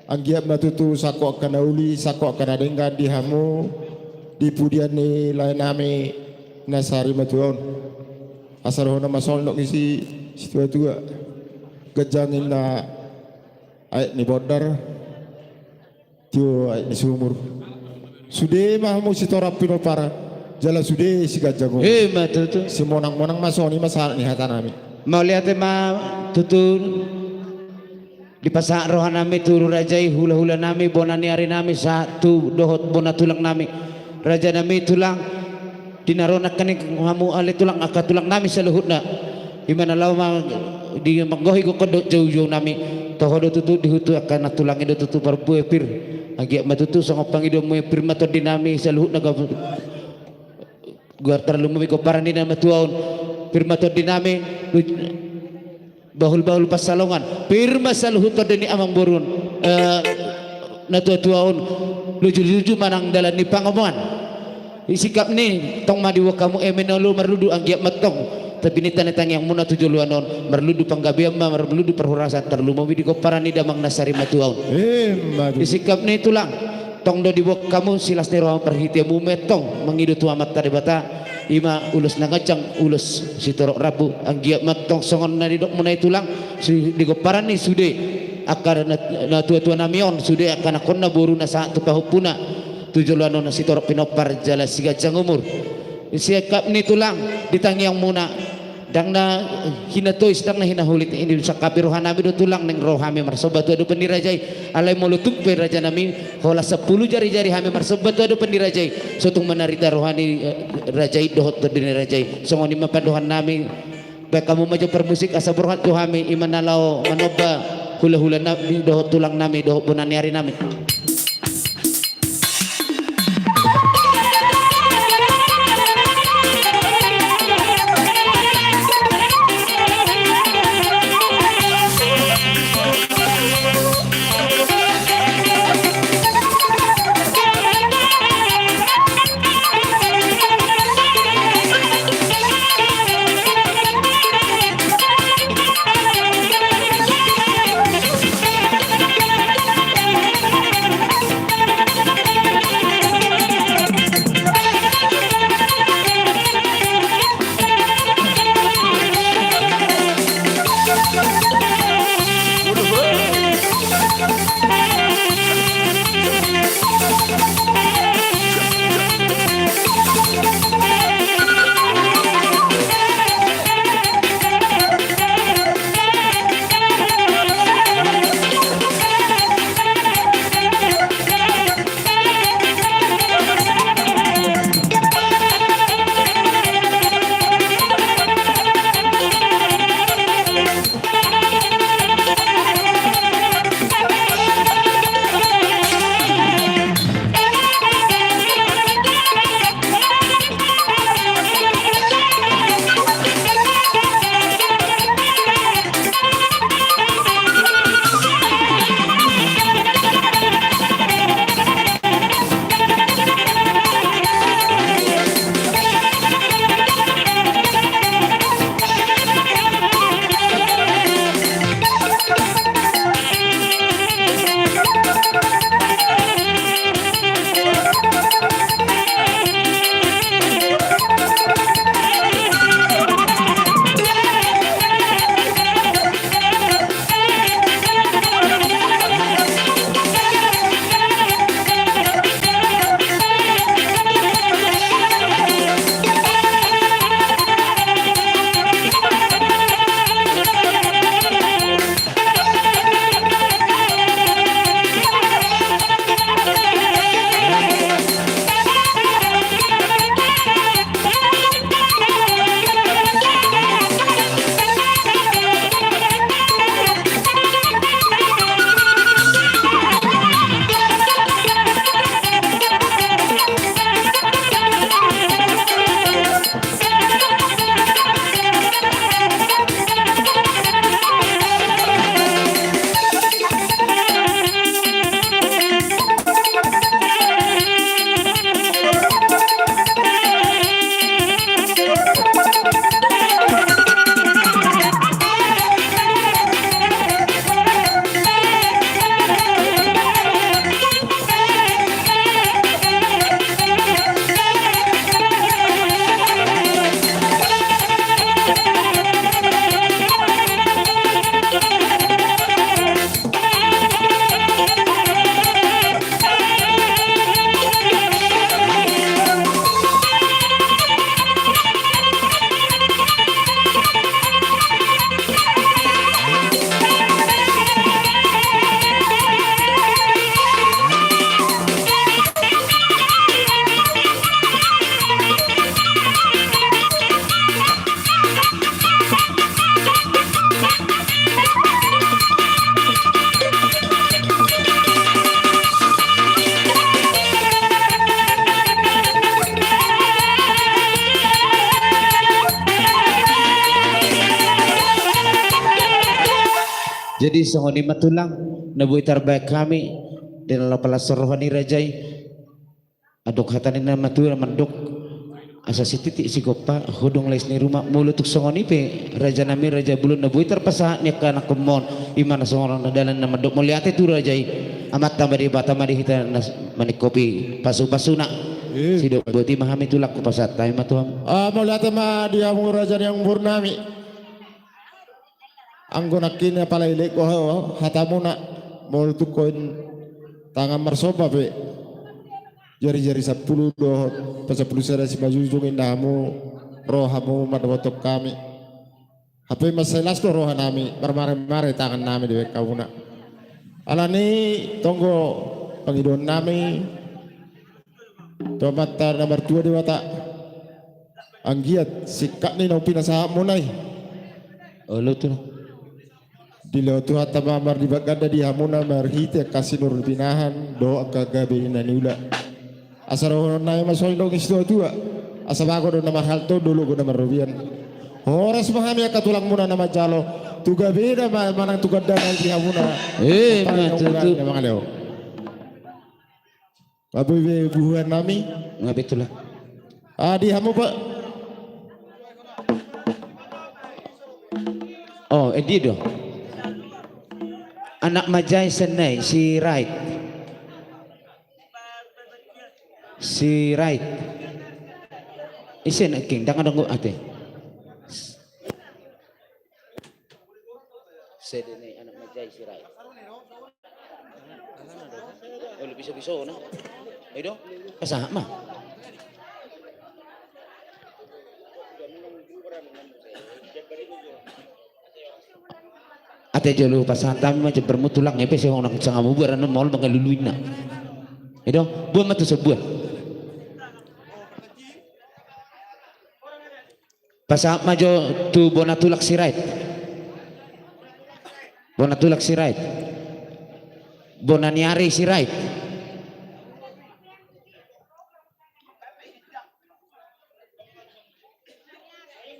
Anggiat ma tutu sangkot angka na uli, sangkot angka na denggan di hamu, di pudian ni lae nami na sarimatua on. Asa dohonon ma songon dok ni si, situatua. Ganjang inna aek ni bondar. Tio aek ni sumur. Sude ma hamu sitorop pinompar, jala sude siganjang umur. Ima tutu. Simonangmonang ma, songon i ma sahat ni hata nami. Mauliate ma tutu. Dipasahat roha nami tu raja i, hulahula nami, bona ni ari nami, sahat tu dohot bona tulang nami. Raja nami tulang, di na ro nangkin hamu ale tulang, angka tulang nami saluhutna. Ima na laho ma di manggohi gokhon dohot jaujou nami. Toho do tutu di hutu angka na tulang i do tutu parbue pir. Anggiat ma tutu songon pangidoanmu i, pir ma tondi nami saluhutna, goar tarlumobi gomparan ni na matua on. Pir ma tondi nami. Bahulbahul pansalongan, pir ma saluhut tondi ni amangboru on, eh, natuatua on, lujuluju ma nang dalan ni pangomoan. Di sikap ni tong ma diboan hamu eme na olo marludu, anggiat ma tong tabininta ni tangiangmuna tu joloan on, marludu panggabean ma, marludu parhorasan, tarlumobi di gomparan ni damang na sarimatua on. Ima tutu. Di sikap ni tulang, tong do diboan hamu silas ni roha, parhiteanmu ma tong mangido tu Amanta Debata. Ima ulos na ganjang, ulos sitorop rambu. Anggiat ma tong songon na nidokmuna i tulang, si, di gomparan ni sude angka na, natuatua nami on, sude angka anakkonna, boruna sahat tu pahompuna, tu joloan on sitorop pinompar jala siganjang umur. Di sikap ni tulang, di tangiangmuna, ndang na hinatois, ndang na hinahulit, i disangkapi roha nami do tulang, naeng ro hami marsomba tu adopan ni raja i. Alai molo tung pe raja nami, holan sampulu jarijari hami marsomba tu adopan ni raja i, so tung manarita roha ni, eh, raja i dohot tondi ni raja i. Songon i ma pandohan nami. Baen hamu ma jo parmusik asa borhat tu hami, ima na laho manomba hulahula nami dohot tulang nami dohot bona ni ari nami. Jadi songon i ma tulang na boi tarbaen hami, di na laho palas roha ni raja i. Adong hata ni na matua mandok, asa sititik sigompa, hudung lais ni ruma. Molo tung songon i pe raja nami, raja bolon na boi tarpasahat ni angka anakkon mon, i ma na songon na dalan na mandok. Mauliate tu raja i. Amanta ma Debata ma di hita na maningkopi pasupasuna. Sidok boti ma hami tulang, hupasahat hami ma tu hamu. Ah, mauliate ma di hamu raja ni amangboru nami. Anggo nangkin apala elek do hatamuna, molo tung koin tangan marsomba pe, jarijari sampulu dohot pasampulu sada simanjujung, inna hamu ro hamu mandapothon hami. Hape mansai las do roha nami, marmaremare tangan nami dibaen hamuna. Alani tonggo pangidoan nami tu Amanta na martua Debata, anggiat singkat ni naung pinasahatmuna i. Olo tulang. Dilehon Tuhanta ma marlipat ganda di hamuna marhite angka sinur pinahan dohot angka gabe na niula. Asa dohonon nami ma songon didok ni situatua, asa bagot do na marhalto, dolok do na marrobean. Horas ma hami angka tulangmuna na manjalo, tu gabena ma manang tu gandana di hamuna. Eh, ma tutu. Mangaleho. Nga boi be buhuan nami. Nga be tulang. Ah, di hamu pe. Oh, eh, dia do. Anak manjae sian nai, Sirait. Sirait. Ise na king, dang adong ate. Sede ni anak manjae Sirait. Olo, bisa-bisa na. Edo, pasahat ma. Ate jolo pasahat hami ma jembarmu tulang, ebe se honang sanga mubuaran maol mangalului na. Edo, buan ma tu sebuah. Pasahat ma jo tu bona tulang Sirait. Bona tulang Sirait. Bona ni ari Sirait.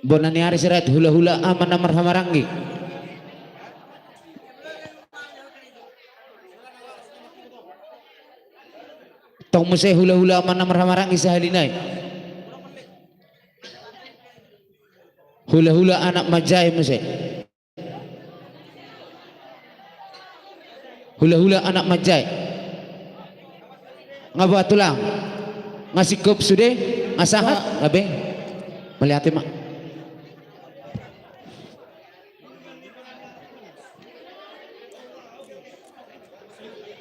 Bona ni ari Sirait, hula-hula ama na marhahamaranggi. Tong muse hula-hula ama na marhahamaranggi sahali nai. Hula-hula anak manjae muse. Hula-hula anak manjae. Nga boha tulang? Nga singkop sude? Nga sahat? Nga be? Mauliate ma.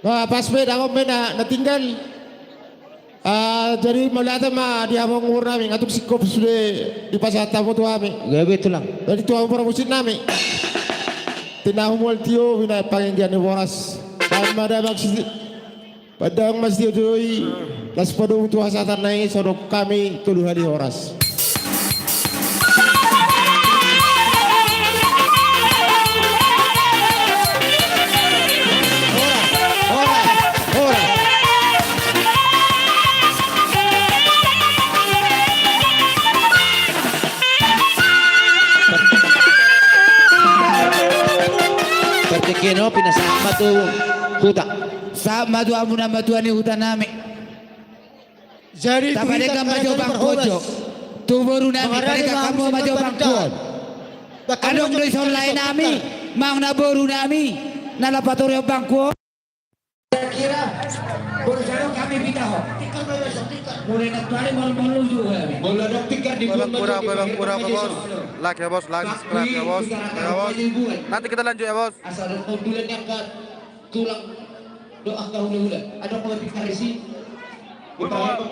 Nah, pas be dang on be na, na tinggal. Ah, jadi mauliate ma di hamu amangboru nami, nga tung singkop sude dipasahat hamu tu hami. Gabe tulang. Jadi tu hamu parmusik nami. Tinahu mual tio, binaen panganggian ni boras. Baen ma damang si, baen damang ma sitiotio i. Laos padomu tu hasahatan na i, so dok hami tolu hali horas. Partingkian on pinasahat ma tu huta. Sahat ma tu hamu na matua ni huta nami. Jadi tu hita, tapadekan ma jo bangku on jo tu boru nami, padekan hamu ma jo bangku on. Adong do dison lae nami, manang na boru nami na laho patorehon bangku on. Kira-kira boru, jalo hami pitahon. Mulai nantuari molo-molo juga hami. Molo adong tikar di bangku on. Like ya bos, like, subscribe ya bos. Nanti kita lanjut ya bos. Asal ada pembulan yang ke tulang. Doa kau hula-hula. Ada kau di Parisi. Hula-hula.